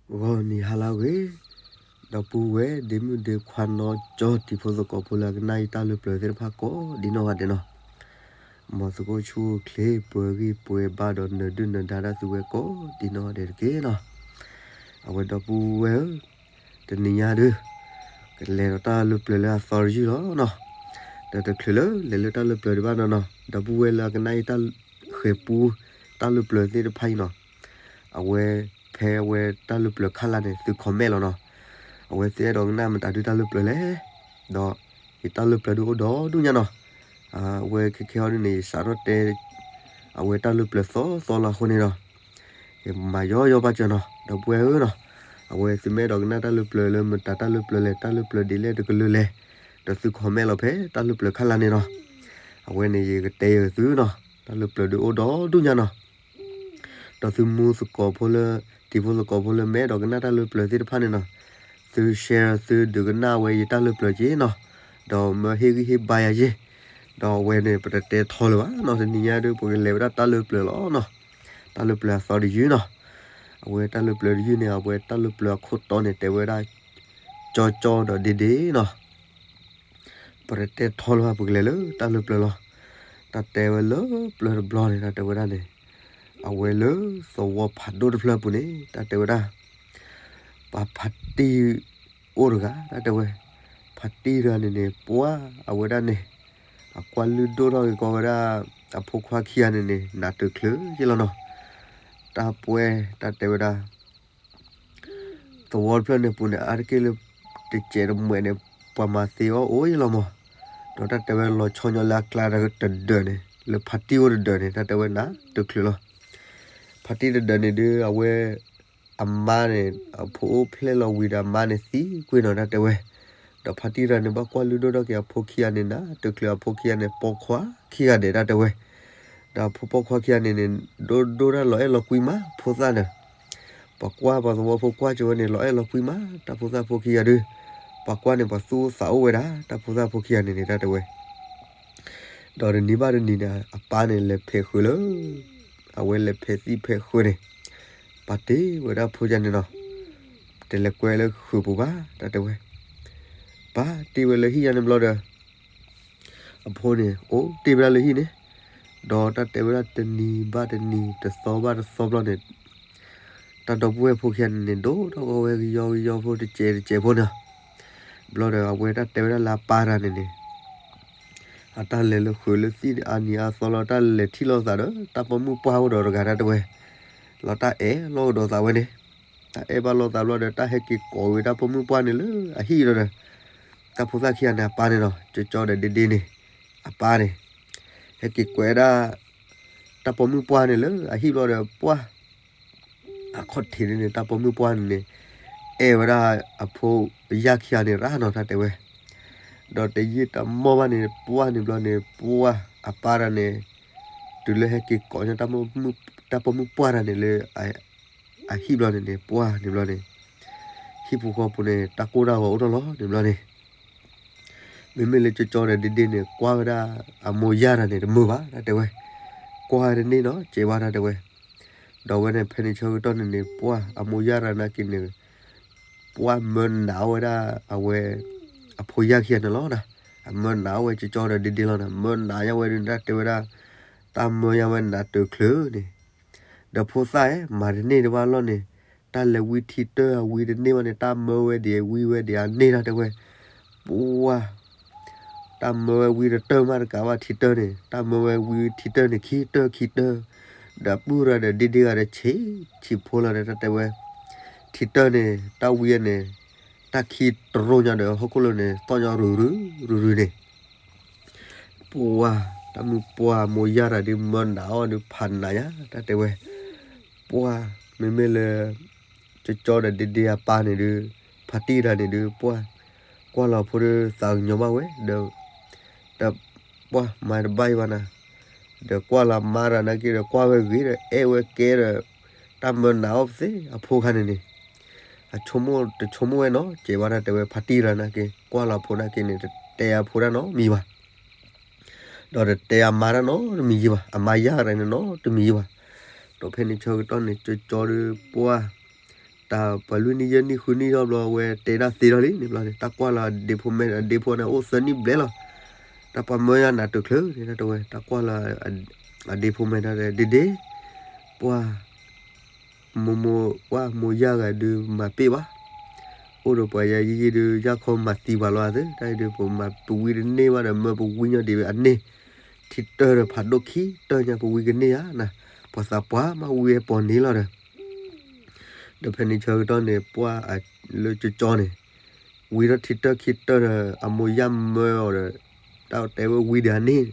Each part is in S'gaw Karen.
ဂီၤနံၤဟါလၢအဂ့ၤ, ဒီပုၢ်ဝဲၢ်ဒ့မုၣ်ဒ့ခွါနီၢ်ကၠီတံၤဖိသကိးဖိလၢအကနၣ်ယတၢ်လၢပျၢၤသ့ၣ်တဖၣ်ကိးဒ်နီၢ်ဂၤဒဲးနီၤ, မ်သုးခိၣ်ဆူၣ်အိၣ်ချ့ပှဲၤဂံၢ်ပှဲၤဘါဒီးနၢၤဒုၣ်နၢၤဒါဒၣ်သုဝဲကိးဒ်နီၢ်ဂၤဒဲးတက့ၢ်နီၤ. အဝဲဒီပုၢ်ဝဲၢ်ဧၢ, တနံၤညါဒုး ကလဲၤဒီးတၢ်လၢပျၢၤလၢအသီတယုၢ်လီၤနီၤ. ဒီးတချုးလၢလဲၤလၢတၢ်လၢပျၢၤဒံးဘၣ်နီၤနီၤ, ဒီပုၢ်ဝဲၢ်လၢအကနၣ်ယတၢ်ဃဲၤပူ တၢ်လၢပျၢၤသ့ၣ်တဖၣ်အံၤနီၤ, အဝဲဖဲအဝဲတၢ်လၢပျၢၤခါလၢ်န့ၣ် သု comment လီၤနီၤ. အဝဲသ့ၣ်အဲၣ်ဒိးကနၣ်မတၤဒုးတၢ်လၢပျၢၤလဲၣ်, ဒီးယတၢ်လၢပျၢၤဒုးအိၣ်ဒီဒူၣ်ညါနီၤ. အဝဲခဲခဲအံၤဒုးန့ၣ် ယစးထီၣ်တဲ အဝဲတၢ်လၢပျၢၤသီသီလီၤအဃိန့ၣ်ဒီး ယမၤယီယီဘၣ်စၢၤနီၤ, ဒီပုၢ်ဝဲၢ်ဧၢနီၤ. အဝဲသုမ့ၢ်အဲၣ်ဒိးကနၣ်တၢ်လၢပျၢၤလၢမတၤတၢ်လၢပျၢၤလဲၣ်, တၢ်လၢပျၢၤဒ်လဲၣ်တကလုာ်လဲၣ်, ဒီးသု comment လီၤဖဲတၢ်လၢပျၢၤခါလၢ်န့ၣ်နီၤ. အဝဲန့ၣ်ယကတဲယသုနီၤ, တၢ်လၢပျၢၤဒုးအိၣ်ဒီဒူၣ်ညါနီၤ. ဒီးသုမူသကိးဖိလၢ တံၤဖိသကိးဖိလၢမ့ၢ်အဲၣ်ဒိးကနၣ်တၢ်လၢပျၢၤသ့ၣ်တဖၣ်န့ၣ်နီၤ, သု share သုဒုးကနၣ်ဝဲယတၢ်လၢပျၢၤက့ၤနီၤ, ဒီးမၢဟ့ၣ်ဂံၢ်ဟ့ၣ်ဘါယၤယ့ၢ်, ဒီးအဝဲန့ၣ် ပတတဲထီလၢၤဘၣ်နီၤ, တနံၤညါဒုး ပကလဲၤဝဲဒၣ်တၢ်လၢပျၢၤလီၤနီၤ, တၢ်လၢပျၢၤအသီတယုၢ်နီၤ. အဝဲတၢ်လၢပျၢၤတယုၢ်န့ၣ် အဝဲတၢ်လၢပျၢၤအခိၣ်တီန့ၣ် တဲဝဲဒၣ် ကၠီကၠီဒီးဒ့ဒ့နီၤ. ပတတဲထီလၢၤဘၣ် ပကလဲၤလၢတၢ်လၢပျၢၤလီၤ. တၢ်တဲဝဲလၢပျၢၤတဘျီန့ၣ် တၢ်တဲဝဲဒၣ်န့ၣ်, အဝဲလၢသဝီဖးဒိၣ်တဖျၢၣ်အပူၤန့ၣ် တၢ်တဲဝဲဒၣ် ပှၤဖါတံၢ်အိၣ်တဂၤ တၢ်တဲဝဲ, ဖါတံၢ်တဂၤန့ၣ်န့ၣ် ပှၢ်အဝဲဒၣ်န့ၣ် အကွၢ်လုၢ်ဒိၣ်ထီၣ်က့ၤကီးဝဲဒၣ် အဖိခွါခံဂၤန့ၣ်န့ၣ် နးတချုးယ့ၢ်လီၤနီၤ. တၢ်ပှဲၤ တၢ်တဲဝဲဒၣ် သဝီတဖျၢၣ်န့ၣ်ပူၤန့ၣ် အါတက့ၢ်လၢ တစဲးတမှဲးန့ၣ် ပှၤမၤသ့အီၣ်အိၣ်ယ့ၢ်လီၤမး. ဒီးတၢ်တဲဝဲလီၤဆီညီလၢအကျါတဒၢးန့ၣ် လၢဖါတံၢ်အိၣ်တဒၢးန့ၣ် တၢ်တဲဝဲနးတချုးလီၤ. ဖါတံၢ်တဒၢးန့ၣ်ဒုး အဝဲ အမါန့ၣ် အဖိအိၣ်ဖျဲၣ်လီၤဝံၤဒီးအမါန့ၣ်သံကွံာ်နီၤ တၢ်တဲဝဲ. ဒီးဖါတံၢ်တဂၤန့ၣ် ဘၣ်ကွၢ်လုၢ်ဒိၣ်ထီၣ်က့ၤအဖိခံဂၤန့ၣ် နးတချုးအဖိခံဂၤန့ၣ် ပိာ်ခွါခံဂၤဒဲး တၢ်တဲဝဲ. ဒီးအဖိပိာ်ခွါခံဂၤန့ၣ်န့ၣ် ဒိၣ်ဒိၣ်တၢ်လီၤအဲၣ်လီၤကွံမး ဖိသၣ်ဒီး ပှၤကွၢ်ပှၤသဝီဖိကွၢ်ကၠိဝဲန့ၣ် လီၤအဲၣ်လီၤကွံမး တၢ်ဖိသၣ်ဖိခံဂၤဒုး, ပှၤကွၢ်န့ၣ် ပှၤသူၣ်အိၣ်သးအိၣ်ဝဲဒၣ် တၢ်ဖိသၣ်ဖိခံဂၤန့ၣ်န့ၣ် တၢ်တဲဝဲ. ဒီးတနံၤဘၣ်တနံၤန့ၣ် အပၢ်န့ၣ်လဲၤဖဲးဃုာ်လၢ အဝဲလဲၤဖဲးသံၣ်ဖဲးဃုာ်န့ၣ် ပာ်တ့ၢ်ဝဲဒၣ်ဖိယါန့ၣ်နီၤ, တလဲၤကွဲလၢဃုာ်ပူၤဘၣ် တၢ်တဲဝဲ. ပာ်တ့ၢ်ဝဲလၢဟံၣ်ယါန့ၣ်ဘျီဒီး အဖိန့ၣ် အိၣ်တ့ၢ်ဝဲဒၣ်လၢဟံၣ်န့ၣ်, ဒီးတၢ်တဲဝဲဒၣ်တနံၤဘၣ်တနံၤ တသီဘၣ်တသီဘျီန့ၣ် တၢ်ဒီပုၢ်ဝဲၢ်ဖိခံဂၤန့ၣ်န့ၣ် ဒိၣ်ထီၣ်ကီဝဲကယီကယီဖိတစဲးတစဲးဖိန့ၣ်, ဘျီဒီးအဝဲတၢ်တဲဝဲဒၣ်လၢအပၢ်တဂၤန့ၣ်န့ၣ် အတၢ်လဲၤလၢဃုာ်လၢသံၣ်အါနံၤအါသီလီၤ တၢ်လဲၤထံၣ်လိာ်သးဒီး တၢ်ပိာ်မုၣ်ပှၢ်အိၣ်ဒီးတဂၤ တၢ်တဲဝဲ, လီၤတၢ်အဲၣ်လိာ်ကဒီးသးဝဲန့ၣ်, တၢ်အဲၣ်ဘၣ်လိာ်သးဘျီဒီး တၢ်ဟဲက့ၤကိးဝဲတၢ်ပိာ်မုၣ်ပှၢ်န့ၣ်လၢအဟံၣ်ဒီး တၢ်ဖိသၣ်ခံဂၤန့ၣ် အပၢ်န့ၣ်ဒီး ကၠီကၠီဒီးဒ့ဒ့န့ၣ် အပၢ်န့ၣ် ဟဲက့ၤကွဲးဒၣ် တၢ်ပိာ်မုၣ်ပှၢ်န့ၣ်လၢအဟံၣ်ဘျီဒီး ပှၢ် အခီၣ်ထံးန့ၣ်န့ၣ် တၢ်ပိာ်မုၣ်ပှၢ်န့ၣ်န့ၣ် အဲၣ်ဝဲဒၣ်အဖိယါခံဂၤန့ၣ်ရၣ်နီၤ တၢ်တဲဝဲ. ဒီးတယံာ်တမီၢ်ဘၣ်န့ၣ် ပှၢ်န့ၣ်ဘျီန့ၣ် ပှၢ်အပၢ်တဂၤန့ၣ် တုၤလၢဟဲက့ၤကိးညီ တၢ်ပိာ်မုၣ်ပှၢ်တဂၤန့ၣ်လၢ အဟံၣ်ဘျီန့ၣ်န့ၣ် ပှၢ်န့ၣ်ဘျီန့ၣ် ဟံၣ်ဖိဃီဖိန့ၣ် တၢ်ကိၢ်တၢ်ဂီၤအိၣ်ထီၣ်လီၤန့ၣ်ဘျီန့ၣ် မ့မ့ၢ်လၢကၠီကၠီဒီးဒ့ဒ့န့ၣ် ကွၢ်ဝဲဒၣ်အမိၢ်ယါတဂၤန့ၣ် တမုာ်ဘၣ် တၢ်တဲဝဲ. ကွၢ်ဝဲတန့ၢ်နီၤ ကဲးဘၣ် တၢ်တဲဝဲ. ဒီးအဝဲန့ၣ် ဖဲန့ၣ်ဆၢကတီၢ်န့ၣ်န့ၣ် ပှၢ်အမိၢ်ယါတဂၤနာ်က့န့ၣ် ပှၢ်မၢနးအီၣ်ဝဲဒၣ်အဝဲ အဖိယါခံဂၤန့ၣ်လီၤ. အမၢနးအီၣ်ဝဲကၠီကၠီဒီးဒ့ဒ့လီၤနီၤ. မၢနးယါဝဲဒၣ် တၢ်တဲဝဲဒၣ် တၢ်မၢယါဝဲနးတချုးန့ၣ် ဒီးဖိသၣ်ဧၢ မၤတန့ၢ်တဘၣ်လီၤန့ၣ် တၢ်လဲၤဝံထံတၢၢ်အဝံတန့ၢ်ဘၣ်န့ၣ် တၢ်မၢဝဲဒ်အဝံဝဲဒ်အန့ၢ် တၢ်တဲဝဲ. ပှၢ် တၢ်မၢဝဲဝံတတၢၢ်မးတကးဘၣ်ထံတၢၢ်န့ၣ် တၢ်မၢဝဲဝံထံတၢၢ်န့ၣ် ခံတၢၢ်ခံတၢၢ် ဒီးပုၢ်တဂၤဒီးဒ့ဒ့ဂၤဒီးဆံးဆံးဖိလီၤဒီး တၢ်တဲဝဲ. ထံတၢၢ်န့ၣ် တၢ်ဝံန့ၣ် တၢ်ခံတရိညါဒီးဟီၣ်ခိၣ်လိၤန့ၣ် သီၣ်ညီရုရုရုရုန့ၣ် ပှၢ် တၢ်မုၣ်ပှၢ်မိၢ်ယါတဂၤဒုး မၢနးအီၣ်ဒုး ဖးနးယါ တၢ်တဲဝဲ. ပှၢ် မ့မ့ၢ်လၢ ကၠီကၠီဒီးဒ့ဒ့အပၢ်န့ၣ်ဒုး ဖါတံၢ်တဂၤန့ၣ်ဒုး ပှၢ် ကွၢ်လီၤဖိဒုး သးကညီၤဘၣ်ဝဲ ဒီး ဒီး ပှၢ် မၤတဘၣ်အံၤဘၣ်နၤ ဒီးကွၢ်လီၤမါတဂၤနာ်က့ဒီး ကွၢ်ဝဲဂ့ၤဒီး အဲၣ်ဝဲကဲဒီး တၢ်မၢနးအီၣ်ပသ့ၣ်အဖိခါန့ၣ်န့ၣ် အဆိကမိၣ်တဆိကမိၣ်ဝဲနီၤ ကဲးဘၣ် တၢ်တဲဝဲ. ဖါတံၢ်တဂၤနာ်က့ ကွၢ်လီၤဖိနာ်က့န့ၣ် တတဲအဖိတၢ်နီတမံၤဘၣ် ဒီးတတဲအမါတၢ်နီတမံၤယံၤဘၣ်. အမါယါတဂၤန့ၣ်နီတမံၤယံၤဘၣ်. ဒီးဖဲန့ၣ်ဆၢကတီၢ်န့ၣ် ကၠီကၠီဒီးပှၢ် တၢ်ပှၤလွံၢ်နံၣ်ယဲၢ်နံၣ်ဃုနံၣ်ထီၣ်ဘျီ အဝဲတဲဒၣ်သ့ထီၣ်လံန့ၣ်ဘျီန့ၣ် တၢ်ကွၢ်လၢအဒ့ဖိမဲာ် အဒ့ဖိန့ၣ်အိၣ်သၢနံၣ်ဘျဲၣ်လီၤ. တၢ်ပှၤမၢယၤနးတချုးန့ၣ် တၢ်တဲဝဲ တၢ်ကွၢ်လၢ အဒ့ဖိမဲာ်တၢ်တဲ ဒ့ဒ့ ပှၢ် မိၢ်မိၢ် ပှၢ်မိၢ်ယၢ်ဂၤဒုးမၤပ့ၢ်ဘၣ်, အိၣ်ဒီးပှၤယၤယံာ်ယံာ်ဒုး ယၢ်ခီမၤသံပှၤလီၤအသး တၢ်အံၤဒုး ပမၤပဝံတန့ၢ်ဘၣ်ဒီး မၢပဝံညီဒံးအန့ၢ် ထံတၢၢ်ဒီးဖးဒိၣ်ခံတၢၢ်ညါ ပဝံကန့ၢ်ဧါနၤ, ပှၤသးပှၢ်မးဝံအပီၤန့ၣ်လီၤဒီး ဒီးဖဲန့ၣ်ဆၢကတီၢ်န့ၣ် ပှၢ်လၢကၠီကၠီန့ၣ် ဝံထီၣ်ထံတၢၢ်ခံတၢၢ်ဒီး အမိၢ်ယၢ်မၢအီၤဒီး တၢ်တဲဝဲဝံဒံးအန့ၢ်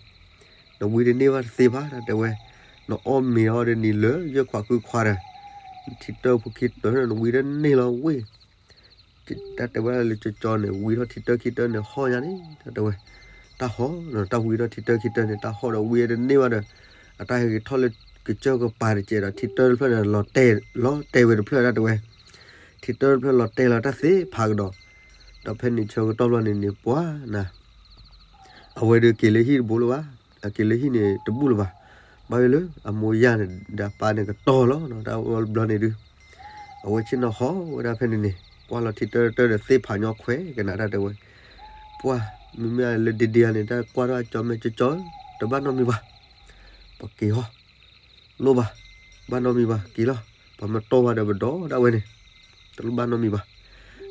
နဝံတန့ၢ်ဘၣ်တသ့ဘၣ် တၢ်တဲဝဲ, နအီၣ်မ့ၤအီၤဒီးနံၤလၢယဲၢ်ခွးဃုခွးဒီး ထံတၢၢ်ဖိခံတၢၢ် နဝံတန့ၢ်လီၤဝ့ၢ် တၢ်တဲဝဲလၢကၠီကၠီန့ၣ် ဝံထီၣ်ထံတၢၢ်ခံတၢၢ်န့ၣ်ဟီၣ်ညါန့ၣ် တၢ်တဲဝဲ, တၢ်ဟီၣ်ဒီးတၢ်ဝံထီၣ်ထံတၢၢ်ခံတၢၢ်န့ၣ် တၢ်ဟီၣ်ဒီးဝံတန့ၢ်ဘၣ်ဒီး အတၢ်ဟဲက့ၤထီၣ်လၢကစၢၢ်ကပၤတကဲးဒီး ထံတၢၢ်တဖျၢၣ်န့ၣ် လီၤတဲာ် လီၤတဲာ်ဝဲတဖျၢၣ် တၢ်တဲဝဲ, ထံတၢၢ်တဖျၢၣ်လီၤတဲာ်လီၤတၢ်သ့ဖးကဒီး, ဒီးဖဲန့ၣ်ဆၢကတီၢ်ဘျီန့ၣ်န့ၣ် ပှၢ်နၤ အဝဲဒုးက့ၤလၢဟံၣ်တဘိလၢၤဘၣ်, အက့ၤလၢဟံၣ်န့ၣ်တဘူၣ်လၢၤဘၣ်, ဘၣ်ဝဲလၢအမိၢ်ယၢ်န့ၣ်ဒီးအပၢ်န့ၣ်ကတီၤလီၤ တၢ်ဘျီန့ၣ်ဒုး အဝဲဆ့ၣ်နီၤဟီၣ်ဝဲဒၣ်ဖဲန့ၣ်န့ၣ် ကွၢ်လီၤထံတၢၢ်တၢၢ်ဒီးသ့ၣ်ဖးညီခွဲးကနၤ တၢ်တဲဝဲ, ပှၢ် မ့မ့ၢ်လၢဒ့ဒ့ဧါန့ၣ် တၢ်ကွၢ်ထီၣ်အကၠီမဲာ် ကၠီကၠီ တဘၣ်နီတမံၤဘၣ်, ပက့ၤဟီၣ် လိၣ်ဘၣ်, ဘၣ်နီတမံၤဘၣ် က့ၤလီၤ, ပှၤမ့ၢ်တီၢ်ဝဲဒီးပဒီဒၣ်ဝဲန့ၣ်, တလိၣ်ဘၣ်နီတမံၤဘၣ်,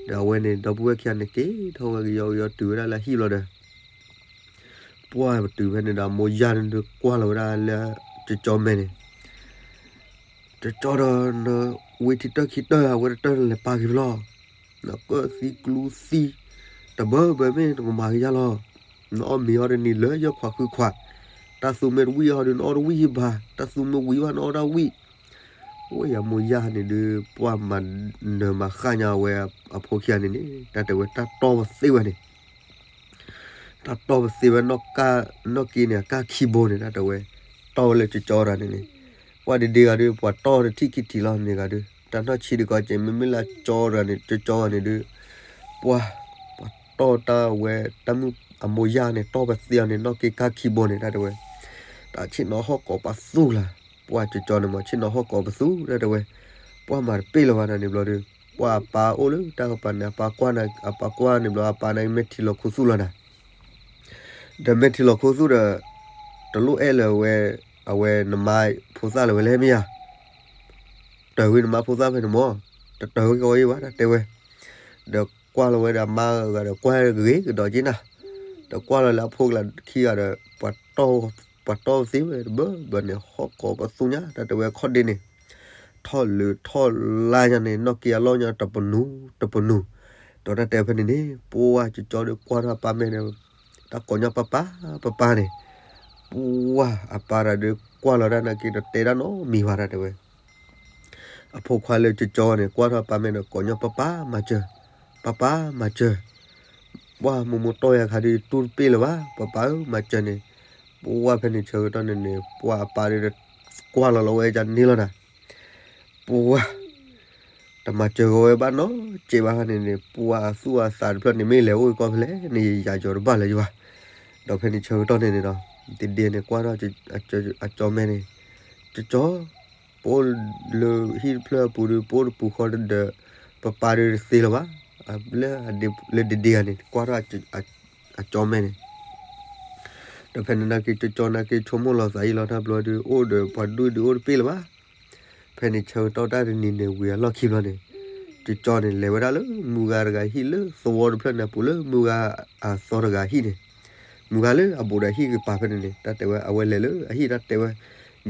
ဒီးအဝဲန့ၣ် ဒီပုၢ်ဝဲၢ်ခံဂၤန့ၣ် က့ၤထီၣ်ဝဲကယီကယီတုၤဝဲဒၣ်လၢအဟံၣ်ဘျီဒီး ပှၢ်ပတုၤဖဲန့ၣ်ဒီး အမိၢ်ယၢ်န့ၣ်ဒုးကွၢ်လီၤဝဲဒၣ်လၢကၠီကၠီမဲာ်န့ၣ် ကၠီကၠီဒီး နဝံထံတၢၢ်ခံတၢၢ် အဝဲတတၢၢ်လဲၤပာ်က့ၤဖဲလဲၣ်, နကၢၣ်သံကျူသံ တဘၢဘၢမ့ၢ်နကမၤကယၤလီၤ, နအီၣ်မ့ၤအီၤဒီးနံၤလၢယဲၢ်ခွးဃုခွး, တၢ်သူမ့ၢ်တဝံၣ်အီၤဒီး နအီၣ်တဝံၣ်ယဘၣ်, တၢ်သူမ့ၢ်ဝံၤဘၣ် နအီၣ်တၢ်ဝံၣ်, အိၣ်ယမိၢ်ယၢ်န့ၣ်ဒုး ပှၢ်မၤနၢၤမၤဃၣ်ညါဝဲအဖိခံဂၤန့ၣ်န့ၣ် တၢ်တဲဝဲတၢ်တီၢ်ပသ့ဝဲန့ၣ် တၢ်တီၢ်ပသ့ဝဲ နီၢ်က့န့ၣ် အကၢ်ခံဘိန့ၣ် တၢ်တဲဝဲ, တီၢ်ဝဲလၢကၠီကၠီတဂၤန့ၣ်န့ၣ်, ပှၢ်ဒ့ဒ့ဂၤဒုး ပှၤတီၢ်တထံၣ်ခံထံၣ်လီၤန့ၣ်ဂၤဒုး, တၢ်နီၢ်ဆံးဒုးကီးကဲး မ့မ့ၢ်လၢကၠီတဂၤန့ၣ် ကၠီကၠီဂၤန့ၣ်ဒုး, ပှၢ် ပှၤတီၢ်တၢ်ဝဲ တၢ်မုၣ်အမိၢ်ယၢ်န့ၣ် တီၢ်ပသ့အီၤန့ၣ် နီၢ်က့ကၢ်ခံဘိန့ၣ် တၢ်တဲဝဲ, တၢ်ဆ့ၣ်နီၤဟီၣ်ကိးပသူလၢ်, ပှၢ်ကၠီကၠီန့ၣ်မး ဆ့ၣ်နီၤဟီၣ်ကိးပသူ တၢ်တဲဝဲ, ပှၢ်မၤတပ့ၢ်လၢၤဘၣ်နၤန့ၣ်ဘျီဒုး, ပှၢ်အပၢ်အိၣ်လၢတၢ်ကပၤန့ၣ် အပၢ်ကွၢ်န့ၣ် အပၢ်ကွၢ်န့ၣ်ဘျီ အပၢ်န့ၣ်မ့ၢ်ထံလီၤခူသူၣ်လီၤနၤ ဒီးမ့ၢ်ထံလီၤခူသူၣ်ဒီး တလိၣ်အဲၣ်လၢၤဝဲ, အဝဲနမါဖိသၣ်လၢၤဝဲလဲၣ်မ့ၢ်ဧါ, တၢၤဝဲနမါဖိသၣ်ဖဲန့ၣ်မး, တတၢၤဝဲကဝဲယဘၣ် တၢ်တဲဝဲ, ဒီးကွၢ်လီၤဝဲဒီးအမါဂၤဒီး ကွၢ်ဂ့ၤကဒီးက့နၤ, ဒီးကွၢ်လီၤလၢအဖိကလးခံဂၤဒီး ပှၤတီၢ်သ့ဝဲတဘၢဘၢန့ၣ် ဟီၣ်ကိးပသူညါ တၢ်တဲဝဲခီၣ်ဒ့န့ၣ် ထီၣ်လၢထီၣ်လါညါန့ၣ် နီၢ်က့အလီၢ်ညါတပနူၤတပနူၤ, ဒီးတၢ်တဲဖဲန့ၣ်န့ၣ် ပှၢ်ကၠီကၠီဒီးကွၢ်ထီၣ်အပၢ်မဲာ်ဒီး တၢ်ကိးညီပၢ်ပၢ်ပၢ်ပၢ်န့ၣ်, ပှၢ်အပၢ်တဂၤဒီးကွၢ်လီၤတၢ်နာ်က့ဒီးတဲတၢ်နီတမံၤဘၣ် တၢ်တဲဝဲ အဖိခွါလၢကၠီကၠီန့ၣ် ကွၢ်ထီၣ်အပၢ်မဲာ်ဒီးကိးညီပၢ်ပၢ်မၤစၢၤ, ပၢ်ပၢ်မၤစၢၤ, ပှၢ်မိၢ်မိၢ်တီၢ်ယၤခါဒီးတူၢ်တပ့ၢ်လၢၤဘၣ် ပၢ်ပၢ်ဧၢ မၤစၢၤန့ၣ်, ပှၢ်ဖဲန့ၣ်ဆၢကတီၢ်န့ၣ်န့ၣ် ပှၢ်အပၢ်ဒီးကွၢ်လီၤလီၤဝဲဒ်န့ၣ်လီၤနၤ ပှၢ် တမၤစၢၤဂီၤဝဲဘၣ်နီတစဲးဘၣ်န့ၣ်န့ၣ် ပှၢ်အသူၣ်အသးတဖျၢၣ်န့ၣ် မ့ၢ်လဲၤအိၣ်ကီၢ်ဖဲလဲၣ်န့ၣ် ယၤယီၤတဘၣ်လၢၤယဘၣ်, ဒီးဖဲန့ၣ်ဆၢကတီၢ်န့ၣ်န့ၣ်ဒီး ဒ့ဒ့န့ၣ် ကွၢ်ထီၣ်အကၠီမဲာ်န့ၣ်, ကၠီကၠီ ပအိၣ်လၢဟံၣ်တဖျၢၣ်အပူၤဒီး ပအိၣ်တပူၤဃီဒီး ပၢ်ပၢ်ဒီးတသ့လၢၤဘၣ်, လၢ လၢဒ့ဒ့ဂၤန့ၣ် ကွၢ်ထီၣ်အကၠီမဲာ်န့ၣ် ဒီးဖဲန့ၣ်နာ်က့ ကၠီကၠီနာ်က့ ဆိကမိၣ်လီၤသးအံၤလီၤ တၢ်ဘျီဒုး အိၣ်ဒီးပှၤဒူၣ်ဒုးအိၣ်တပ့ၢ်လၢၤဘၣ်. ဖဲန့ၣ်ဆၢကတီၢ်တၢ်တနံၤန့ၣ် ဝံၤအလီၢ်ခံဘျီန့ၣ် ကၠီကၠီန့ၣ် လဲၤဝဲဒၣ်လၢမုၢ်ဂၤတဂၤဟံၣ်လၢသဝီတဖျၢၣ်န့ၣ်အပူၤ လၢမုၢ်ဂၤအသီတဂၤဟံၣ်န့ၣ်, မုၢ်ဂၤလၢအဘူးဒီးဟံၣ်ကပၤဖဲန့ၣ်န့ၣ် တၢ်တဲဝဲ အဝဲလဲၤလၢအဟံၣ်တၢ်တဲဝဲ,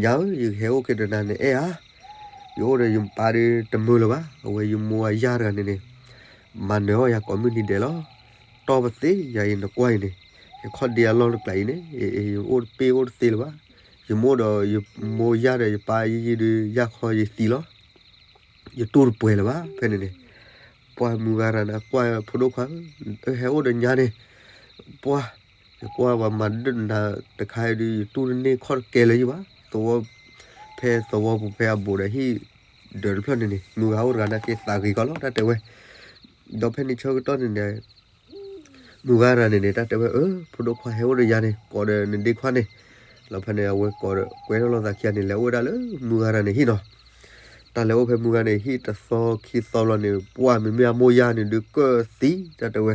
ညါဧၢ ယကဟဲအိၣ်က့ၤဒီးနၤန့ၣ်အဲၣ်ဧါ, ယအိၣ်ဒီးယပၢ်ဒီးတမုာ်လၢၤဘၣ်, အဝဲယမိၢ်အယၢ်တဂၤန့ၣ်န့ၣ် မၤနၢၤအီၣ်ယၤကိးမုၢ်နံၤဒဲးလီၤ. တီၢ်ပသ့ယၤအံၤနကွၢ်အံၤန့ၣ်, ယခီၣ်ဒ့အလီၢ်တကျးအံၤန့ၣ် ယအိၣ်တပ့ၢ်အိၣ်တသ့လၢၤဘၣ်. ယမိၢ်ဒီးယမိၢ်ယၢ်ဒီးယပၢ်ယံာ်ယံာ်ဒုး ယၢ်ခီယသံလီၤ. ယတူၢ်တပှဲၤလၢၤဘၣ် ဖဲန့ၣ်န့ၣ်. ပှၢ်မုၢ်ဂၤတဂၤန့ၣ် ကွၢ်ဖိဒိၣ်ခွါဧၢ, ဟဲအိၣ်ဒီးညါန့ၣ်, ပှၢ် ယကွၢ်ပှၤမၤဒၢၣ်နၤတခါအံၤဒုး ယတူၢ်တန့ၢ်ခီၣ်တကဲလၢၤယဘၣ်. သဝီ ဖဲသဝီပူၤဖဲအဘူးဒီးဟံၣ်ဒၢးတဖျၢၣ်န့ၣ်န့ၣ် မုၢ်ဂၤအိၣ်တဂၤနာ်က့သးဂ့ၤကီးလီၤ တၢ်တဲဝဲ. ဒီးဖဲန့ၣ်ဆၢကတီၢ်န့ၣ်န့ၣ် မုၢ်ဂၤတဂၤန့ၣ်န့ၣ် တၢ်တဲဝဲ အၢ ဖိဒိၣ်ခွါဟဲအိၣ်ဒီးယၤန့ၣ် ကိးဒီးနဒ့ခွါန့ၣ်, လီၤဖဲန့ၣ် အဝဲကိးဒီးကွဲထီၣ်လိာ်သးခံဂၤန့ၣ် လဲၤအိၣ်ဝဲဒၣ်လၢမုၢ်ဂၤတဂၤန့ၣ်ဟံၣ်နီၤ. တၢ်လဲၤအိၣ်ဖဲမုၢ်ဂၤန့ၣ် ဟံၣ်တသီခံသီဘျီန့ၣ် ပှၢ်မ့မ့ၢ်အမိၢ်ယၢ်န့ၣ်ဒုးကၢၣ်သံ တၢ်တဲဝဲ,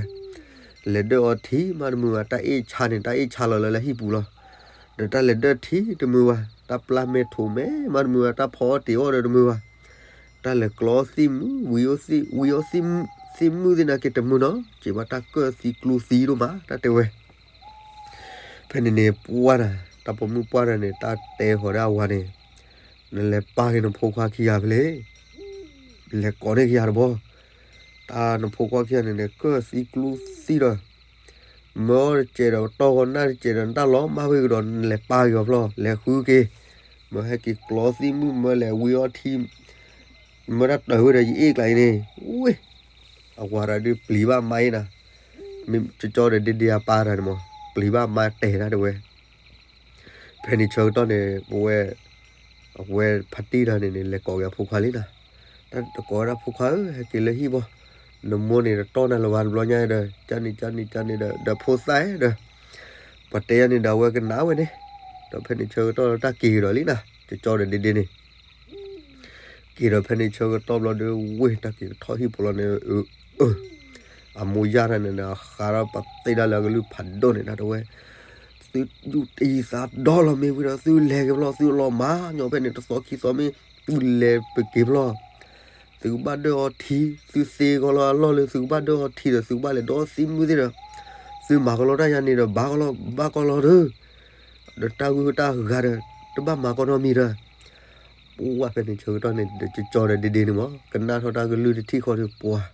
လဲၤဒၢၣ်အီထံမးတမုာ်ဘၣ်, တၢ်အ့ၣ်ဆါန့ၣ် တၢ်အ့ၣ်ဆါလီၤလၢလၢဟံၣ်ပူၤလီၤ. ဒီးတၢ်လဲၤဒၢၣ်ထံတမုာ်ဘၣ်, တၢ်ပျၢ်မဲာ်ထိးမဲာ်မးတမုာ်ဘၣ်, တၢ်ဖီအီၣ်တ့ၤအီၣ်ဒီးတမုာ်ဘၣ်, တၢ်လဲၤကျီသံၣ်မုၢ် ဝံၤအီၣ်သံၣ် ဝံၤအီၣ်သံၣ်မုၢ် သံၣ်မုၢ်သ့ၣ်နာ်က့တမုာ်နီၤ, စံးဘၣ်တၢ်ကၢၣ်သံကျူသံဒိၣ်မး တၢ်တဲဝဲ. ဖဲန့ၣ်န့ၣ် ပှၢ်နၤ တၢ်ပိာ်မုၣ်ပှၢ်တဂၤန့ၣ် တၢ်တဲဃီၤဒၣ်အဝၤန့ၣ်, နလဲၤပာ်က့ၤနဖိခွါခံဂၤဖဲလဲၣ်, လဲၤကိးန့ၢ်ခံဂၤတဘျီ, တၢ်နဖိခွါခံဂၤန့ၣ်န့ၣ် ကၢၣ်သံကျူသံဒီး မၢအီၣ်တစဲးဒီး တီၢ်ဂီၤနၢ်တစဲးဒီး နတၢ်လီၤမၢ်ဝဲကဒီး နလဲၤပာ်က့ၤအီၤဖျီ လဲၤဃုက့ၤ, မၢဟဲက့ၤကျီသံၣ်မုၢ် မၢလဲၤဝံအီထံ မၢတၢ်တၢၢ်ဝဲဒီး ယအ့ၣ်ကျါအံၤန့ၣ်, ဝ့ၢ်, အဝၤတၢ်ဒုးပျံၤဘၣ်မါအ့ၣ်နၤ, မ့ၢ်ကၠီကၠီဒီးဒ့ဒ့အပၢ်တၢ်န့ၣ်မး ပျံၤဘၣ်မါတဲာ်တၢ်တဲဝဲ. ဖဲန့ၣ်ဆၢကတီၢ်န့ၣ် ပဝဲ အဝဲဖါတံၢ်တၢ်န့ၣ်န့ၣ် လဲၤကိးက့ၤအဖိခွါလံနၤ, တၢ်တကိးဝဲဒၣ်ဖိခွါဧၢ ဟဲက့ၤလၢဟံၣ်ဘီ, နမိၢ်န့ၣ်တတီၢ်နၤလၢၤဘၣ်တဘျီညါဒီး ကန့ၣ်ကန့ၣ်ကန့ၣ်ဒီး ဒီးဖိသၣ်ဒီး ပှၤတဲယၤန့ၣ်ဒီး အဝဲကနၣ်ဝဲန့ၣ်, ဒီးဖဲန့ၣ်ဆၢကတီၢ်တၢ်က့ၤကဒီးလံနၤ ကၠီကၠီဒီးဒ့ဒ့န့ၣ် က့ၤဒီးဖဲန့ၣ်ဆၢကတီၢ်ဘျီဒီး ဝ့ၢ်တၢ်က့ၤကထီၣ်ဟံၣ်ဖိလီၤန့ၣ်, အၢ, အမိၢ်ယၢ်တၢ်န့ၣ်န့ၣ် အဃးဒီးပသ့ဒၣ်လၢအကလုၢ်ဖးဒိၣ်န့ၣ် တၢ်တဲဝဲ, သုယူးတံၢ်သးဒီလီၤမ့ၢ်ဝံၤဒီး သုလဲၤက့ၤဖျီ သုလီၤမၤညီဖဲန့ၣ် တသီခံသီမ့ၢ် သုလဲၤပက့ၤဖျီ သုကဘၣ်ဒၢၣ်အီထံ, သုသ့ကီးလီၤအလီၢ်လၢ သုကဘၣ်ဒၢၣ်အီထံဒီး သုကဘၣ်လဲၤဒၢၣ်အီသံၣ်မုၢ်သ့ၣ်ဒီး, သုမၤကီးလီၤတၢ်ယၤန့ၣ်ဒီး ဘၣ်ကီးလီၤ ဘၣ်ကီးလီၤဒီး, ဒီးတၢ်ဂုၤတၢ်ဂၤဒီး တဘၣ်မၤကီးနီတမံၤဒီး, ပှၢ်ဖဲန့ၣ်ဆၢကတီၢ်န့ၣ်ဒီး ကၠီကၠီဒီးဒ့ဒ့န့ၣ်မး ကနၣ်ထီၣ်တၢ်ကလုၢ်တထံၣ်ဃီဒီး ပှၢ်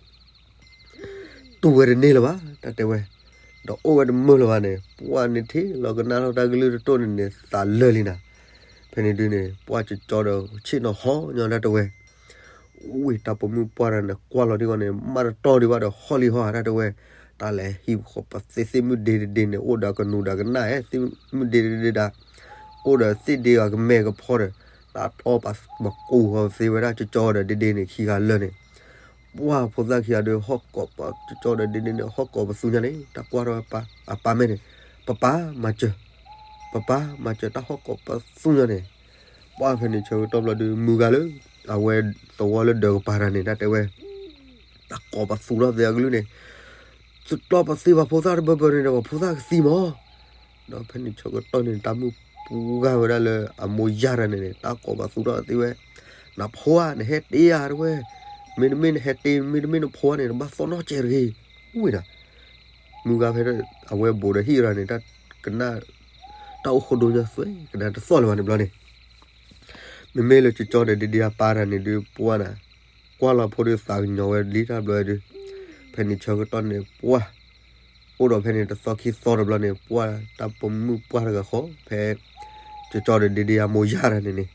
တူၢ်ဝဲတန့ၢ်လၢၤဘၣ် တၢ်တဲဝဲ, ဒီးအိၣ်ဝဲတမုာ်လၢၤဘၣ်န့ၣ် ပှၢ်န့ၣ်ထံၣ်လီၤကနၣ်ထီၣ်တၢ်ကလုၢ်တတိၢ်န့ၣ်န့ၣ် သးလၢာ်လံနၤ, ဖဲန့ၣ်ဒုးန့ၣ် ပှၢ်ကၠီကၠီဒီးဆ့ၣ်နီၤဟီညီဒၣ်တဲဝဲ ဝံၤတၢ်ပိာ်မုၣ်ပှၢ်တၢ်န့ၣ် ကွၢ်လီၤဒံးဂီၢ်န့ၣ် မးတတီၢ်ဒံးဘၣ်ဒီး ဟီၣ်လံဟီၣ်ဧါ တၢ်တဲဝဲ, တၢ်လဲၤဟံၣ်ဃီပသ့သ့ၣ်မုၢ်ဒ့တဒ့န့ၣ် အိၣ်ဒီးကနူၤဒီးကနၣ်ဧါ သ့ၣ်မုၢ်ဒ့တဒ့ဒၣ်, အိၣ်ဒီးသ့ၣ်ဒ့အကမဲာ်ကဖီဒီး, တၢ်တီၢ်ပှၤမကိးဃီသ့ဝဲဒၣ် ကၠီကၠီဒီးဒ့ဒ့န့ၣ် ခံဂၤလၢာ်န့ၣ်, ပှၢ်ဖိသၣ်ခံဂၤဒီး ဟီၣ်ကိးပှၤ ကၠီကၠီဒီးဒ့ဒ့န့ၣ် ဟီၣ်ကိးပသူညါန့ၣ် တၢ်ကွၢ်ထီၣ်အပၢ်မဲာ်န့ၣ်, ပပၢ်မၤစၢၤ, ပပၢ်မၤစၢၤ တၢ်ဟီၣ်ကိးပသူညါန့ၣ်, ပှၢ်ဖဲန့ၣ်ဆၢကတီၢ်ဘျီဒီး မုၢ်ဂၤလၢ အဝဲသဝီလၢဒၢးကပၤတၢ်န့ၣ် တၢ်တဲဝဲ တၢ်ကိးပသူထီၣ်သ့အကလုၢ်န့ၣ်, သုတီၢ်ပသ့ပှၤဖိသၣ်တဘၢဘၢန့ၣ်ဒီး ပှၤဖိသၣ်ကသံမး, ဒီးဖဲန့ၣ်ဆၢကတီၢ်န့ၣ် တၢ်မုၢ်ပှၢ်ဝဲဒၣ်လၢအမိၢ်ယၢ်တၢ်န့ၣ်န့ၣ် တၢ်ကိးပသူထီၣ်သ့ဝဲ, နဖိဧါ နဟဲတ့ဧါ တဲဝဲ, မ့တမ့ၢ်နဟဲတ့ မ့တမ့ၢ်နဖိဧါန့ၣ် နဘၣ်သီၣ်နီၣ်စဲးတဂ့ၤ, ဝံၤဒီး မုၢ်ဂၤဖဲ အဝဲဘူးဒီးဟံၣ်ဒီးန့ၣ် တၢ်ကနၣ် တၢ်အိၣ်ဃိဒိညါသွဲ ကနၣ်တသီၣ်လၢၤဘၣ်န့ၣ်ဘျီန့ၣ်, မ့မ့ၢ်လၢကၠီကၠီဒီးဒ့ဒ့အပၢ်တၢ်န့ၣ်ဒုး ပှၢ်နၤ, ကွၢ်လီၤဖိဒုးသးကညီၤဝဲလံတၢ်ဘျီဒုး, ဖဲန့ၣ်ဆၢကတီၢ်န့ၣ် ပှၢ် အိၣ်ဒီးဖဲန့ၣ်တသီခံသီတဘျီန့ၣ် ပှၢ်တၢ်ပိာ်မုၣ်ပှၢ်တဂၤဃီ ဖဲ ကၠီကၠီဒီးဒ့ဒ့အမိၢ်ယၢ်တၢ်န့ၣ်န့ၣ်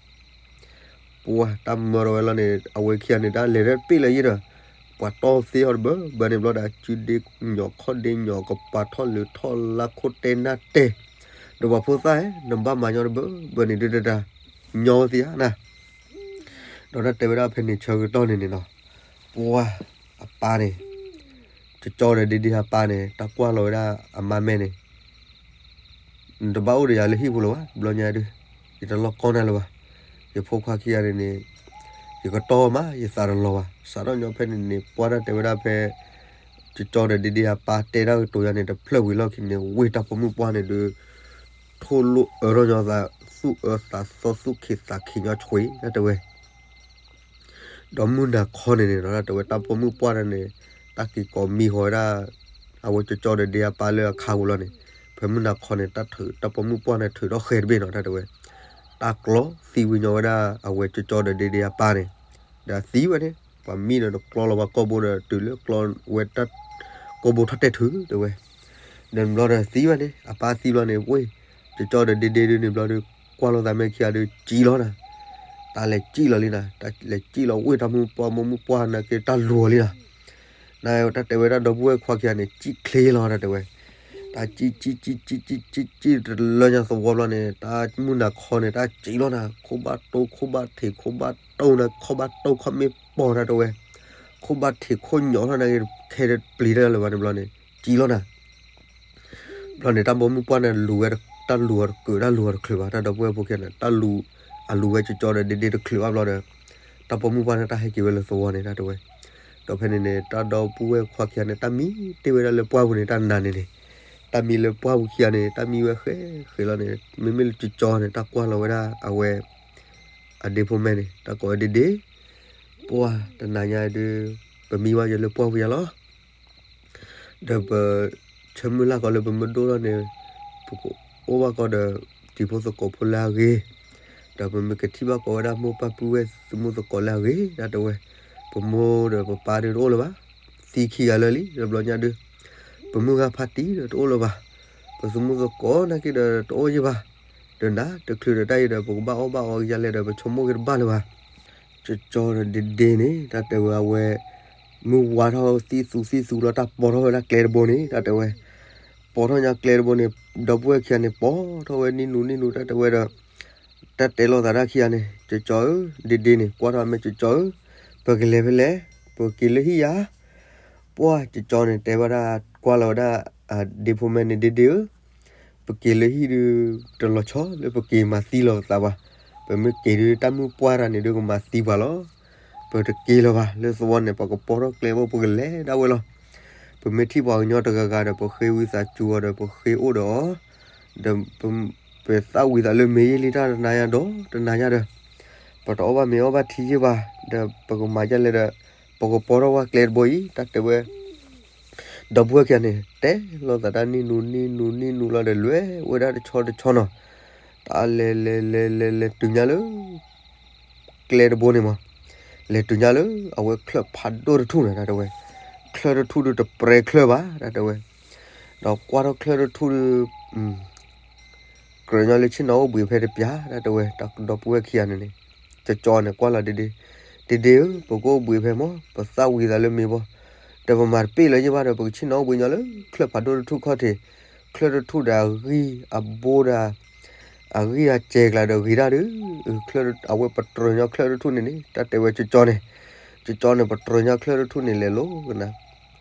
ပှၢ်တၢ်မၢဒီးဝဲလီၤန့ၣ် အဝဲခံဂၤန့ၣ် တၢ်လဲၤတပ့ၢ်လၢၤယဲဒီး ပှၤတီၢ်သ့အီၤတဘၢဘၢန့ၣ်ဘျီဒီး စုဒ့ညီၣ်ခီၣ်ဒ့ညီၣ် ကပၤထီၣ်လၢထီၣ်လၢခိၣ်တဲနၢ်တဲာ်, ဒီးပှၤဖိသၣ်ဧၢ နဘၣ်မၤညီတဘၢဘၢန့ၣ်ဒုးတၢ် ညီဝဲသ့ဧါနၤ, ဒီးတၢ်တဲဝဲဒၣ်ဖဲန့ၣ်ဆၢကတီၢ်န့ၣ်န့ၣ်နီၤ, ပှၢ်အပၢ်န့ၣ် ကၠီကၠီဒီးဒ့ဒ့အပၢ်န့ၣ် တၢ်ကွၢ်လီၤဝဲဒၣ်အမါမဲာ်န့ၣ် နတဘၣ်အိၣ်ဒီးယၤလၢဟံၣ်ပူၤလၢၤဘၣ် တဘျီညါဒုး, ယတလီၢ်ကီနၤလၢၤဘၣ်, ယဖိခွါခံဂၤန့ၣ်န့ၣ် ယကတီၢ်မး ယသးတလီၤဘၣ်, စးထီၣ်ညီဖဲန့ၣ်န့ၣ် ပှၢ်တၢ်တဲဝဲဒၣ်ဖဲ ကၠီကၠီဒီးဒ့ဒ့အပၢ်တဲတၢ်ကတိၤယၤန့ၣ် တဖျၢၣ်ဝံၤလီၢ်ခံန့ၣ် ဝ့ၢ်တၢ်ပိာ်မုၣ်ပှၢ်န့ၣ်ဒုး ထိၣ်လိၣ်အၢထီၣ်ညီသး သူၣ်အၢသးသီ သူၣ်ခံးသးခံးညီဆွံ တၢ်တဲဝဲ ဒီးမုၢ်နၤခီန့ၣ်န့ၣ် တၢ်တဲဝဲတၢ်ပိာ်မုၣ်ပှၢ်တၢ်န့ၣ် တၢ်က့ၤကိးမံဃီၤဝဲဒၣ် အဝဲကၠီကၠီဒီးဒ့အပၢ်လၢအခါပူၤလီၤန့ၣ်, ဖဲမုၢ်နၤခီန့ၣ် တၢ်ထုးတၢ်ပိာ်မုၣ်ပှၢ်န့ၣ်ထုးထီၣ်ဃဲတဘ့ၣ်နီၤ တၢ်တဲဝဲ, တၢ်ကျီသံဝံၤညီဝဲဒၣ် အဝဲကၠီကၠီဒီးဒ့ဒ့အပၢ်န့ၣ်, ဒီးသံဝဲန့ၣ် ပှၤမံဒီးတကျီလီၤပှၤကိာ်ဘိဒီး တုၤလၢကျီဝဲတၢ် ကိာ်ဘိထီၣ်တဲာ်ထုးတဲဝဲ ဒီးဘျီဒီးသံဝဲန့ၣ် အပၢ်သံဘျီန့ၣ် ဝ့ၢ် ကၠီကၠီဒီးဒ့ဒ့ဒုးန့ၣ်ဘျီဒီး ကွၢ်လိာ်သးမဲာ်ခံဂၤဒီး စံၣ်လီၤနၤ, တၢ်လဲၤစံၣ်လီၤလံနၤ, တၢ်လဲၤစံၣ်လီၤဝ့ၢ်တၢ်မုၢ်ပှၢ်မိၢ်မုၢ်ပှၢ်နာ်က့ တၢ်လူၤအီၤလံနၤ, နတၢ်တဲဝဲဒၣ်ဒီပုၢ်ဝဲၢ်ခွါခံဂၤန့ၣ် စံၣ်ချ့လီၤ တၢ်တဲဝဲ, တၢ်စံၣ်စံၣ်စံၣ်စံၣ်စံၣ်စံၣ်စံၣ် တလၢညါသဝီဘျီန့ၣ် တၢ်မုၢ်နၤခီန့ၣ် တၢ်စံၣ်လီၤနၤ, ခိၣ်ဘၣ်တိၢ်ခိၣ်ဘၣ်ထံး ခိၣ်ဘၣ်တိၢ်နၤ ခိၣ်ဘၣ်တိၢ်ခီၣ်မ့ၢ်ပီၤ တၢ်တဲဝဲ, ခိၣ်ဘၣ်ထံးခိၣ်ညီထီၣ်နာ်က့ ခဲတပျံၤတၢ်လၢၤဘၣ်န့ၣ်ဘျီန့ၣ် စံၣ်လီၤနၤ ဘျီန့ၣ် တၢ်ပိာ်မုၣ်ပှၢ်န့ၣ် လူၤဝဲတၢ်လူၤအီၤတကုး တၢ်လူၤအီၤတချုးဘၣ် တၢ်ဒီပုၢ်ဝဲၢ်ဖိခံဂၤန့ၣ် တၢ်လူၤ အလူၤဝဲကၠီကၠီဒီးဒ့ဒ့တချုးဘၣ်ဘျီဒီး တၢ်ပိာ်မုၣ်ပှၢ်န့ၣ် တၢ်ဟဲက့ၤဝဲလၢသဝီန့ၣ် တၢ်တဲဝဲ. ဒီးဖဲန့ၣ်န့ၣ် တၢ်ဒီပုၢ်ဝဲၢ်ခွါခံဂၤန့ၣ် တၢ်မံတ့ၢ်ဝဲဒၣ်လၢပှၢ်ပူၤန့ၣ် တၢ်နးန့ၣ်န့ၣ်, တၢ်မံလၢပှၢ်ပူၤခံဂၤန့ၣ် တၢ်မံဝဲဃဲဃဲလီၤန့ၣ်, မ့မ့ၢ်လၢကၠီကၠီန့ၣ် တၢ်ကွၢ်လီၤဝဲဒၣ်အဝဲ အဒ့ဖိမဲန့ၣ် တၢ်ကိးဝဲဒ့ဒ့, ပှၢ်တနၤညါဒုး ပမံဘၣ်ယလၢပှၢ်ပူၤယၤလီၤ. ဒီးပဆၢမုၢ်လၢ်ကီးလၢပမ့ၢ်ဒိၣ်ထီၣ်န့ၣ် ပကအိၣ်ဘၣ်ကီးဒီး တံၤဖိသကိးဖိလၢအဂ့ၤ, ဒီးပမ့ၢ်ကထံၣ်ဘၣ်ကီးဝဲဒၣ်မိၢ်ပၢ်ပုၢ်ဝဲၢ်သမူသကိးလၢအဂ့ၤ တၢ်တဲဝဲ. ပမိၢ်ဒီးပပၢ်ဒုးတအိၣ်လၢၤဘၣ်, သံခံဂၤလၢာ်လံ တဘျီညါဒုး, ပမုၢ်ဂၤဖါတံၢ်ဒီးတအိၣ်လၢၤဘၣ်, ပသမူသကိးနာ်က့ဒီးတအိၣ်ယံၤဘၣ်, ဒီးနၤတချုးဒီးတၢ်အံၤဒီး ပကဘၣ်အီၣ်ဘၣ်အီကယၤလဲၣ်ဒီး ပဆိကမိၣ်က့ၤတဘၣ်လၢၤဘၣ်. ကၠီကၠီဒီးဒ့ဒ့န့ၣ် တၢ်တဲဝဲအဝဲ မုၢ်ဝါထီၣ်သံၣ်သူသံၣ်သူလီၤ တၢ်ပိာ်ထီၣ်ဝဲဒၣ်ကျဲတဘိန့ၣ် တၢ်တဲဝဲ. ပိာ်ထီၣ်ညါကျဲတဘိန့ၣ် ဒီပုၢ်ဝဲၢ်ခံဂၤန့ၣ် ပိာ်ထီၣ်ဝဲနံၣ်နူနံၣ်နူ တၢ်တဲဝဲဒီး တၢ်တဲလိာ်သးတၢ်ခံဂၤန့ၣ် ကၠီကၠီဧၢ, ဒ့ဒ့န့ၣ် ကွၢ်ထီၣ်မ့ၢ်ကၠီကၠီဧၢ, ပကလဲၤဖဲလဲၣ်, ပက့ၤလၢဟံၣ်ယၤ. ပှၢ်ကၠီကၠီန့ၣ် တဲဝဲဒၣ် ကွၢ်လီၤဝဲဒၣ် ဒ့ဖိမဲန့ၣ် ဒ့ဒ့ဧၢ, ပက့ၤလၢဟံၣ်ဒုး တလီၤဆီလၢပက့ၤမၤသံလီၤပသးဘၣ်, ပမ့ၢ်က့ၤဒုး တၢ်မုၢ်ပှၢ်တၢ်န့ၣ်ဒုး ကမၤသံပှၤလီၤ. ပတက့ၤလၢၤဘၣ်, လၢသဝီန့ၣ် ပကပိာ်ထီၣ်ကျဲဘိ ပကလဲၤဒၣ်ဝဲလီၤ. ပမ့ၢ်ထံၣ်ပှၤကညီတဂၤဂၤဒီး ပဃ့ဝံသးစူၤအီၤဒီး ပဃ့အိၣ်ဒီးအီၤ, ဒီးပသၣ်ဝံၤသးလၢမ့ၤယ့ၢ်လံ တၢ်တနၤညါဒီး တနၤညါဒီး ပတအီၣ်ဘၣ်မ့ၤအီၣ်ဘၣ်ထံယ့ၢ်ဘၣ်, ဒီးပကမၤဒ်လဲၣ်ဒီး ပကပိာ်ထီၣ်ဝဲကျဲတဘိအံၤ တၢ်တဲဝဲ. ဒီပုၢ်ဝဲၢ်ခံဂၤန့ၣ် တဲလိာ်သးတၢ်နံၣ်နူနံၣ်နူနံၣ်နူလီၤဒီး လဲၤဝဲဒၣ်တဆီတဆီနီၤ, တၢ်လဲၤလဲၤလဲၤလဲၤလဲၤတုၤညါလၢ ကျဲတဘိန့ၣ်မး, လဲၤတုၤညါလၢ အဝဲချၢၣ်ဖးဒိၣ်တထူၣ်န့ၣ် တၢ်တဲဝဲ. ချၢၣ်တထူၣ်ဒုးတပြဲချၢၣ်ဘၣ် တၢ်တဲဝဲ. ဒီးကွၢ်ထီၣ်ချၢၣ်တထူၣ်ဒုး ကြၢးညီလၢဆ့ၣ်နီၤအိၣ်ဘှံးဖဲတပျၢ် တၢ်တဲဝဲ, တၢ်ဒီပုၢ်ဝဲၢ်ခံဂၤန့ၣ်န့ၣ်, ကၠီကၠီန့ၣ် ကွၢ်လီၤဒ့ဒ့, ဒ့ဒ့ဧၢ, ပကအိၣ်ဘှံးဖဲမး ပသၣ်ဝံၤသးလၢမ့ၤဘီ, ဒီးပမၤတပ့ၢ်လၢၤယ့ၢ်ဘၣ်ဒီး ပကဆ့ၣ်နီၤအိၣ်ဘှံးညီလၢ ချၢၣ်ဖးဒိၣ်တထူၣ်ခီၣ်ထံး, ချၢၣ်တထူၣ်ဒီးအဂံၢ်အဘိဒီး အဂံၢ်အစဲၤကျါဒီးဂ့ၤတၢ်ဒုး, ချၢၣ် အဝဲပတြၢၤညီချၢၣ်တထူၣ်န့ၣ်န့ၣ် တၢ်တဲဝဲကၠီကၠီန့ၣ်, ကၠီကၠီန့ၣ် ပတြၢၤညီချၢၣ်တထူၣ်န့ၣ်လဲၤလိၤကနၤ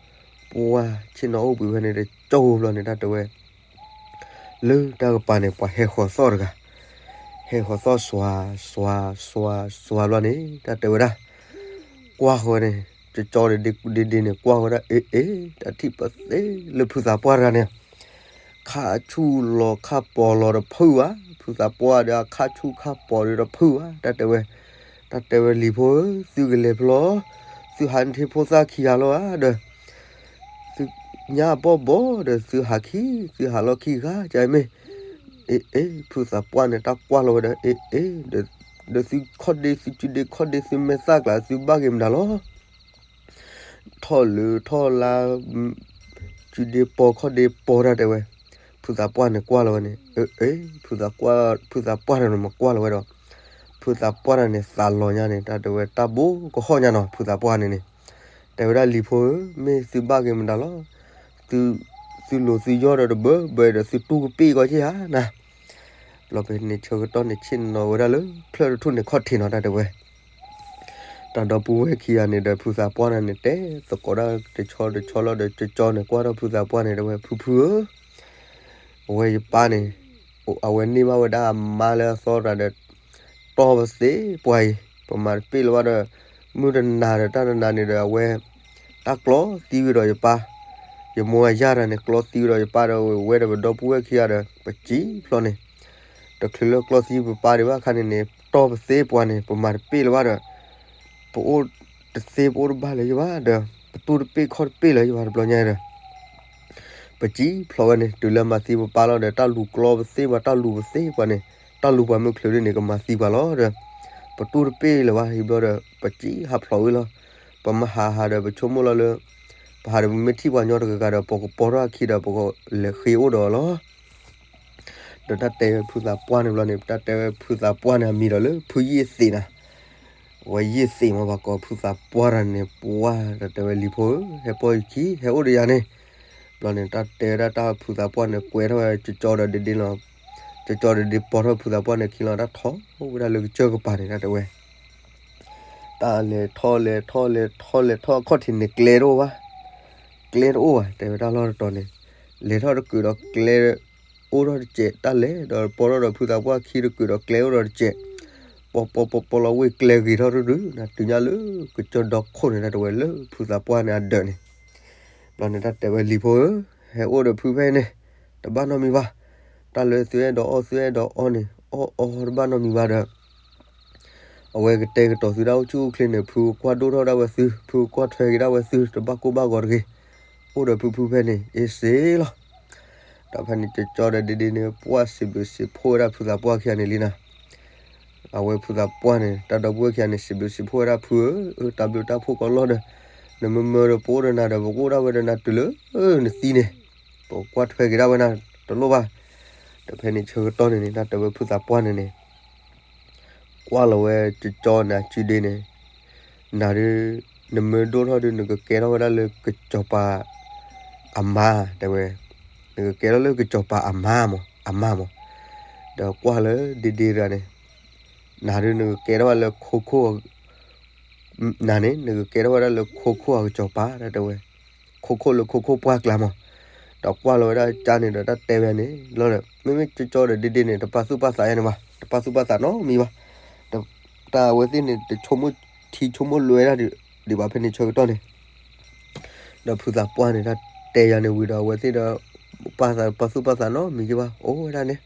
ပှၢ်ဆ့ၣ်နီၤအိၣ်ဘှံးဖဲန့ၣ်တကၠီဘျီန့ၣ် တၢ်တဲဝဲ, လၢတၢ်ကပၤန့ၣ် ပှၤဟဲဃီၤသီၣ်တဂၤ, ဟဲဃီၤသီၣ်စွၤ စွၤ စွၤ စွၤဘျီန့ၣ် တၢ်တဲဝဲဒၣ်, ကွၢ်ဃီၤန့ၣ် ကၠီကၠီဒီးဒ့ဒ့န့ၣ် ကွၢ်ဃီၤဝဲဒၣ် အ့ အ့ တၢ်ထံၣ်ပသ့လၢဖုသးပှၢ်တဂၤန့ၣ် ခါဆူၣ်လီၤခါပီၤလီၤတဖုဘၣ်, ဖုသးပှၢ်ဒီးအခါဆူၣ်ခါပီၤဒီးတဖုဘၣ် တၢ်တဲဝဲ, တၢ်တဲဝဲလံၤဖိဧၢ, သုကလဲၤဖဲလဲၣ်, သုဟးထံၣ်ဖိသၣ်ခံဂၤလီၤဧါဒီး သုညါအဘီၣ်ဘီဒီးသုဟးခံ, သုဟးလီၢ်ခံဂၤကမ့ၢ်, အ့ အ့ ဖုသးပှၢ်န့ၣ် တၢ်ကွၢ်လီၤဝဲဒီး အ့ အ့ ဒီးသုခီၣ်ဒ့သုစုဒ့ခီၣ်ဒ့သုမဲာ်သၣ်ကျါ သုဘၣ်ဂ့ၤမတၤလီၤ ထီၣ်လၢထီၣ်လါ, စုဒ့ပီခီၣ်ဒ့ပီ တၢ်တဲဝဲ, ဖုသးပှၢ်န့ၣ်ကွၢ်လီၤဝဲန့ၣ် အ့ အ့ ဖုသးပှၢ်, ဖုသးပှၢ်တဂၤန့ၣ်မ့ၢ်ကွၢ်လီၤဝဲဒီး ဖုသးပှၢ်တဂၤန့ၣ် သးလီၤညါန့ၣ် တၢ်တဲဝဲတၢ်ဘိကဟီၣ်ညါနီၤ ဖုသးပှၢ်န့ၣ်န့ၣ်, တဲဝဲဒၣ်လံၤဖိဧၢ, မ့ၢ်သုဘၣ်ဂ့ၤမတၤလီၤ, သုလိၤသုယီၢ်ဒီးတဘၢဘၢဒီးသုတူၢ်ကပ့ၢ်ကီးက့ၤဧါနၤ ဘျီဖဲန့ၣ်ဆၢကတီၢ်န့ၣ် ဆ့ၣ်နီၤဝဲဒၣ်လၢ ချၢၣ်တထူၣ်န့ၣ်ခီၣ်ထံးနီၤ တၢ်တဲဝဲ, တၢ်ဒီပုၢ်ဝဲၢ်ခံဂၤန့ၣ်ဒီး ဖုသးပှၢ်န့ၣ်န့ၣ် တဲသကိးဒၣ်တဆီတဆီလီၤဒီး ကၠီကၠီန့ၣ် ကွၢ်ထီၣ်ဖုသးပှၢ်န့ၣ် တဲဝဲ ဖုဖုဧၢ, အဝဲယပၢ်န့ၣ်, အဝဲန့ၢ်ဘၣ်ဝဲဒၣ်အမါလၢအသီတဂၤဒီး တီၢ်ပသ့ပှၤအံၤ, ပမၤတပ့ၢ်လၢၤဘၣ်ဒီး မုၢ်တနၤဒီးတၢ်တနၤန့ၣ်ဒီး အဝဲ တၢ်ကျီသံဝံၤဒီးယပၢ်, ယမိၢ်အယၢ်တဂၤန့ၣ် ကျီသံဝံၤဒီးယပၢ်ဒီး ဝဲဒီးပဒီပုၢ်ဝဲၢ်ခံဂၤဒီး ပစံၣ်ဖျိးန့ၣ်, တချုးလၢကျီသံပပၢ်ဒံးဘၣ်အခါန့ၣ်န့ၣ် တီၢ်ပသ့ပှၤန့ၣ် ပမၤတပ့ၢ်လၢၤဘၣ်ဒီး ပအိၣ်တသ့ပအိၣ်တဘၣ်လၢၤယဘၣ်ဒီး ပတူၢ်တပ့ၢ်ခီၣ်တပ့ၢ်လၢၤယဘၣ်တဘျီညါဒီး ပစံၣ်ဖျိးဝဲန့ၣ် တုၤလၢမၤသံပပၢ်လီၤဒီး တၢ်လူၤကျီပသ့ပှၤ တၢ်လူၤပသ့ပှၤန့ၣ် တၢ်လူၤပှၤမုၢ်ချုးဒ်န့ၣ် ကမၤသံပှၤလီၤဒီး ပတူၢ်တပ့ၢ်လၢၤဘၣ် ဟံဘျီဒီး ပစံၣ်ဟးဖျိးဝဲလီၤ. ပမဟးဟးဒီး ပဆိကမိၣ်လီၤလၢ ပဟးဒီးပမ့ၢ်ထံၣ်ပှၤညီတဂၤဂၤဒီး ပကပိာ်ထီၣ်အခံဒီး ပကလဲၤဃ့အိၣ်ဒီးအီၤလီၤ. ဒီးတၢ်တဲဝဲဖုသးပှၢ်န့ၣ်ဘျီန့ၣ် တၢ်တဲဝဲဖုသးပှၢ်န့ၣ် အမံၤဒီးလၢ ဖုယ့ၢ်သ့းနၤ အဝဲယ့ၢ်သ့းမး ပှၤကိးဖုသးပှၢ်တဂၤန့ၣ် ပှၢ် တၢ်တဲဝဲလံၤဖိဧၢ ဟဲပိာ်ယခံ ဟဲအိၣ်ဒီးယၤန့ၣ်, ဘျီန့ၣ် တၢ်တဲဝဲဒၣ်တၢ်ဖုသးပှၢ်န့ၣ် ကွဲထီၣ်ဝဲကၠီကၠီဒီးဒ့ဒ့လီၤ. ကၠီကၠီဒီးဒ့ဒ့ပိာ်ထီၣ်ဖုသးပှၢ်န့ၣ်ခံလီၤ တၢ်ထီၣ်ဝဲဒၣ်လၢကစၢၢ်ကပၤန့ၣ် တၢ်တဲဝဲ တၢ်လဲၤထီၣ်လဲၤထီၣ်လဲၤထီၣ်လဲၤထီၣ်အခီၣ်ထံးန့ၣ် ကျဲတအိၣ်ဘၣ်, ကျဲတအိၣ်ဘၣ် တဲဝဲတၢ်လီၢ်တတီၤန့ၣ်, လဲၤထီၣ်တကုာ်ဒီးကျဲ အိၣ်ထီၣ်တစဲး တၢ်လဲၤဒီးပိာ်ထီၣ်ဒီးဖုသးပှၢ်ခံတကုာ်ဒီးကျဲအိၣ်ဒီးတစဲး, ပီပီပီပီလီၤဝ့ၢ်ကျဲဂ့ၤထီၣ်တဒု နတုၤညါလၢကစၢၢ်ဒီခိၣ်န့ၣ် တၢ်တဲဝဲလၢဖုသးပှၢ်န့ၣ်အဒၢးန့ၣ်, ဘျီန့ၣ်တၢ်တဲဝဲလံၤဖိဧၢ, ဟဲအိၣ်ဒီးဖုဖဲန့ၣ်, တဘၣ်နီတမံၤဘၣ်, တၢ်လၢသုအဲၣ်ဒိးအီၣ်သုအဲၣ်ဒိးအီန့ၣ် အီၣ်အီတဘၣ်နီတမံၤဘၣ်ဒီး အဝဲကတဲာ်ကတီၤသုတၢ်အိၣ်ဆူၣ်အိၣ်ချ့န့ၣ် ဖုကွၢ်ဒိၣ်ထီၣ်ဒၣ်ဝဲသု, ဖုကွၢ်ထွဲက့ၤဒၣ်ဝဲသု တဘၣ်ကိၢ်ဘၣ်ဂီၤတဂ့ၤ, အိၣ်ဒီးဖုဖုဖဲန့ၣ် အ့စ့လီၤ. ဒီးဖဲန့ၣ်ကၠီကၠီဒီးဒ့ဒ့န့ၣ် ပှၢ်စံးဘျုးစံးဖှိၣ်ဝဲဒၣ်ဖုသးပှၢ်ခံဂၤန့ၣ်လံနၤ, အဝဲဖုသးပှၢ်န့ၣ် တၢ်ဒီပုၢ်ဝဲၢ်ခံဂၤန့ၣ် စံးဘျုးစံးဖှိၣ်ဝဲဒၣ်ဖုဧၢ, တၢ်ဘျုးတၢ်ဖှိၣ်ကီးလီၢ်ဒီး နမ့မ့ၢ်ဒီးပအိၣ်ဒီးနၤဒီး ပကအိၣ်ဒၣ်ဝဲဒီးနၤတုၤလၢနသံန့ၣ်, ပကွၢ်ထွဲက့ၤဒၣ်ဝဲနၤတလိၣ်ဘၣ်. ဒီးဖဲန့ၣ်ဆၢကတီၢ်န့ၣ်န့ၣ် တၢ်တဲဝဲဖုသးပှၢ်န့ၣ်န့ၣ် ကွၢ်လီၤဝဲကၠီကၠီန့ၣ်အစုဒ့န့ၣ်, နၤဒုး နမ့ၢ်ဒိၣ်ထီၣ်ဒုး နကကဲထီၣ်ဝဲဒၣ်လၢကစီၤပၤအမါ တဲဝဲ, နကကဲထီၣ်လၢကစီၤပၤအမါမး အမါမး, ဒီးကွၢ်လၢဒ့ဒ့တဂၤန့ၣ်, နၤဒုး နကကဲထီၣ်ဝဲလၢခိခိၣ် နၤန့ၣ် နကကဲထီၣ်ဝဲဒၣ်လၢခိခိၣ်အကစီၤပၤ တၢ်တဲဝဲ, ခိခိၣ်လၢခိခိၣ်ပှၢ်ကျါမး, ဒီးကွၢ်လီၤဝဲဒၣ်ကၠီန့ၣ်ဒီး တၢ်တဲဝဲန့ၣ်လီၤဒီး မ့မ့ၢ်ကၠီကၠီဒီးဒ့ဒ့န့ၣ် တပာ်သူၣ်ပာ်သးယါန့ၣ်ဘၣ်, တပာ်သူၣ်ပာ်သးနီတမံၤဘၣ်, တၢ်အဝဲသ့ၣ်န့ၣ် တဆိကမိၣ်ထံဆိကမိၣ်လွဲဒၣ်ဒံးဘၣ် ဖဲန့ၣ်ဆၢကတီၢ်န့ၣ် ဒီးဖုသးပှၢ်န့ၣ် တၢ်တဲယါန့ၣ်ဝံၤဒီး အဝဲသ့ၣ်ဒီး ပာ်သး ပာ်သူၣ်ပာ်သးနီတမံၤက့ဘၣ် အိၣ်ဝဲဒၣ်န့ၣ်,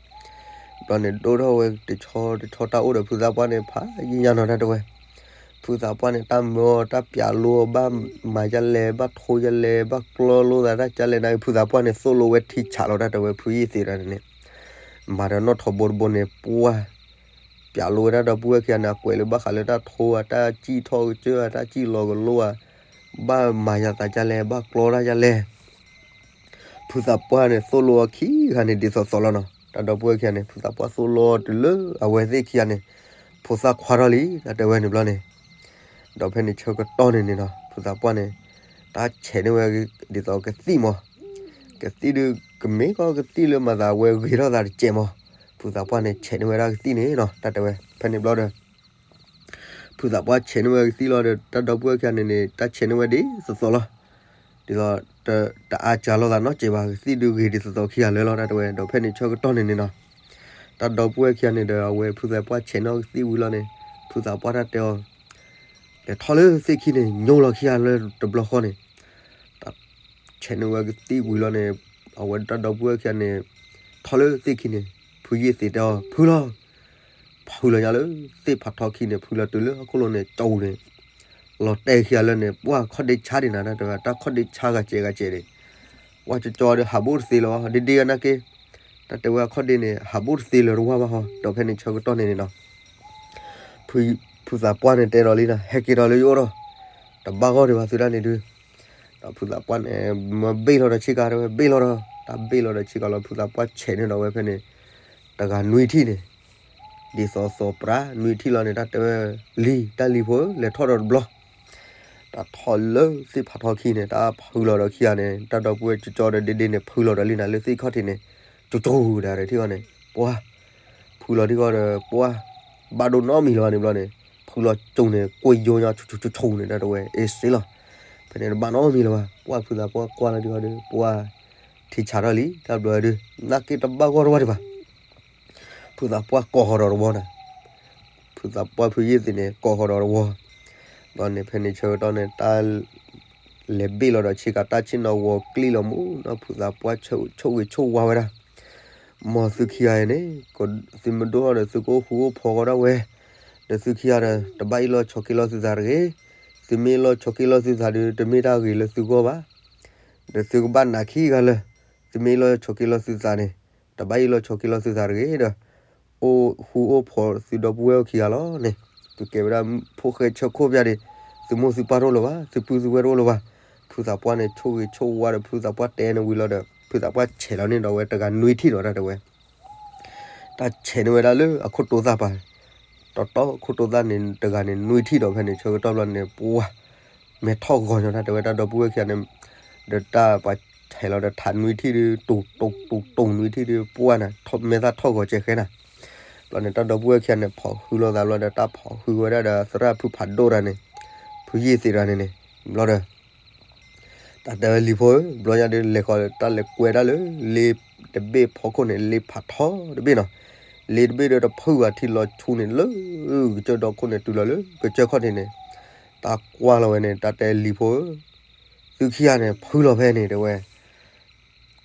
ဘျီန့ၣ်ဒိၣ်ထီၣ်ဝဲတဆီတဆီတၢ်အိၣ်ဒီးဖုသးပှၢ်န့ၣ် ဖးယံာ်ညါနီၤ တၢ်တဲဝဲ, ဖုသးပှၢ်န့ၣ် တၢ်မၢအီၤ တၢ်ပျးလိအီၤ ဘၣ်မၤယါလဲၣ် ဘၣ်ထိယါလဲၣ် ဘၣ်ကျီလိာ်သးတၢ်ကါလဲၣ်န့ၣ် ဖုသးပှၢ်န့ၣ် သိၣ်လိဝဲထံဆးလီၤ တၢ်တဲဝဲ ဖုယ့ၢ်သ့းတဂၤန့ၣ်န့ၣ်, မၤဒီးနီၣ်ထိးဘိတဘိန့ၣ် ပှၢ် ပျးလိဝဲဒၣ်ဒီပုၢ်ဝဲၢ်ခံဂၤန့ၣ် အကွဲးလၢဘၣ်ဃးလၢတၢ်ထိဧါ တၢ်စံၣ်ထီၣ်ကစၢၢ်ဧါ တၢ်စံၣ်လီၤကလိဧါ, ဘၣ်မၤယၤသးကါလဲၣ် ဘၣ်ကျီတၢ်ကါလဲၣ် ဖုသးပှၢ်န့ၣ် သိၣ်လိအီၤခံဂၤန့ၣ် ဒ်သိးသိးလီၤနီၤ တၢ်ဒီပုၢ်ဝဲၢ်ခံဂၤန့ၣ် ဖုသးပှၢ်သိၣ်လိအီၤတုၤလၢအဝဲသ့ၣ်ခံဂၤန့ၣ် ဖိသၣ်ခွါထီၣ်လံ တၢ်တဲဝဲန့ၣ်ဘျီန့ၣ်, ဒီးဖဲန့ၣ်ဆၢကတီၢ်န့ၣ်န့ၣ်နီၤ ဖုသးပှၢ်န့ၣ် တၢ်ဆဲးန့ၢ်ဝဲဒ်သိးကသံၣ်မး, ကသံၣ်ဒုး ကမ့ၢ်ကီကသံၣ်လၢမၤသးဝဲဂ့ၤထီၣ်သးတစဲးမး, ဖုသးပှၢ်န့ၣ် ဆဲးန့ၢ်ဝဲဒၣ်ကသံၣ်န့ၣ်နီၤ တၢ်တဲဝဲ ဖဲန့ၣ်ဘျီဒီး ဖုသးပှၢ်ဆဲးန့ၢ်ဝဲကသံၣ်လီၤဒီး တၢ်ဒီပုၢ်ဝဲၢ်ခံဂၤန့ၣ်န့ၣ် တၢ်ဆဲးန့ၢ်ဝဲဒ်သိးသိးလီၤ, ဒ်သိး တအါစှၤလိာ်သးနီတစဲးဘၣ် ကသံၣ်ဒုးဂ့ၤဒ်သိးသိးခံဂၤလၢာ်လီၤ တၢ်တဲဝဲ ဒီးဖဲန့ၣ်ဆၢကတီၢ်န့ၣ်န့ၣ်နီၤ တၢ်ဒီပုၢ်ဝဲၢ်ခံဂၤန့ၣ်ဒီး အဝဲဖုသးပှၢ်ဆဲးန့ၢ်ကသံၣ်ဝံၤလီၤန့ၣ် ဖုသးပှၢ်တၢ်တဲအီၤ လဲၤထီၣ်လၢသ့ၣ်ခံန့ၣ် ညိလီၤခံဂၤလၢတဘျီဃီန့ၣ် တၢ်ဆဲးန့ၢ်ဝဲကသံၣ်ဝံၤလီၤန့ၣ် အဝဲတၢ်ဒီပုၢ်ဝဲၢ်ခံဂၤန့ၣ် ထီၣ်လၢသ့ၣ်ခံန့ၣ် ဖုယ့ၢ်သ့းတဲအီၤ ဖုလီၤ, ဖုလီၤညါလၢသ့ၣ်ဖးထီခံန့ၣ် ဖုလီၤတုၤလၢဟီၣ်ခိၣ်လိၤန့ၣ် ကၠိန့ၣ် လီၤတဲာ်ခံဂၤလၢန့ၣ် ပှၢ်ခီၣ်ဒ့ဆါဒံးနၤ တၢ်တဲဝဲ တၢ်ခီၣ်ဒ့ဆါဂၤစဲးဂၤစဲးဒံး ပှၢ်ကၠီကၠီဒီးဟးဘိၣ်တသ့လၢၤဘၣ် ဒ့ဒ့နာ်က့ တၢ်တဲဝဲအခီၣ်ဒ့န့ၣ် ဟးဘိၣ်တသ့လၢၤတဝၢ်ဘၣ်ဟီ ဒီးဖဲန့ၣ်ဆၢကတီၢ်န့ၣ်န့ၣ်နီၤ ဖုသးပှၢ်န့ၣ်တဲဒီးလံနီၤ ဟဲက့ၤဒီးလၢယအိၣ်ဒီး တဘၣ်ဂီၢ်ဒံးဘၣ်သုဒၣ်န့ၣ်ဒုး ဒီးဖုသးပှၢ်န့ၣ် မ့ၢ်ဘ့ၣ်လီၤဒီးဆ့ကၤတဲဝဲ ဘ့ၣ်လီၤဒီး တၢ်ဘ့ၣ်လီၤဒီးဆ့ကၤလီၤ ဖုသးပှၢ်ဆဲးန့ၢ်ဒီးဝဲဖဲန့ၣ် တဂၤနွံထံၣ်န့ၣ် ဒ်သိးသိးပြးနွံထံၣ်လီၤန့ၣ် တၢ်တဲဝဲ လံ တၢ်လံၤဖိ လဲၤထီၣ်ဒီးတဘျီ တၢ်ထီၣ်လၢသ့ၣ်ဖးထီခံန့ၣ် တၢ်ဖုလီၤဒီးခံဂၤန့ၣ် တၢ်ဒီပုၢ်ဝဲၢ်ကၠီကၠီဒီးဒ့ဒ့န့ၣ် ဖုလီၤဒီးလံနၤလၢသ့ၣ်ခီၣ်ထံးန့ၣ် ကၠိကၠိဒၣ်ဒီးထံၣ်အီၤန့ၣ် ပှၢ် ဖုလီၤထံၣ်ဃီဒီး ပှၢ် ဘၣ်ဒိၣ်နီတမံၤလၢၤဘၣ်န့ၣ်ဘျီန့ၣ် ဖုလီၤကၠိန့ၣ် ကွံာ်ယိညါဆူၣ်ဆူၣ်ဆူၣ်ဆူၣ်န့ၣ် တၢ်တဲဝဲ အ့စ့လီၤ ဖဲန့ၣ်တဘၣ်နီတမံၤလၢၤဘၣ် ပှၢ်ဖုသးပှၢ်ကွၢ်လီၤထံၣ်ဃီဒီး ပှၢ် ထံဆးထီၣ်လံ တၢ်ဘျီဒုး နာ်က့တဘၣ်ဂီၢ်တဝၢ်ဒံးဘၣ် ဖုသးပှၢ်ကိးဃီၤဒီးတဝီန့ၣ် ဖုသးပှၢ်ဖုယ့ၢ်သ့းန့ၣ် ကိးဃီၤဒီးတဝီ ဘျီန့ၣ် ဖဲန့ၣ်ဆၢကတီၢ်န့ၣ် တၢ် လဲၤဘ့ၣ်လီၤဒီးဆ့ကၤ တၢ်ဆ့ၣ်နီၤဂီၤကျံၣ်လီၤမူနီၤ ဖုသးပှၢ်ဆိၣ်ဂ့ၤဆိၣ်ဝါဝဲဒၣ် မ်သုခံဂၤအံၤန့ၣ် သုမ့ၢ်ဒိၣ်ထီၣ်ဒီး သုကအိၣ်ဃူအိၣ်ဖိးဃီဒၣ်ဝဲ, ဒီးသုခံဂၤဒီး တဘၣ်အ့ၣ်လိာ်ဆိးက့လိာ်သုသးတဂ့ၤ. သုမ့ၢ်အ့ၣ်လိာ်ဆိးက့လိာ်သုသးဒီး တမ့ၢ်တၢ်ဂ့ၤလၢသုဂီၢ်ဘၣ်. ဒီးသုကဘၣ်နာ်ခံဂၤလၢ သုမ့ၢ်အ့ၣ်လိာ်ဆိးက့လိာ်သုသးန့ၣ် တဘၣ်အ့ၣ်လိာ်ဆိးက့လိာ်သုသးတဂ့ၤဒီး အိၣ်ဃူအိၣ်ဖိးသုဒီပုၢ်ဝဲၢ်အိၣ်ခံဂၤလီၤန့ၣ်. သုကဲဝဲဒၣ်ဖိၣ်ဃဲဆၢခိၣ်ပျၢ်ဒီး သုမိၢ်သုပၢ်တအိၣ်လၢၤဘၣ်, သုပုၢ်သုဝဲၢ်တအိၣ်လၢၤဘၣ်. ဖုသးပှၢ်န့ၣ် ဆိၣ်ဂ့ၤဆိၣ်ဝါဒီး ဖုသးပှၢ်တဲန့ၣ်ဝံၤလီၤဒီး ဖုသးပှၢ်ဆဲးလီၤန့ၢ်ဒီးဝဲတဂၤနွံထံၣ်နီၤ တၢ်တဲဝဲ တၢ်ဆဲးန့ၢ်ဝဲဒၣ်လၢအခိၣ်တိသၣ်ပၤ, တီတီအခိၣ်တိသၣ်န့ၣ် တဂၤန့ၣ်နွံထံၣ်ဒီး ဖဲန့ၣ်ဆၢကတီၢ်ဘျီန့ၣ် ပှၢ် မဲာ်ထီၣ်ဂီၤညီ တၢ်တဲဝဲ တၢ်ဒီပုၢ်ဝဲၢ်ခံဂၤန့ၣ် ဒီးတၢ်ပှၤဆဲးလီၤဒီးထးနွံထံၣ်ဒီး တူာ်တူာ်တူာ်တူာ်နွံထံၣ်ဒီး ပှၢ်နၤ မဲာ်သၣ်ထီၣ်ဂီၤကဲဃဲနၤ. ဘျီန့ၣ် တၢ်ဒီပုၢ်ဝဲၢ်ခံဂၤန့ၣ် ဖိးဟုလိာ်သးဘျီဒီး တၢ်ဖိးဟုဝဲဒၣ်ဒီး သရၣ်ဖုဖးဒိၣ်တဂၤန့ၣ် ဖုယ့ၢ်သ့းတဂၤန့ၣ်န့ၣ် ဘျီဒီး တၢ်တဲဝဲလံၤဖိဧၢ, ဘျီညါဒီးလဲၤဃီၤ တၢ်လဲၤကွဲဒၣ်လၢ လ့တဘ့ၣ်ဖီခိၣ်န့ၣ် လ့ဖးထီတဘ့ၣ်နီၤ. လ့တဘ့ၣ်ဒီးတဖုဘၣ် ထံလီၤဆူၣ်န့ၣ်လၢ ကစၢၢ်ဒီခိၣ်န့ၣ် တုၤလီၤလၢကစၢၢ်ခီၣ်ထံးန့ၣ်, တၢ်ကွၢ်လီၤဝဲန့ၣ် တၢ်တဲလံၤဖိဧၢ, သုခံဂၤန့ၣ် ဖုလီၤဖဲန့ၣ်တဲဝဲ,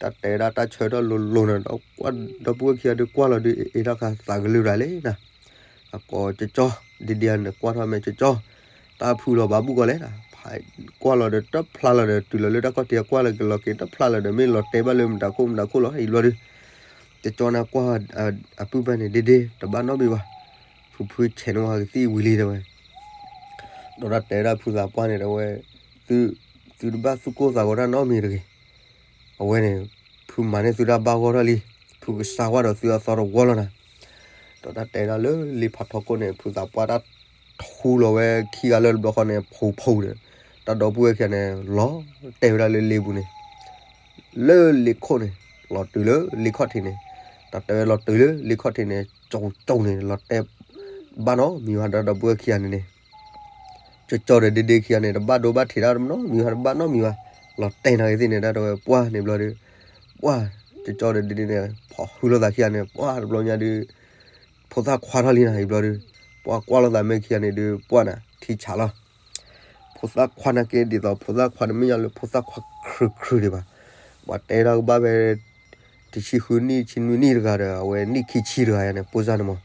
တၢ်တဲဒၣ်တၢ်ဆၢထၢၣ်လိၤလိၤန့ၣ်ဒီး ဒီပုၢ်ဝဲၢ်ခံဂၤဒုးကွၢ်လီၤဒုး အ့ၣ်ထီၣ်ခါသးကလုၢ်ရၤလံနၤ, အကိးကၠီကၠီ, ဒ့ဒ့န့ၣ် ကွၢ်ထီၣ်မဲာ်ကၠီကၠီ, တၢ်ဖုလီၤဘၣ်ဘူၣ်ကီးလဲၣ်, ကွၢ်လီၤဒီးတဖျါလီၤဒီး တုၤလီၤလၢတၢ်ခီၣ်ထံးအကွၢ်လီၤက့ၤလီၤက့ၤတဖျါလီၤဒီး မ့ၢ်လီၤတဲာ်ဘၣ်လၢမတၤခိၣ်မတၤခိၣ်လီၤ အံၤဘျီဒုး, ကၠီကၠီန့ၣ်ကွၢ် အပုၢ်ဖဲန့ၣ် ဒ့ဒ့ တဘၣ်နီတမံၤဘၣ်, ဖုဖုဆဲးန့ၢ်ဝဲကသံၣ်ဝံၤလံတဲဝဲ, ဒီးတၢ်တဲဒၣ်ဖုသးပှၢ်န့ၣ်တဲဝဲ, သု သုတဘၣ်သူၣ်ကိၢ်သးဂီၤတၢ်နီတမံၤတဂ့ၤ, အဝဲန့ၣ် ဖုမၤန့ၢ်သုတၢ်ဘၣ်ဂီၢ်ထီၣ်လံ, ဖုကစၢ်ဝဲဒီးသုအသီတဝီလီၤနၤ, ဒီးတၢ်တဲဒၣ်လၢလ့ဖးထီခိၣ်န့ၣ် ဖုသးပှၢ်တၢ်ထူလီၤဝဲခံဂၤလၢတဘျီဃီန့ၣ် ဖူဖူဒီး, တၢ်ဒီပုၢ်ဝဲၢ်ခံဂၤန့ၣ် လီၤတဲာ်ဝဲဒၣ်လၢလ့ပူၤန့ၣ် လၢလ့ခိၣ်န့ၣ်, လီၤတုၤလၢလ့ခီၣ်ထံးန့ၣ်, တၢ်တဲဝဲလီၤတုၤလၢလ့ခီၣ်ထံးန့ၣ် ကၠီကၠီန့ၣ် လီၤတဲာ်ဘၣ်နီတမံၤဘၣ်ဒီးဒီပုၢ်ဝဲၢ်ခံဂၤန့ၣ်န့ၣ်, ကၠီကၠီဒီးဒ့ဒ့ခံဂၤန့ၣ် တဘၣ်ဒိဘၣ်ထံးတၢ်နီတမံၤဘၣ် တဘၣ်နီတမံၤဘၣ်, လီၤတဲာ်န့ၢ်က့ၤသ့ၣ်န့ၣ် တၢ်တဲဝဲပှၢ်န့ၣ်ဘျီဒီး, ပှၢ်, ကၠီကၠီဒီးဒ့ဒ့န့ၣ် ဖီၣ်ဟုလိာ်သးခံဂၤန့ၣ် ပှၢ်တဘျီညါဒုး ဖိသၣ်ခွါထီၣ်လံနၤ အံၤဘျီဒီး, ပှၢ်ကွၢ်လိာ်သးမ့ၢ်ခံဂၤန့ၣ်ဒုး ပှၢ်နၤ ထံဆးလီၤ ဖိသၣ်ခွါနာ်က့ ဒ်သိးဖိသၣ်ခွါတမ့ၢ်ညါလၢဖိသၣ်ခွါခရံာ်ခရံာ်ဒံးဘၣ်, ပှၤတဲဒၣ်ကဘၣ်ဖဲ တဆံဃုနံၣ် ဆံနွံနံၣ်တဂၤဒီး အဝဲနံၣ်ခံဆံတဂၤယါန့ၣ် ပိၢ်စၢ်န့ၣ်မး,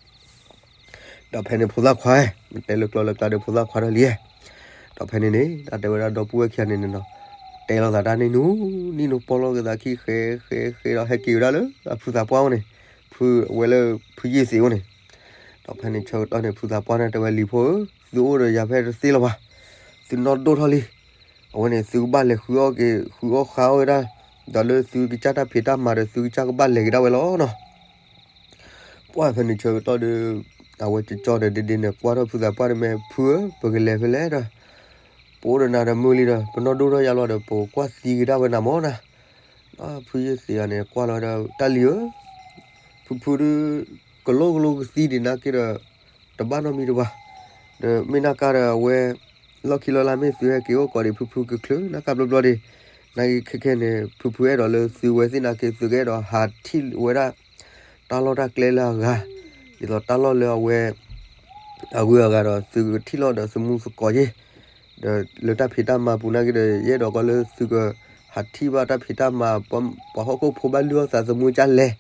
ဒီးဖဲန့ၣ်ဖိသၣ်ခွါ, မ့ၢ်တဲလၢကျီလၢကျါဒီးဖိသၣ်ခွါထီၣ်လံ, ဒီးဖဲန့ၣ်န့ၣ် တၢ်တဲဝဲဒၣ်ဒီပုၢ်ဝဲၢ်ခံဂၤန့ၣ်န့ၣ်နီၤ, တဲလိာ်သးတၢ်န့ၣ်နူနံၣ်နူပီလိာ်က့ၤသးခံဃဲဃဲဃဲဒီးဟဲက့ၤဝဲဒၣ်လၢအဖုသးပှၢ်အိၣ်န့ၣ်, ဖုအဝဲလၢဖုယ့ၢ်သ့းအိၣ်န့ၣ် ဒီးဖဲန့ၣ်ဆၢကတီၢ်န့ၣ် ဖုသးပှၢ်န့ၣ်တဲဝဲလံၤဖိဧၢ, သုအိၣ်ဒီးယၤဖဲတသ့လၢၤဘၣ်, သုနီၢ်ဒိၣ်ထီၣ်လံ, အဝဲန့ၣ် သုကဘၣ်လဲၤဃုအီၣ်က့ၤ ဃုအီၣ်ဃုအီၣ်ဝဲဒၣ်, ဒီးလၢသုကစၢ်တၢ်ဖံးတၢ်မၤဒီး သုကစၢ်ကဘၣ်လဲၤက့ၤဒၣ်ဝဲလီၤနီၤ. ပှၢ်ဖဲန့ၣ်ဆၢကတီၢ်ဒီး အဝဲကၠီကၠီဒီးဒ့ဒ့န့ၣ် ကွၢ်ထီၣ်ဖုသးပှၢ်န့ၣ်မ့ၢ် ဖုဧၢ ပကလဲၤဖဲလဲၣ်ဒီး ပအိၣ်ဒီးနၤဒီးမုၢ်လံဒီး ပနီၢ်ဒိၣ်ထီၣ်ယါလီၤဒီး ပကွၢ်သံကဒါဝဲနၤမၢ်နၤ. ဖုယ့ၢ်သ့းဂၤန့ၣ် ကွၢ်လီၤဝဲဒီး တၢ်လံၤဧၢ, ဖုဖုဒုး ကလိကလိကသံဒံးနာ်က့ဒီး တဘၣ်နီတမံၤတဘၣ်, ဒီးမ့ၢ်နာ်က့ဒီးအဝဲ လီၢ်ခံလီၢ်လၢ်မ့ၢ်သုဟဲက့ၤအိၣ်ကိးဒံး ဖုဖုကချုးနာ်က့ဘျီဘျီဒံး, နာ်က့ခဲခဲန့ၣ် ဖုဖုအဲၣ်ဒိးလၢသုဝဲသ့ၣ်နာ်က့ သုကအဲၣ်ဒိးဟးထံၣ်ဝဲဒၣ် တၢ်လီၢ်တၢ်ကျဲလၢအဂၤ, ဒ်သိးတၢ်လီၢ်လၢအဝဲ အဂုၤအဂၤဒီး သုကထံၣ်လိာ်ဒီးသမူသကိးယ့ၢ်, ဒီးလၢတၢ်ဖံးတၢ်မၤပူၤနာ်က့ဒီး ယအဲၣ်ဒိးကီးလၢသုကဟးထံၣ်ဘၣ်တၢ်ဖံးတၢ်မၤ ပှၤဟီၣ်ခိၣ်ဖိဘၣ်လုၢ်အီၣ်သးသမူကလဲၣ်,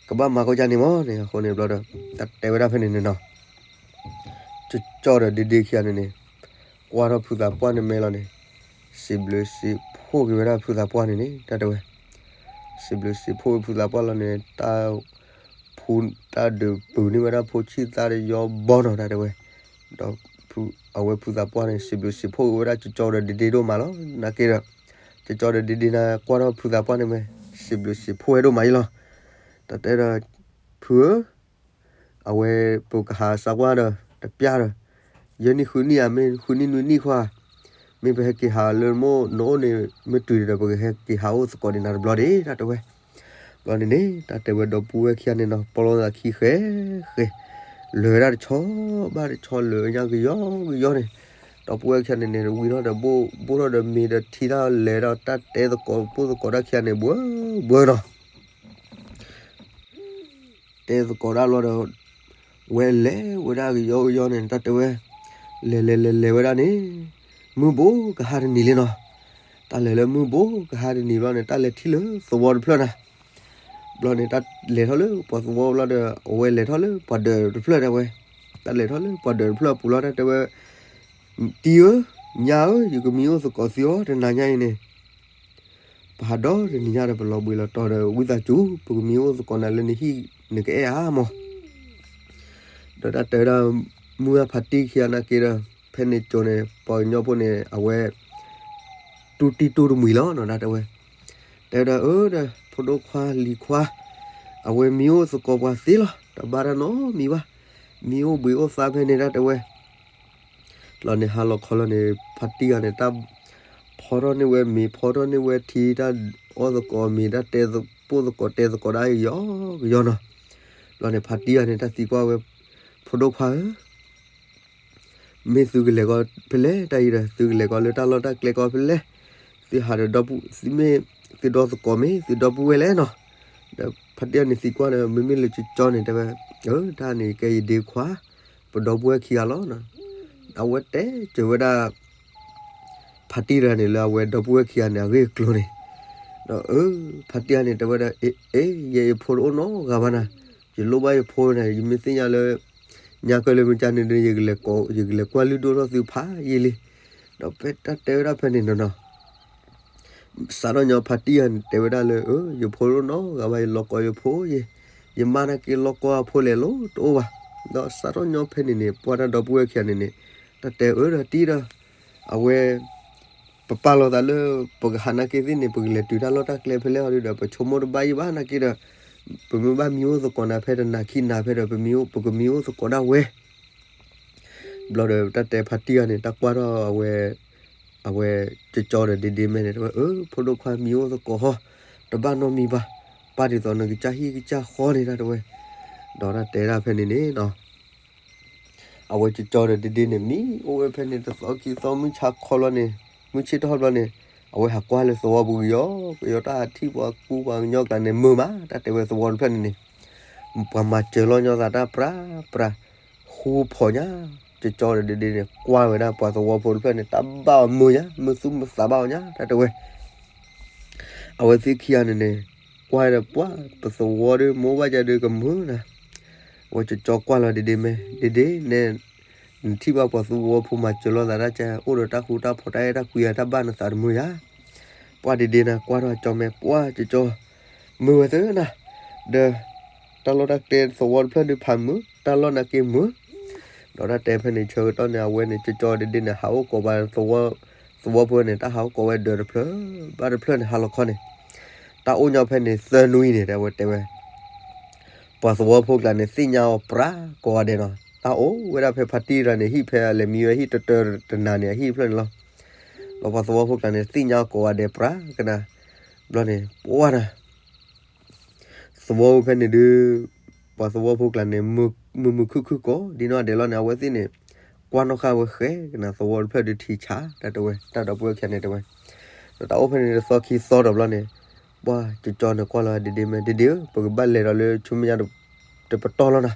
ကဘၣ်မၤကီကန့ၣ်မၢ်န့ၣ် အဃိန့ၣ်ဘျီဒီး တၢ်တဲဝဲဒၣ်ဖဲန့ၣ်န့ၣ်နီၤ. ကၠီကၠီဒီးဒ့ဒ့ခံဂၤန့ၣ်န့ၣ် ကွၢ်ထီၣ်ဖုသးပှၢ်န့ၣ်မဲာ်လီၤန့ၣ်, စံးဘျုးစံးဖှိၣ်က့ၤဝဲဒၣ်ဖုသးပှၢ်န့ၣ်န့ၣ် တၢ်တဲဝဲ, စံးဘျုးစံးဖှိၣ်ဖုသးပှၢ်လီၤန့ၣ် တၢ် ဖူတၢ်ဒုးပုၤန့ၢ်ဝဲဒၣ်ဖိဆံၣ်သၣ်ဒီးယီဘီနီၤ တၢ်တဲဝဲ, ဒီးအဝဲဖုသးပှၢ်န့ၣ် စံးဘျုးစံးဖှိၣ်က့ၤဝဲဒၣ်ကၠီကၠီဒီးဒ့ဒ့ဒိၣ်မးလီၤ. နာ်က့ဒီး ကၠီကၠီဒီးဒ့ဒ့န့ၣ် ကွၢ်ထီၣ်ဖုသးပှၢ်န့ၣ်မ့ၢ် စံးဘျုးစံးဖှိၣ်ဝဲဒိၣ်မးအံၤလီၤ. တၢ်တဲဒီး ဖုဧၢ အဝဲပကဟးစးကွၢ်ဒီး တပျၢ်ဒီး ယဲၢ်နံၣ်ဃုနံၣ်ဧါ မ့ၢ်ဃုနံၣ်နွံနံၣ်ခွါ, မ့ၢ်ပဟဲက့ၤဟးလၢမိၢ်နအိၣ်န့ၣ် မ့ၢ်တုၤဒီး ပကဟဲက့ၤဟးအိၣ်သကိးဒံးနၤတဘျီဒံး တၢ်တဲဝဲ. ဘျီန့ၣ်န့ၣ် တၢ်တဲဝဲဒီပုၢ်ဝဲၢ်ခံဂၤန့ၣ်နီၤ ပီလိာ်သးခံဃဲဃဲ, လဲၤဝဲဒၣ်တဆီဘၣ်တဆီ လဲၤညါကယီကယီန့ၣ်, ဒီပုၢ်ဝဲၢ်ခံဂၤန့ၣ်န့ၣ် ဝံၤထီၣ်ဒီးဘိၣ် ဘိၣ်ထီၣ်ဒီးမ့ၤဒီးထံထီၣ် လဲၤဒီးတၢ်တဲသကိးပိၢ်သကိးတၢ်ခံဂၤန့ၣ် ဘှၢဘှၢနီၤ တဲသကိးတၢ်လီၤဒီး ဝဲလဲၤဝဲဒၣ်ကယီကယီန့ၣ် တၢ်တဲဝဲ, လဲၤလဲၤလဲၤလဲၤဝဲဒၣ်န့ၣ် မုၢ်ဘိကဟါတနံၤလံနီၤ. တၢ်လဲၤလၢမုၢ်ဘိကဟါတနံၤဘျီန့ၣ် တၢ်လဲၤထံၣ်လၢသဝီတဖျၢၣ်နၤ. ဘျီန့ၣ် တၢ်လဲၤထီၣ်လၢပှၤသဝီဘျီဒီး အဝဲလဲၤထီၣ်လၢပှၤဒၢးတဖျၢၣ်တဲဝဲ, တၢ်လဲၤထီၣ်လၢပှၤဒၢးတဖျၢၣ်အပူၤလီၤ တၢ်တဲဝဲ, တံၤဧၢ, ညါဧၢ, ယကမံအိၣ်သကိးသုအီၤ တနၤညါအံၤန့ၣ် ပဟးဒီတနံၤညါဒီး ပလီၤဘှံးလီၤတီၤဒီး ဝံသးစူၤ ပကမံအိၣ်သကိးနၤလၢနဟံၣ် နကအဲၣ်ဧါမး. ဒီးတၢ်တဲဝဲဒၣ် မုၢ်ဂၢ်ဖါတံၢ်ခံဂၤနာ်က့ဒီး ဖဲန့ၣ်ကၠိန့ၣ် ပှၤကညီဖိန့ၣ် အဝဲ တူၢ်တံၢ်တူၢ်တမှံၤလီၤနီၤ တၢ်တဲဝဲ. တဲဝဲဒၣ် အၢ ဒီး ဖိဒိၣ်ခွါလံၤခွါ အဝဲမံအိၣ်သကိးပှၤသ့လီၤ တဘၣ်တၢ်နီတမံၤဘၣ်. မံအိၣ်ဘှံးအိၣ်သါဖဲန့ၣ် တၢ်တဲဝဲ လီၤန့ၣ် ဟါလီၤခီလီၤန့ၣ် ဖါတံၢ်ဂၤန့ၣ် တၢ်ဖီထီၣ်န့ၢ်ဝဲမ့ၤ ဖီထီၣ်န့ၢ်ဝဲထံ တၢ်အီၣ်သကိးမ့ၤ တၢ်တဲပိၢ်သကိးတဲသကိးဒၣ်ကယီကယီနီၤ. လီၤန့ၣ် ဖါတံၢ်ဂၤန့ၣ် တၢ်သံကွၢ်ဝဲ ဖိဒိၣ်ခွါဧၢ မ့ၢ်သုကလဲၤကီးဖဲလဲၣ် တၢ်အံၤဒီး သုကလဲၤကီးလၢတၢ်လီၢ်တၢ်ကျဲကီးဖဲလဲၣ်, သုဟးဒီးဒီပုၢ် မ့ၢ်သုဒီသကိးမ့ၢ်သုဒီပုၢ်ဝဲၢ်လဲၣ်နီၤ. ဖါတံၢ်အန့ၣ်သံကွၢ်ဒီး မ့မ့ၢ်လၢကၠီကၠီန့ၣ် တဲဝဲ, အၢ တၢ်န့ၣ်ကဲယဒ့ခွါ, ပဒီပုၢ်ဝဲၢ်ခံဂၤလီၤ. အဝဲတဲစၢၤဝဲဒၣ် ဖါတံၢ်တဂၤန့ၣ် လၢအဝဲဒီပုၢ်ဝဲၢ်ခံဂၤန့ၣ် အဂ့ၢ်အကျိၤန့ၣ်, ဒီးအၢ ဖါတံၢ်တဂၤန့ၣ် တဲဝဲဒၣ် အ့ အ့ ယဲယဖိတအိၣ်နီတဂၤဘၣ်နၤ, ယလိၣ်ဘၣ်ယဖိန့ၣ် ယမ့ၢ်သ့ၣ်ညါလၢ ညါကၢလၢမုၢ်ကၢန့ၣ်ဒီး ယကလဲၤကွၢ်လုၢ်ဒိၣ်ထီၣ်သုဖးယံာ်လံ. ဒီးဖဲတၢ်တဲဝဲဒၣ်ဖဲန့ၣ်နီၤနီၤ စးထီၣ်ညီဖါတံၢ်တဂၤန့ၣ် တဲဝဲဒၣ်လၢ အၢ ယဖိတအိၣ်နီတဂၤဘၣ်, ယလီၤကိးယဖိယဲ, ယမါနာ်က့လီၤကိးအဖိလဲၣ်လီၤတအိၣ်ဘၣ်. ဒီးစးထီၣ်ညီဖဲန့ၣ်န့ၣ် ပှၢ်တၢ်ဒီပုၢ်ဝဲၢ်ခံဂၤန့ၣ်န့ၣ် တၢ်တဲအၢဒီးတံၢ်ဒီး အဝဲ ပပာ်လီၤသးလၢ ပကဟးနာ်က့သ့ၣ်န့ၣ် ပကလဲၤတုၤတၢ်လီၢ်တၢ်ကျဲဖဲလဲၣ်ဟီဒုဒီး ပဆိကမိၣ်တဘၣ်ယံၣ်ဘၣ်နာ်က့ဒီး ပမ့ၢ်ဘၣ်မံအိၣ်သကိးနၤဖဲတနၤခံနၤဖဲဒီး ပမံအိၣ် ပကမံအိၣ်သကိးဒၣ်ဝဲ ဘျီဒီးတၢ်တဲဖါတံၢ်တဂၤန့ၣ် တၢ်ကွၢ်ထီၣ်အဝဲ အဝဲကၠီကၠီဒီးဒ့ဒ့မဲန့ၣ် တဲဝဲ အၢ ဖိဒိၣ်ခွါမံအိၣ်သကိးဟီ တဘၣ်နီတမံၤဘၣ်, ပၢ်ဒ်သိးနကစၢ်ဟံၣ်ကစၢ်ဃီန့ၣ်တၢ်တဲဝဲ, ဒီးတၢ်တဲဒၣ်ဖဲန့ၣ်န့ၣ်နီၤ အဝဲကၠီကၠီဒီးဒ့ဒ့န့ၣ် မံအိၣ်ဝဲဖဲန့ၣ် တသီခံသီ မုၢ်ဆါခီလီၤန့ၣ် မုၢ်ဆ့ၣ်ထီၣ်ဘျီန့ၣ် အဝဲဟးကွၢ်လၢသဝီပူၤကယီကယီ တၢ်ထံၣ်ပှၤကူပှၤကညီကျါန့ၣ် မုာ်မး တၢ်တဲဝဲသဝီတဖျၢၣ်န့ၣ်န့ၣ် ပှၤမၤစၢၤလီၤညီသးတၢ်ပြးပြး ဃူဖီၣ်ညါ, ကၠီကၠီဒီးဒ့ဒ့န့ၣ် ကွၢ်ဝဲဒၣ်ပှၤသဝီဖိတဖျၢၣ်န့ၣ် တၢ်ဘၣ်အီၤမုာ်ညါ မုာ်သူၣ်မုာ်သးဘၣ်အီၤညါ တၢ်တဲဝဲ အဝဲသ့ၣ်ခံဂၤန့ၣ်န့ၣ် ကွၢ်ဒီးပှၤ ပသဝီဒီး မိၢ်ဘၣ်ယၤဒီးကမုာ်နၤ, အဝဲကၠီကၠီကွၢ်လီၤဒ့ဒ့မဲ ဒ့ဒ့န့ၣ် နထံၣ်ဘၣ်ပှၤသဝီဖိမၤစၢၤလိာ်သးတၢ်ကဲ အိၣ်ဒီးတၢ်ဃူတၢ်ဖိးတၢ်အဲၣ်တၢ်ကွံအတၢ်ဘၣ်နသးတမုာ်ယၤ, ပှၢ်ဒ့ဒ့နၤ ကွၢ်ထီၣ်ကၠီမဲ ပှၢ်ကၠီကၠီ မုာ်ဝဲသ့နၤ, ဒီး တၢ်လီၢ်တၢ်ကျဲသဝီတဖျၢၣ်ဒုးဖးမုာ် တၢ်လီၢ်နာ်က့မုာ် ဒီးတၢ်တဲဖဲန့ၣ်ဆၢကတီၢ်န့ၣ် အဝဲန့ၣ် ကၠီကၠီဒ့ဒ့န့ၣ် ဟးအိၣ်ကိးပှၤသဝီ သဝီဖိန့ၣ် တၢ်ဟးအိၣ်ကိးဝဲဒၢးတဖျၢၣ် ဘၣ်တဖျၢၣ်န့ၣ် ဟါလီၤခီန့ၣ် တၢ်အိၣ်ညီဖဲန့ၣ်သၢနွံန့ၣ် တဲဝဲတဲဝဲ ပှၤသဝီဖိကျါန့ၣ် သ့ၣ်ညါအီၤပြးကိးဂၤဒဲးနီၤ, တၢ်အိၣ်ဝဲဒၣ်ဖဲဖါတံၢ်တဂၤန့ၣ် ဟံၣ်ဖဲအလဲၤမံဝဲဟံၣ်တတၢတနၤန့ၣ် အဟံၣ်တဖျၢၣ်န့ၣ်လီၤ. ဒီးပှၤသဝီဖိကျါန့ၣ် သ့ၣ်ညါအီၤကိးဂၤဒဲးပြးကနၤ, ဘျီန့ၣ် ပှၢ်နၤ သဝီဖဲန့ၣ်ဒုး ပှၤသဝီဖိကျါန့ၣ် မုာ်မုာ်ခုၣ်ခုၣ်ကိး ဒ်နီၢ်ဒဲးလီၤန့ၣ် အဝဲသ့ၣ်န့ၣ် ကွၢ်နီၣ်ဃာ်ဝဲဃဲကနၤ သဝီတဖျၢၣ်ဒုးထံဆး တၢ်တဲဝဲ တၢ်ဒီပုၢ်ဝဲၢ်ခံဂၤန့ၣ်တဲဝဲ, ဒီးတၢ်အိၣ်ဖဲန့ၣ်တသီခံသီဒီးဘျီန့ၣ် ပှၢ်ကၠီကၠီန့ၣ် ကွၢ်လီၤဒ့ဒ့မဲ ဒ့ဒ့ဧၢ ပကဘၣ်လဲၤဒီးလၢဆူမဲာ်ညါ တပတီၢ်လီၤနၤ,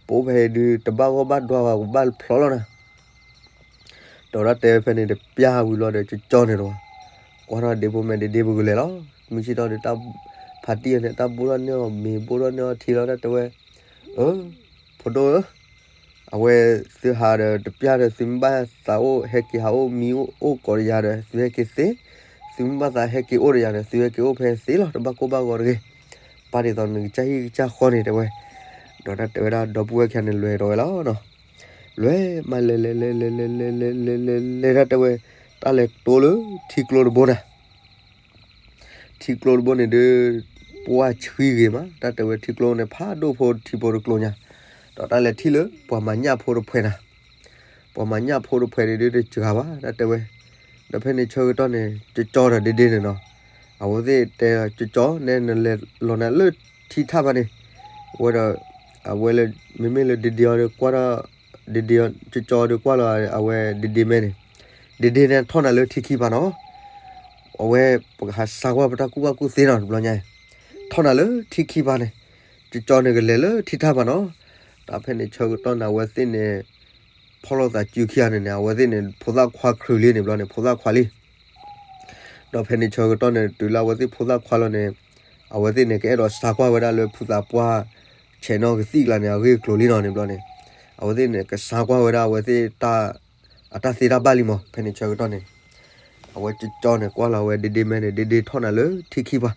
ပအိၣ်ဖဲဒုး တဘၣ်ဂီၢ်ဘၣ်ဒွးဘၣ် ပဘၣ်ဖျိးလီၤနၤ ဒီးတၢ်တဲဖဲန့ၣ်တပျၢ်ဝံၤလီၤဒီး ကၠီကၠီန့ၣ်တဝဲ ကွၢ်ထီၣ်ဒ့ဖိမဲ ဒ့ဒ့ပကလဲၤလီၤ, မုၢ်ဆ့ၣ်ထီၣ်ဒီး ဖါတံၢ်အန့ၣ် တၢ်ဘိၣ်ထီၣ်န့ၢ်အီၤမ့ၤ ဘိၣ်ထီၣ်န့ၢ်အီၤထံလီၤ တၢ်တဲဝဲ, အၢ ဖိဒိၣ်ဧၢ အဝဲသုဟးဒီးတပျၢ်ဒီး သုမ့ၢ်ဘၣ်သးအိၣ်ဟဲက့ၤဟးအိၣ်မံအိၣ်အိၣ်ကိးတယၤဒီး သုဟဲက့ၤသ့, သုမ့ၢ်ဘၣ်သးဟဲက့ၤအိၣ်တယၤဒီး သုဟဲက့ၤအိၣ်ဖဲသ့လီၤ တဘၣ်ကိၢ်ဘၣ်ဂီၤတဂ့ၤ, ပၢ်ဒ်သိးနကစၢ်ဟံၣ်ကစၢ်ဃီန့ၣ်တဲဝဲ, ဒီးတၢ်တဲဝဲဒၣ်ဒီပုၢ်ဝဲၢ်ခံဂၤန့ၣ်လဲၤဒီးဝဲလီၤနီၤ, လဲၤမးလဲၤလဲၤလဲၤလဲၤလဲၤလဲၤလဲၤလဲၤလဲၤလဲၤဒၣ်တဲဝဲ, တၢ်လဲၤတိလၢထံကျိတဘိနၤ ထံကျိတဘိန့ၣ်ဒုး ပှၢ်ဆှံဂ့ၤမး တၢ်တဲဝဲထံကျိန့ၣ် ဖးဒိၣ်ဖိထံဖိတကျိညါ, ဒီးတၢ်လဲၤထံၣ်လၢ ပှၤမၤညၣ်ဖိတဖှဲးနၤ, ပှၤမၤညၣ်ဖိတဖှဲးန့ၣ်ဒုးတစှၤဘၣ် တၢ်တဲဝဲ, ဒီးဖဲန့ၣ်ဆၢကတီၢ်န့ၣ် ကၠီကၠီဒီးဒ့ဒ့န့ၣ်နီၤ, အဝဲသ့ၣ်တဲကၠီကၠီ နဲနလဲၤလီၤနၤလၢထံထၣ်ဘၣ်န့ၣ်, ဝဲဒီး အဝဲလၢ မ့မ့ၢ်လၢဒ့ဒ့အီၤဒီးကွၢ်ထီၣ် ဒ့ဒ့အီၤ ကၠီကၠီဒီးကွၢ်လီၤအဝဲဒ့ဒ့မဲန့ၣ်, ဒ့ဒ့န့ၣ်ထီၣ်နၤလၢထံခံဘၣ်နီၤ, အဝဲပကဟးစါကွၢ်ပတၢ်ကူၣ်ဘၣ်ကူၣ်သ့နီၤ တဘျီညါအံၤ, ထီၣ်နၤလၢထံခံဘၣ်န့ၣ်, ကၠီကၠီန့ၣ်ကလဲၤလၢထံထၣ်ဘၣ်နီၤ, ဒီးဖဲန့ၣ်ဆၢကတီၢ်န့ၣ် အဝဲသ့ၣ်န့ၣ် ဖီၣ်လိာ်သးစုခံဂၤန့ၣ်န့ၣ် အဝဲသ့ၣ်န့ၣ် ဖိသၣ်ခွါခရံာ်လံန့ၣ်ဘျီန့ၣ် ဖိသၣ်ခွါလံ ဒီးဖဲန့ၣ်ဆၢကတီၢ်န့ၣ် တုၤလၢအဝဲသ့ၣ်ဖိသၣ်ခွါလီၤန့ၣ် အဝဲသ့ၣ်န့ၣ် ကအဲၣ်ဒိးစါကွၢ်ဝဲဒၣ်လၢဖုသးပှၢ် ဆဲးနီၢ်ကသံၣ်ကျါန့ၣ် အဂ့ၢ်အကျိၤလံနီၤန့ၣ်ဘျီန့ၣ် အဝဲသ့ၣ်န့ၣ် ကစါကွၢ်ဝဲဒၣ်အဝဲသ့ၣ် အတၢ်သ့တၢ်ဘၣ်လံမး ဖဲန့ၣ်ဆၢကတီၢ်န့ၣ် အဝဲကၠီကၠီန့ၣ် ကွၢ်လီၤအဝဲဒ့ဒ့မဲန့ၣ် ဒ့ဒ့ထီၣ်နၤလၢထံခံဘၣ်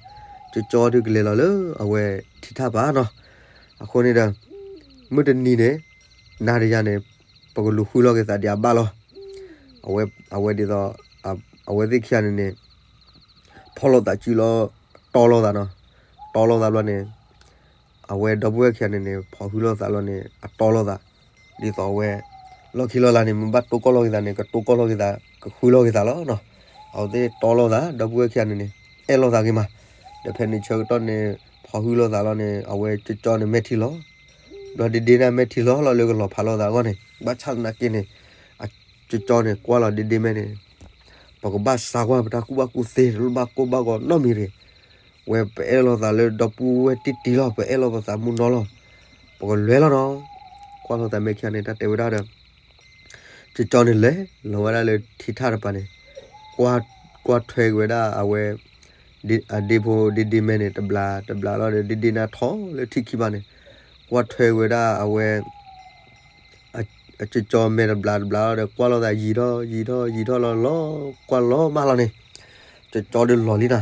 ကၠီကၠီဒုးကလဲၤလီၤလၢအဝဲထံထၣ်ဘၣ်နီၤ အဃိန့ၣ်ဒီး မုၢ်တနံၤန့ၣ် နၤဒီးယၤန့ၣ် ပကလူၤဃုလိာ်က့ၤသးဒံးအဘၣ်လီၤ အဝဲ အဝဲဒ်သိး အဝဲသ့ၣ်ခံဂၤန့ၣ်န့ၣ် ဖီၣ်လိာ်သးစုလီၤ တီလိာ်သးနီၤ တီလိာ်သးဘျီန့ၣ် အဝဲဒီပုၢ်ဝဲၢ်ခံဂၤန့ၣ်န့ၣ် ဖီၣ်ဃုလိာ်သးလီၤန့ၣ် အတီလိာ်သး ဒ်သိးအဝဲ လီၢ်ခံလီၢ်လၢ်န့ၣ် မ့ၢ်ဘၣ်တိၢ်ကီၢ်လိာ်က့ၤသးန့ၣ် ကတိၢ်ကီၢ်လိာ်က့ၤသး ကဃုလိာ်က့ၤသးလီၤနီၤ အဝဲသ့ၣ်တီလိာ်သး ဒီပုၢ်ဝဲၢ်ခံဂၤန့ၣ်န့ၣ် အဲၣ်လိာ်သးဂ့ၤမး ဒီးဖဲန့ၣ်ဆၢကတီၢ်န့ၣ် ဖီၣ်ဃုလိာ်သးလီၤန့ၣ် အဝဲကၠီကၠီန့ၣ်မဲာ်ထံလီၤ ဘျီဒ့ဒ့န့ၣ်မဲာ်ထံလီၤလီၤလၢကလီၤဖးလိာ်သးအဂီၢ်န့ၣ် ဘၣ်ဆၣ်သနာ်က့န့ၣ် ကၠီကၠီန့ၣ် ကွၢ်လီၤဒ့ဒ့မဲန့ၣ် ပကဘၣ်စါကွၢ်ပတၢ်ကူၣ်ဘၣ်ကူၣ်သ့ တလိၣ်ဘၣ်ကိၢ်ဘၣ်ဂီၤနီတမံၤတဂ့ၤ ဝဲပအဲၣ်လိာ်သးလၢဒီပုၢ်ဝဲၢ်တံၢ်တံၢ်လီၤ, ပအဲၣ်လိာ်ပသးမုၢ်နီၤလီၤ, ပကလဲၤလီၤနီၤ. ကွၢ်လိာ်သးမဲာ်ခံဂၤန့ၣ် တၢ်တဲဝဲဒၣ်ဒီး ကၠီကၠီန့ၣ်လဲၤ လီၤဝဲဒၣ်လၢထံထၣ်တပၤန့ၣ်, ကွၢ်ထွဲက့ၤဝဲဒၣ်အဝဲ အဒ့ဖိဒ့ဒ့မဲန့ၣ် တဘျးတဘျးလီၤဒီး ဒ့ဒ့န့ၣ်ထီၣ်လၢထံခံဘၣ်န့ၣ်, ကွၢ်ထွဲက့ၤဝဲဒၣ်အဝဲ အကၠီကၠီမဲာ်တဘျးတဘျးလီၤဒီး ကွၢ်လိာ်သးယံာ်ထီၣ်ယံာ်ထီၣ်ယံာ်ထီၣ်လီၤလီၤ ကွၢ်လီၤမၢ်လီၤန့ၣ်, ကၠီကၠီဒုးလီၤလံ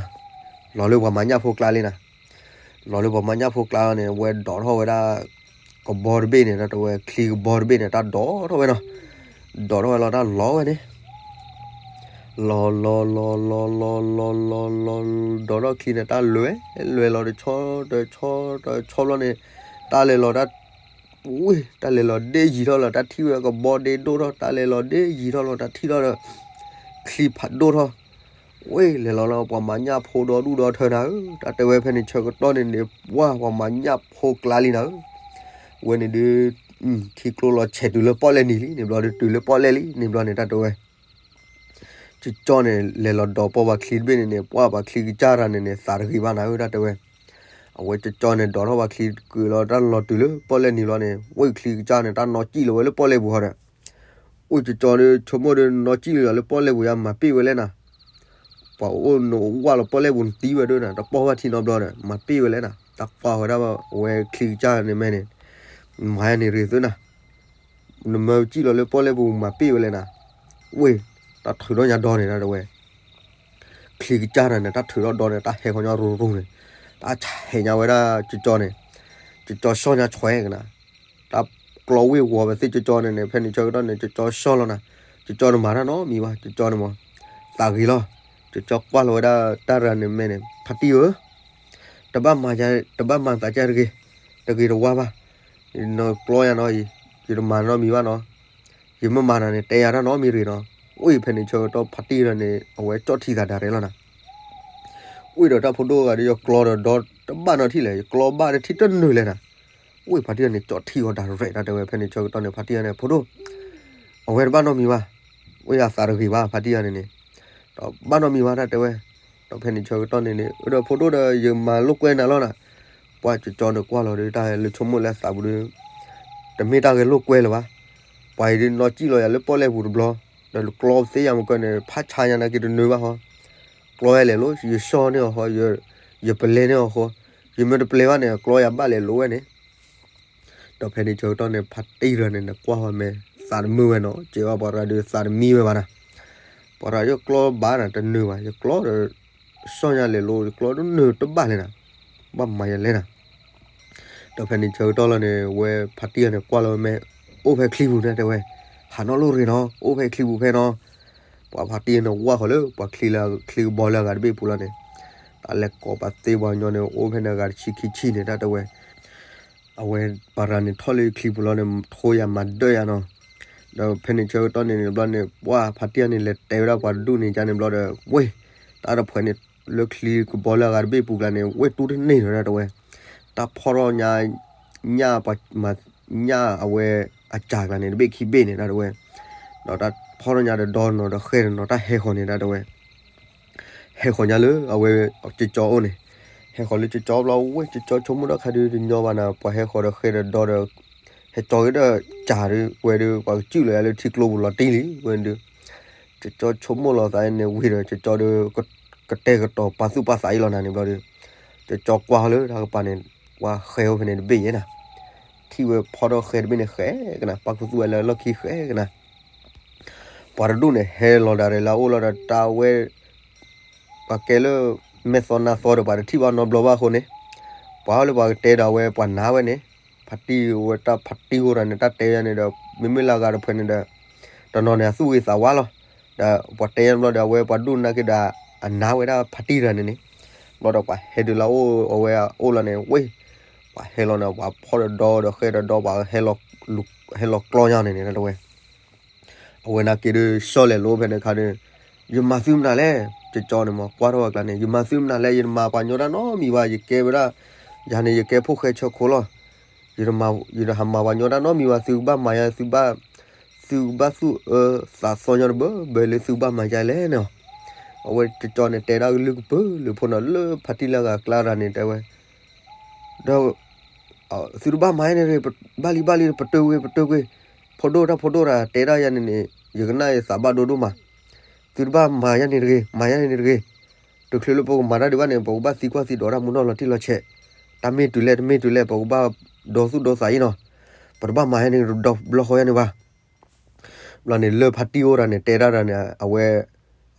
နၤ, လီၤလၢပှၤမၤညၣ်ဖိကျါလံနၤ, လီၤလၢပှၤမၤညၣ်ဖိကျါလီၤန့ၣ် ဝဲဒိးထီၣ်ဝဲဒၣ် ကဘီတဘ့ၣ်န့ၣ် တၢ်တဲဝဲ ချံကဘီတဘ့ၣ်န့ၣ် တၢ်ဒိးထီၣ်ဝဲနီၤ, ဒိးထီၣ်ဝဲလီၤတၢ်လီၤဝဲန့ၣ် လီၤလီၤလီၤလီၤလီၤလီၤလီၤလီၤ ဒိးထီၣ်ချံန့ၣ် တၢ်လဲၤလဲၤလီၤတဆီတဆီတဆီဘျီန့ၣ်, တၢ်လဲၤလီၤတၢ်, ဝ့ၢ် တၢ်လဲၤလီၤဒ့ယံာ်ထီၣ်လီၤ တၢ်ထံၣ်ဝဲကဘီဒ့ဒိၣ်ထီၣ် တၢ်လဲၤလီၤဒ့ယံာ်ထီၣ်လီၤ တၢ်ထံၣ်ထီၣ်ဒီး ချံဖးဒိၣ်ထီၣ်, ဝ့ၢ် လဲၤလီၤလီၤပှၤမၤညၣ်ဖိဒီဒူၣ်ဒီထၢနၤဧၢ, တၢ်တဲဝဲဖဲန့ၣ်ဆၢကတီၢ်န့ၣ်န့ၣ် ပှၤပှၤမၤညၣ်ဖိကျါလံနၤဧၢ, ဝဲန့ၣ်ဒုး ထံကျိလီၤဆဲးတုၤလၢပီၣ်လဲၣ်နံၤလံန့ၣ်ဘျီဒီး တုၤလၢပီၣ်လဲၣ်လံန့ၣ်ဘျီန့ၣ် တၢ်တဲဝဲ ကၠီကၠီန့ၣ် လဲၤလီၤဒိးပီၢ်ပှၤချံတဘ့ၣ်န့ၣ်န့ၣ် ပှၤပှၤချံကစၢ်တၢ်န့ၣ်န့ၣ် သးတဂ့ၤဘၣ်နၤဧၢ တၢ်တဲဝဲ, အဝဲကၠီကၠီန့ၣ် ဒိးထီၣ်ပှၤချံကုာ်လီၤ တၢ်လီၤတုၤလၢပီၣ်လဲၣ်နံၤလီၤန့ၣ် ဝ့ၢ်ချံကစၢ်န့ၣ် တၢ်နီၣ်ကံၣ်လီၤဝဲလၢပီၣ်လဲၣ်ပူၤဃီဒီး အိၣ်ကၠီကၠီဒီး ဆိကမိၣ်ဒီး နီၣ်ကံၣ်လီၤလၢပီၣ်လဲၣ်ပူၤယါ မၤပ့ၢ်ဝဲလဲၣ်နၤ, ပှၤအိၣ်နဝၢ်လီၤပီၣ်လဲၣ်ပူၤနတံၤဝဲဒၣ်နၤ တပီၢ်ဘၣ်ထံနီတဘျီဒီး မၤပ့ၢ်ဝဲလဲၣ်နၤ, တၢ်ကွၢ်ဝဲဒၣ်ဝဲချံကစၢ်န့ၣ်မဲန့ၣ်, မၤယါန့ၣ်ရ့ၤသုနၤ နမၢကံၣ်လီၤလၢပီၣ်လဲၣ်ပူၤမၤပ့ၢ်ဝဲလဲၣ်နၤ, ဝ့ၢ် တၢ်ထုးထီၣ်ညါဒီန့ၣ် တၢ်တဲဝဲ ချံကစၢ်တၢ်န့ၣ် တၢ်ထုးထီၣ်ဒီန့ၣ် တၢ်ဟဲဃီၤညါရူၤရူၤန့ၣ်, တၢ်ဆဲးညါဝဲဒၣ်ကၠီကၠီန့ၣ်, ကၠီကၠီဆီၣ်ညါဆွဲကနၤ, တၢ်ကျီဝ့ၢ်ဝီၤဝဲသ့ၣ်ကၠီကၠီန့ၣ်န့ၣ် ဖဲန့ၣ်ဆၢကတီၢ်န့ၣ် ကၠီကၠီဆီၣ်လီၤနၤ, ကၠီကၠီတမၤတၢ်နီတမံၤဘၣ် ကၠီကၠီန့ၣ်မး, သးဂ့ၤလီၤ, ကၠီကၠီကွၢ်လီၤဝဲဒၣ်တၢ်ရၤန့ၣ်မဲန့ၣ် ဖါတံၢ်ဧၢ တဘၣ်မၤ, တဘၣ်မၤသးကဲတဂ့ၤ, တဂ့ၤတဝါဘၣ်, နကျီယၤနီၤအံၤ, ယတမၤနီတမံၤဘၣ်နီၤ, ယမ့ၢ်မၤနၤန့ၣ် တဲယၤတၢ်နီတမံၤတဂ့ၤနီၤ, အိၣ်ဖဲန့ၣ်ဆၢကတီၢ်ဖါတံၢ်ဒီးန့ၣ် အဝဲကၠီၣ်ထံသးဒၣ်ရဲၣ်လီၤနၤ, အိၣ်ဒီးတၢ်ဖိဒိၣ်ဂၤဒီး ယကျီဒီးဒီတဘၣ်နီတထံၣ်လဲၣ် ယကျီဘၣ်တထံၣ်တနုာ်လဲၣ်နၤ, အိၣ်ဖါတံၢ်ဒီးန့ၣ် ကၠီၣ်ထံအီၤဒၣ်ရဲၣ် တၢ်တဲဝဲ ဖဲန့ၣ်ဆၢကတီၢ်န့ၣ် ဖါတံၢ်ဒီးန့ၣ် ဖိဒိၣ် အဝဲတဘၣ်နီတမံၤဘၣ်, အိၣ်ယသးတဂ့ၤဘၣ် ဖါတံၢ်ဒီးန့ၣ်န့ၣ်, ဒီးဘၣ်နီတမံၤဘၣ် တၢ်တဲဝဲ, ဒီးဖဲန့ၣ်ဆၢကတီၢ်န့ၣ်န့ၣ် ဒီးဖိဒိၣ်ဒီး ယမၤလိာ်ကွဲနၤလီၤနၤ, ပှၤကၠီကၠီဒီးကွၢ်လီၤဒီး တၢ်လၢဆိကမိၣ်လၢသးပူၤဒီး တမ့ၢ်တၢ်ဂဲၤလိာ်ကွဲလၢၤဘၣ်, ပှၤအံၤဒုးနီၣ်ကံၣ်လီၤယၤလၢပီၣ်လဲၣ်ပူၤတဘျီ, ဒီးကျီသ့ယၤမကၢန့ၣ် ဖးဆါညါနာ်က့တနုာ်ဘၣ်ဃီ, ကျီယၤလဲၤလိၤ ယဆီၣ်န့ၢ်အီၤဃီ, ယပလဲၤန့ၢ်အီၤဃီ, ယမ့ၢ်တပလဲၤဘၣ်န့ၣ် ကျီယၤဘၣ်လဲၤလိၤဝဲန့ၣ် ဒီးဖဲန့ၣ်ဆၢကတီၢ်န့ၣ် ဖါတံၢ်ဒီးန့ၣ် နကွၢ်ဝဲမ့ၢ်သးတမုာ်ဝဲနီၤ, ကဲဝဲပှၤရၤဒုးသးတမံဝဲဘၣ်နၤ, ပှၤရၤယိၣ်ကျီဘၣ်နၤ တနုာ်ဘၣ် ယကျီဒီး ဆီၣ်ညါလဲၤလိၤ ယကျီတနုာ်တဘၣ်လဲၣ်နၤ, ဘၣ်မၤယၤလဲၣ်နၤ, ဒီးဖဲန့ၣ်ဆၢကတီၢ်လီၤန့ၣ် ဝဲဖါတံၢ်ဒီးန့ၣ် ကွၢ်လီၤဝဲမ့ၢ် အိၣ်ဖဲချံပူၤန့ၣ်တဲဝဲ, ဟးနီၣ်လိၣ်ရ့ၤနီၤ အိၣ်ဖဲချံပူၤဖဲနီၤ, ပှၤဖါတံၢ်န့ၣ်ဝၢ်ဃီၤလၢ ပှၤချံလၢချံကဘီလၢအဂၤတဘ့ၣ်ပူၤလီၤန့ၣ်, တၢ်လဲၤကိးပှၤသ့ပှၤကညီန့ၣ် အိၣ်ဖဲန့ၣ်အဂၤတဆံခံဆံန့ၣ် တၢ်တဲဝဲ အဝဲပှၤရၤန့ၣ်ထီၣ်လၢချံပူၤလီၤန့ၣ် ထိယၤမၤဒၢယၤနီၤ, ဒီးဖဲန့ၣ်ဆၢကတီၢ်န့ၣ်န့ၣ်ဘျီန့ၣ် ပှၤဖါတံၢ်န့ၣ်လဲၤတဲဝဲဒၣ်ပှၤတဒူၣ်န့ၣ်ကန့ၣ်ဘျီဒီး ဝ့ၢ် တၢ်တဖှဲးန့ၣ် လၢချံကဘီလၢအဂၤတဘ့ၣ်ပူၤကျါန့ၣ် ဝ့ၢ်တူၢ်တန့ၢ်နီၤ တၢ်တဲဝဲ, တၢ်ဖီၣ်ထီၣ်ညါ ညၣ်ပှၤမၤညၣ်အဝဲအစၢ်ကျါန့ၣ် တဘ့ၣ်ခံဘ့ၣ်န့ၣ် တၢ်တဲဝဲ, ဒီးတၢ်ဖီၣ်ထီၣ်ညါတဒီနီၤဒီးဃဲၢ်တနီၤ တၢ်ဟဲဃီၤန့ၣ် တၢ်တဲဝဲ ဟဲဃီၤညါလၢအဝဲကၠီကၠီအိၣ်န့ၣ်, ဟဲဃီၤလၢကၠီကၠီဘျီ ဝ့ၢ်ကၠီကၠီဆိကမိၣ်ဒီးခါဒုးတညီဘၣ်နၤ ပှၤဟဲဃီၤဒီးဃဲၢ်ဒီးဒီဒီး ဟဲကၠီၤက့ၤဒီးစၢ်ဒုး ဝဲဒုး ပှၤကစုၣ်လီၤယၤလၢထံကျိပူၤလီၤတံၢ်လံ ဝဲဒုး, ကၠီကၠီဆိကမိၣ်လီၤသးန့ၣ်ဝံၤဒီး ကၠီကၠီဒုး ကတဲာ်ကတီၤပာ်သူၣ်ပာ်သးအံၤလီၤနၤန့ၣ်ဘျီဒုး, ကၠီကၠီကွၢ်လၢတၢ်ကပၤန့ၣ် ပှၤဃဲၤအိၣ်ဖဲန့ၣ်တဘ့ၣ်ယဲနၤ, ထံၣ်ဝဲဖီၣ်ထီၣ်ဃဲၢ်တဘ့ၣ်န့ၣ်ဃဲၢ်ကနၤ ပာ်ခူသူၣ်ဝဲလၢအလီၢ်ခံဃဲၢ်ကနၤ ပှၤတဒူၣ်န့ၣ် ဟဲလီၤဒၣ်ရဲၣ်လၢအအိၣ်လီၤဒီးတၢ်ဝဲ ပှၤကဲလၢ မဲာ်သီနါသီဒီးပှၤတထံၣ်ဘၣ်နီတဘျီဘၣ်အဃိန့ၣ်, ပှၤဟီၣ်လၢပှၤကတဲဒီးအဝဲပှၤနာ်ဝဲန့ၣ်, ဖါတံၢ်ဝဲတၢ်ဖါတံၢ်အိၣ်ဒီးန့ၣ် တၢ်တဲယၤန့ၣ်ဒီး မ့မ့ၢ်လၢအဂၤတဖှဲးန့ၣ်ဒီး တနီၤန့ၣ် အသူၣ်ဂ့ၤသးဝါလီၤ, ဒီးပှၤတဲယၤတဘျီဒီး အဝဲပှၤဒူၣ်နာ်က့ဒီး အနာ်ဝဲဒၣ်ဖါတံၢ်တဂၤန့ၣ်န့ၣ်, ဘျီဒီးပှၤဟဲဒုးလၢအအိၣ်အဝဲအအိၣ်လီၤန့ၣ် ဝ့ၢ် ပှၤဟဲလီၤန့ၣ် ပှၤဖီၣ်ဒီးဒီဒီးဃဲၢ်ဒီးဒီ ပှၤဟဲလီၤကျီညါန့ၣ်န့ၣ် တၢ်တဲဝဲ အဝဲနာ်က့ဒီး ဆီၣ်လဲၤလိဖဲန့ၣ်ခါဒီး ယမၤသုမနုၤလဲၣ်, ကၠီကၠီန့ၣ်မ့ၢ်ကွၢ်ထီၣ်ဝဲကျါန့ၣ် ယမၤသုမနုၤလဲၣ်, ယတမၤပှၤညီတၢ်နီတမံၤဘၣ်, ယကဲဝဲဒၣ် ယၤန့ၣ် ယကဲဖိၣ်ဃဲဆၢခိၣ်လီၤ, ယတမၤ ယတဟးမၤပှၤညီတၢ်နီတမံၤဘၣ်, သုကဘၣ်မၤယၤ သုဘၣ် သုကဘၣ်သူၣ်အၢသးသီညီတဘၢဘၢလၢသုကဘၣ်မၤယၤလဲၣ်န့ၣ်လီၤ. အဝဲကၠီကၠီန့ၣ် တဲဒၣ်ကလုၢ်ကပၢၤလၢဖိနီၤ လၢဖါတံၢ်လၢအဂၤကျါတဂၤန့ၣ် တဲဝဲ, ဒီး သုတဘၣ်မၤယဲန့ၣ်တဂ့ၤ, ဘၣ်လံဘၣ်လံ ပတုာ်ကွံာ် ပတုာ်ကွံာ်, ဖိဒိၣ်တၢ်ဖိဒိၣ်တၢ် တဲဒၣ်ယၤန့ၣ်န့ၣ် ယကနၣ်ယသးဘၣ်ဒိဒိၣ်မး, သုတဘၣ်မၤယဲန့ၣ်တဂ့ၤ, မၤယဲန့ၣ်တဂ့ၤ, တချုးလၢပကမၤတၢ်ဒံးဘၣ်န့ၣ် ပကဘၣ်သံကွၢ်သံဒိးတၢ်မူနီၢ်လီၤတံၢ်လီၤဆဲး, တၢ်မ့ၢ်တုၤလဲၣ် တမ့ၢ်တုၤလဲၣ် ပကဘၣ်ဒီသူၣ်ဒီသးအံၤနီၤ, ပတဘၣ်မၤယဲန့ၣ် ဒီဘျီဃီယဲန့ၣ်ဘၣ်. ဘျီန့ၣ် လၢဖါတံၢ်အိၣ်တဂၤန့ၣ် တဲဒၣ်တဂၤန့ၣ် အဝဲ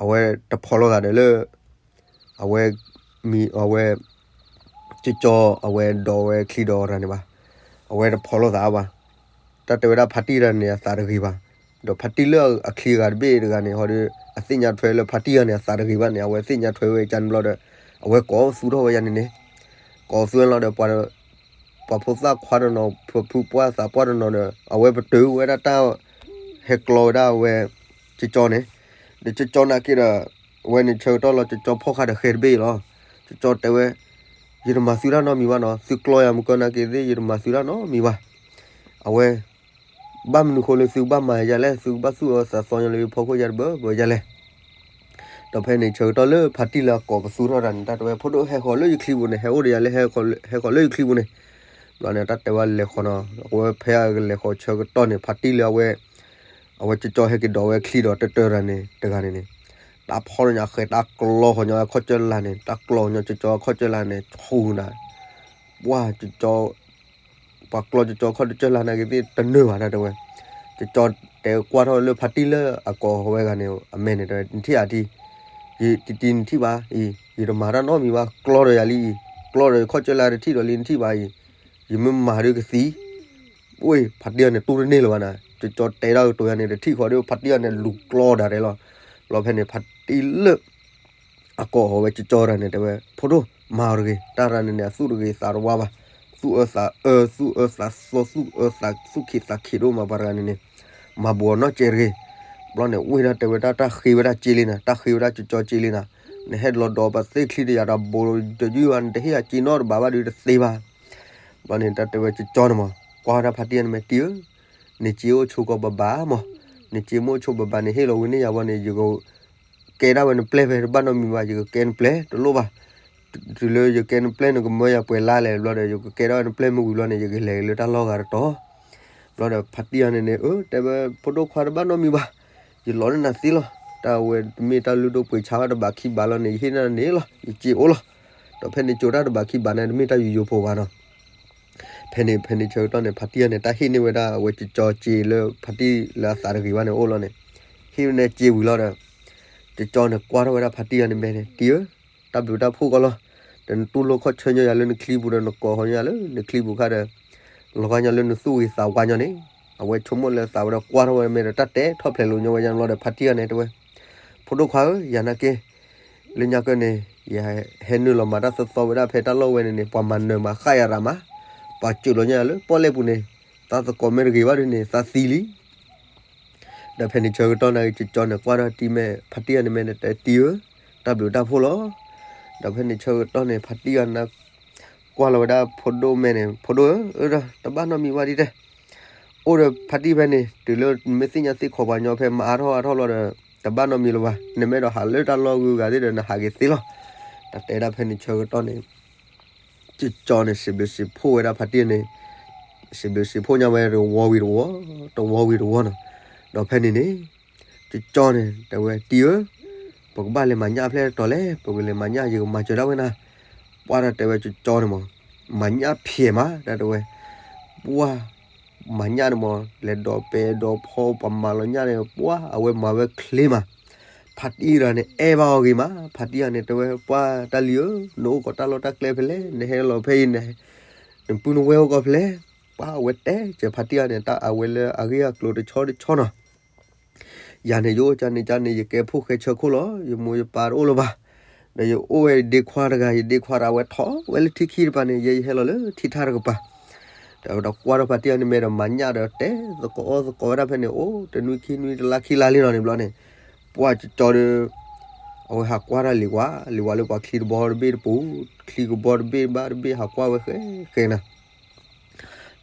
အဝဲတဖီလိာ်သးဒီးလၢ အဝဲ မံၤ အဝဲ ကၠီကၠီ အဝဲဒိးဝဲချံဒီးတဂၤန့ၣ်ဘၣ်, အဝဲတဖီလိာ်သးဘၣ်. တၢ်တဲဝဲဒၣ်ဖါတံၢ်တဂၤန့ၣ် အသးတဂ့ၤဘၣ်, ဒီးဖါတံၢ်လၢအချံဂၤတဘ့ၣ်တဂၤန့ၣ် ဟီဒီး အသ့ၣ်ညါထွဲလၢဖါတံၢ်တဂၤန့ၣ် အသးတဂ့ၤဘၣ်န့ၣ် အဝဲသ့ၣ်ညါထွဲဝဲကန့ၣ်ဘျီဒီး အဝဲကိးသူၣ်ထီၣ်ဝဲယၤန့ၣ်န့ၣ်, ကိးသူၣ်ဝဲလီၤဒီး ပှၤဖိသၣ်ခွါတနီၤ ပှၤဖုပှၢ်သးပှၢ်တနီၤဒီး အဝဲပတုာ်ဝဲဒၣ်တၢ် ဟဲကျီဝဲဒၣ်အဝဲ ကၠီကၠီန့ၣ်, ဒီးကၠီကၠီနာ်က့ဒီး အဝဲန့ၣ်ဆၢကတီၢ်လီၤ ကၠီကၠီဖီၣ်ဃာ်ဒီးဃဲတဘ့ၣ်အံၤလီၤ. ကၠီကၠီတဲဝဲ, ယတမၤသုတၢ်နီတမံၤဘၣ်နီၤ, သုကျီယၤမုၢ်ကၢနာ်က့သ့ၣ် ယတမၤသုတၢ်နီတမံၤဘၣ်. အဝဲ ဘၣ်မနုၤဃိလၢသုကဘၣ်မၤယၤလဲၣ်, သုကဘၣ်သူၣ်အၢသးသီညီလၢယဖီခိၣ်ယၤတဘၢဘၢယၤလဲၣ်. ဒီးဖဲန့ၣ်ဆၢကတီၢ်လၢဖါတံၢ်လၢအကိးပသူထီၣ်တၢ်န့ၣ် တၢ်တဲဝဲ ဖိဒိၣ်ဟဲဃီၤလၢယချံပူၤန့ၣ် ဟဲအိၣ်ဒီးယၤလၢ ဟဲဃီၤလၢယချံပူၤန့ၣ်, ဘျီန့ၣ် တၢ်တဲဝဲလဲၤဃီၤနီၤ, အဝဲဖဲအကလဲၤဃီၤဆၢကတီၢ်န့ၣ် ဖါတံၢ်လၢအဝဲ အဝဲကၠီကၠီဟဲက့ၤဒိးဝဲချံဒီးတၢၢ်တၢၢ်တဂၤန့ၣ် တဂၤန့ၣ်န့ၣ်, တၢ်ဖီၣ်ညါဃဲ တၢ်ကျီဃီၤညီအခီၣ်ကၢၢ်လၢ်န့ၣ်, တၢ်ကျီဃီၤညီကၠီကၠီအခီၣ်ကၢၢ်လၢ်န့ၣ် ဆူနၤ ပှၢ်ကၠီကၠီ ပှၤကျီကၠီကၠီခီၣ်တကၢၢ်လၢ်နာ်က့သ့ၣ်တနၢၤဘၣ်တၢ်တဲဝဲ, ကၠီကၠီတဲကွၢ်ထီၣ်လၢဖါတံၢ်လၢအကိးဝဲဂၤန့ၣ် အမဲာ်န့ၣ်တဲဝဲ နထံၣ်ဧါတံၢ်, ယတံၤတံၤနထံၣ်ဘၣ်အံၤ, ယတမၤတၢ်နီတမံၤဘၣ်, ကျီဒီးယၤလံအံၤ, ကျီဒီးယခီၣ်ကၢၢ်လၢ်တထံၣ်ဒီးလံနထံၣ်ဘၣ်အံၤ, ယမ့ၢ်မၤဒီးကသံ ဝ့ၢ် ဖါတံၢ်အံၤန့ၣ်တူၢ်တန့ၢ်လၢၤဘၣ်နၤ, ကၠီကၠီတဲဒၣ်ကတိၤယၤန့ၣ် တထံၣ်ဃီဒီးဖါတံၢ်အံၤန့ၣ်လူၤကျီဒၣ်တဲလီၤ. ဘျီဖဲန့ၣ် ဖါတံၢ်လၢ အကိးဃီၤဝဲကၠီကၠီတဂၤန့ၣ် တဲဝဲ ဖိဒိၣ် မၤအီၤတဂ့ၤ, တၢ်တဂၤန့ၣ်န့ၣ် အသူၣ်တဂ့ၤသးတဝါဘၣ်, သူၣ်အၢသးအၢ သူၣ်အၢသးသီ သူၣ်အၢသးသူၣ်ခံသးခံဒိၣ်မး ပှၤတဂၤန့ၣ်န့ၣ်, မၤဘူးအီၤနီတစဲးတဂ့ၤ. ဘျီန့ၣ် ဝ့ၢ်ဒၣ်တဲဝဲဒၣ် တၢ်ဃ့ဝဲဒၣ်စ့လံနၤ, တၢ်ဃ့ဝဲဒၣ်ကၠီကၠီစ့လံနၤ, နဟဲလီၤဒီးပသ့ၣ်ချံတယၤဒီး ဘူးတယုၢ်ဘၣ် နတဟ့ၣ်ယၤစ့နီတဘးဘၣ်ဒီး တသ့ဘၣ်. ဘျီန့ၣ် တၢ်တဲဝဲကၠီကၠီန့ၣ်မး ကွၢ်ဝဲဒၣ်ဖါတံၢ်အံၤန့ၣ် မ့ၢ်တံၢ်ဧၢ, နစ့အိၣ်ဆိးကီးဘၣ်ဘၣ်မး, နစ့မ့ၢ်အိၣ်ဆိးဘၣ်ဘၣ်န့ၣ် ဟ့ၣ်လီၤဝံၤန့ၢ်ယၤဘၣ်န့ၣ် ယက ကဲဒၣ်ဝဲနပျဲၢ်ဖဲတဘၣ်နီတမံၤဘၣ်, ယကကဲနပျဲၢ်တလိၣ်ဘၣ်. တုၤလၢယကဲနပျဲၢ်န့ၣ် ကမၢယၤပှဲၤလါလဲၣ်ဘျီဒီး ယကကဲဒၣ်ဝဲနပျဲၢ်မ့ၢ်ဝံၤဘျီန့ၣ် ယကလဲၤလၢတၢ်လီၢ်ဂၤတတီၤ. ဘျီဒီးဖါတံၢ်အံၤန့ၣ်န့ၣ် အၢ တဲဝဲ ဖိဒိၣ်ခွါတဘၣ်နီတမံၤဘၣ်, ယလီၤန့ၢ်နၤသ့လီၤ. တၢ်ဝဲတမ့ၢ်တၢ်လုၢ်ဒိၣ်ပှ့ၤဆါဘၣ်တဘးခံဘးလီၤန့ၣ် ယဟ့ၣ်နၤန့ၣ်လီၤ, ယစ့အိၣ်လီၤ. ဒီးဖဲန့ၣ်ကၠီတၢ်တဘးခံဘးန့ၣ် တမ့ၢ်တၢ်ယူၤယိၤဖိဘၣ်နီၤ. ဖဲန့ၣ် ဖဲန့ၣ်ဆၢကတီၢ်န့ၣ် ဖါတံၢ်အံၤန့ၣ် တၢ်ဟ့ၣ်န့ၢ်ဝဲဒၣ်အဝဲကၠီကၠီစ့လၢဖါတံၢ်လၢအသးတဂ့ၤဘၣ်န့ၣ်အိၣ်လီၤန့ၣ်, ဟ့ၣ်ဝဲန့ၣ်စ့ဝံၤလီၤဒီး ကၠီကၠီန့ၣ် ကွၢ်ထီၣ်ဝဲဒၣ်ဖါတံၢ်အံၤန့ၣ်မဲာ်န့ၣ် တံၢ်ဧၢ, တၢ်ဘျုးတၢ်ဖှိၣ်ကီးလီၤ. ဒီးနတူၢ်လိာ်ခီၣ်ဆၢညီယၤလၢနချံပူၤဒီး နကိးဃီၤညီယၤလၢနချံပူၤခါဒီး လီၤဂာ်ညီလၢနသူၣ်ဂ့ၤသးဝါညီန့ၣ်, အဝဲဆိကမိၣ်လၢသးဝဲဒီး ကွၢ်ထီၣ်ဝဲမဲာ်ဒီး တၢ်တဲထီၣ်ဖျဲးလိာ်ညီဝဲယါဘျီဒီး ဖါတံၢ်အံၤန့ၣ်တဲဝဲ, ဖိဒိၣ်ခွါဧၢ, ယၤနာ်က့ လၢညါကၢၢ်န့ၣ် ယဟဲနုာ်လီၤမၤတၢ်သီသီဝဲဒၣ်ဖဲတၢ်လီၢ်ဝဲန့ၣ်န့ၣ် ပှၤမၤနၢၤမၤဃၣ်ယၤရၤမး, ပှၤစၢၤလီၤညါလၢပီၣ်လဲၣ်ပူၤန့ၣ်, တၢ်သကိးမ့ၢ်တဂ့ၤဘၣ်ဒ်န့ၣ် သးသံလံ. ဒီးဖဲန့ၣ်ဆၢကတီၢ်န့ၣ် ကၠီကၠီန့ၣ် ကွၢ်ထီၣ်တံၢ်မဲာ် ဖါတံၢ်အံၤန့ၣ်မဲာ်န့ၣ် တဲတံၢ်ဧၢ, တၢ်ဘျုးတၢ်ဖှိၣ်လီၤ. ဒီးဖဲန့ၣ်ဆၢကတီၢ်န့ၣ် ဖါတံၢ်အံၤန့ၣ် ကွၢ်လီၤဝဲဒၣ်ဖိဒိၣ်မဲာ်န့ၣ် ဖိဒိၣ်ဧၢ, အၢ တဘၣ်နီတမံၤဘၣ်ဒ်တဲ အိၣ်ဒီးဖါတံၢ်ဖဲန့ၣ် တုၤလၢနမ့ၢ်သ့ၣ်ညါသ့ၣ်ခီပှၤညီဖဲမၤအါထီၣ်အါထီၣ်လီၤဒီး တဘၣ်နီတမံၤလၢၤဘၣ်, နမ့ၢ်အဲၣ်ဒိးဟးလၢတၢ်လီၢ်ဂုၤဂၤသ့ၣ်ဒီး နဟးက့ၤသ့လီၤ. တၢ်တဲဒၣ်ဖဲန့ၣ်ဆၢကတီၢ်န့ၣ် ကၠီကၠီန့ၣ် စံးဘျုးစံးဖှိၣ်ဝဲဒၣ်ဖါတံၢ်န့ၣ်, စံးဘျုးစံးဖှိၣ်ညါဝဲတဝီဝံၤတဝီ, တဝီဝံၤတဝီနီၤ. ဒီးဖဲန့ၣ်န့ၣ် ကၠီကၠီန့ၣ် တဲဝဲတံၢ်ဧၢ, ပကဘၣ်လဲၤမၤညၣ်ဖဲလဲၣ်တတီၤလဲၣ်, ပကလဲၤမၤညၣ် ယကမၤစၢၤဒၣ်ဝဲနၤ. ပှၢ်တၢ်တဲဝဲကၠီကၠီန့ၣ်မး, မၤညၣ်ဖျဲးမး တၢ်တဲဝဲ, ပှၢ် မၤညၣ်န့ၣ်မး လဲၤဒီးပဲဒီးဖီ ပှၤမၤလီၤညၣ်န့ၣ် ပှၢ် အဝဲမၤဝဲချ့မး. ဖါတံၢ်တဂၤန့ၣ် အဲၣ်ဘၣ်အီၤဂ့ၤမး, ဖါတံၢ်တဂၤန့ၣ် တဲဝဲ ပှၢ်တၢ်လံၤဧၢ, နအိၣ်ကီးတၢ်လီၢ်တၢ်ကျဲဖဲလဲၣ်, နဟဲလီၤဖဲအံၤ နပုၢ်နဝဲၢ်အိၣ်ကီးဖဲလဲၣ်. ပှၢ် အဝဲတဲစၢၤဖါတံၢ်တဂၤန့ၣ် တၢ်အဝဲလၢအဂ့ၢ်အကျိၤတဆီတဆီနီၤ. ယၤန့ၣ် ယအိၣ်ကန့ၣ်ကန့ၣ် ယကဲဖိၣ်ဃဲဆၢခိၣ်လီၤ, ယမိၢ်ယပၢ်တအိၣ်လၢၤဘၣ်. ဒီးယအိၣ်ဝဲဒ့ခွါတဂၤ, ယဒ့ခွါတဂၤဝဲထီၣ်ဝဲလၢထံခံတပၤန့ၣ် ယဲယဟဲလီၤလၢထံထါတကပၤ. ဒီးကွၢ်ထီၣ်ဖါတံၢ်တဂၤန့ၣ်မဲာ်ဒီး မၤညၣ်ဒီးတဲသကိးအီၣ်သကိးဝဲဒၣ်ဖဲန့ၣ် အိၣ်တနွံခံနွံတလါခံလါလံနီၤန့ၣ်ဘျီန့ၣ်, ပှၢ်ကၠီကၠီဒီး အဝဲဟးကွၢ်တၢ်လံၤဝါ, လံၤဝါလၢပှၤချံတဘီတဘ့ၣ်တပူၤ, ချံကဘီတဘ့ၣ်ဘၣ်တဘ့ၣ် ဟးကွၢ်ဝဲဃဲဃဲနၤ.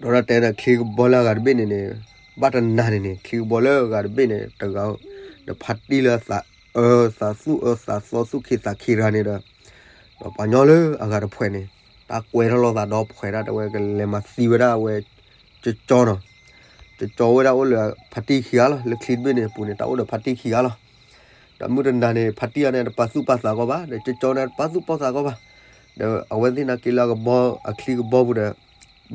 ဒီးတၢ်တဲဒီးချံကဘီလၢအဂၤတဘ့ၣ်န့ၣ်န့ၣ်, ဘၣ်တနၤန့ၣ်န့ၣ် ချံကဘီလၢအဂၤတဘ့ၣ်န့ၣ် တဂၤ, ဒီးဖါတံၢ်လၢအသး အၢသးသူၣ်အၢသးသီသူၣ်ခံသးခံတဂၤန့ၣ်ဒီး, ဒီးပှၤညီလၢအဂၤတဖှဲးန့ၣ်, တၢ်ကွဲထီၣ်လိာ်သးဒီဖှဲးဒၣ်တဲဝဲကလဲၤမၤသံဝဲဒၣ်အဝဲ ကကၠီနီၤ, ကကၠီဝဲဒၣ်အိၣ်လၢဖါတံၢ်ခံဂၤလီၤ, လၢချံတဘ့ၣ်န့ၣ်အပူၤန့ၣ် တၢ်အိၣ်ဒီးဖါတံၢ်ခံဂၤလီၤ. ဒီးမုၢ်တနၤန့ၣ် ဖါတံၢ်ဂၤန့ၣ် တပာ်သူၣ်ပာ်သးကီးဘၣ်, ဒီးကကၠီန့ၣ်တပာ်သူၣ်ပာ်သးကီးဘၣ်, ဒီးအဝဲသ့ၣ်နာ်က့လၢအကဘီအချံကဘီပူၤဒီး,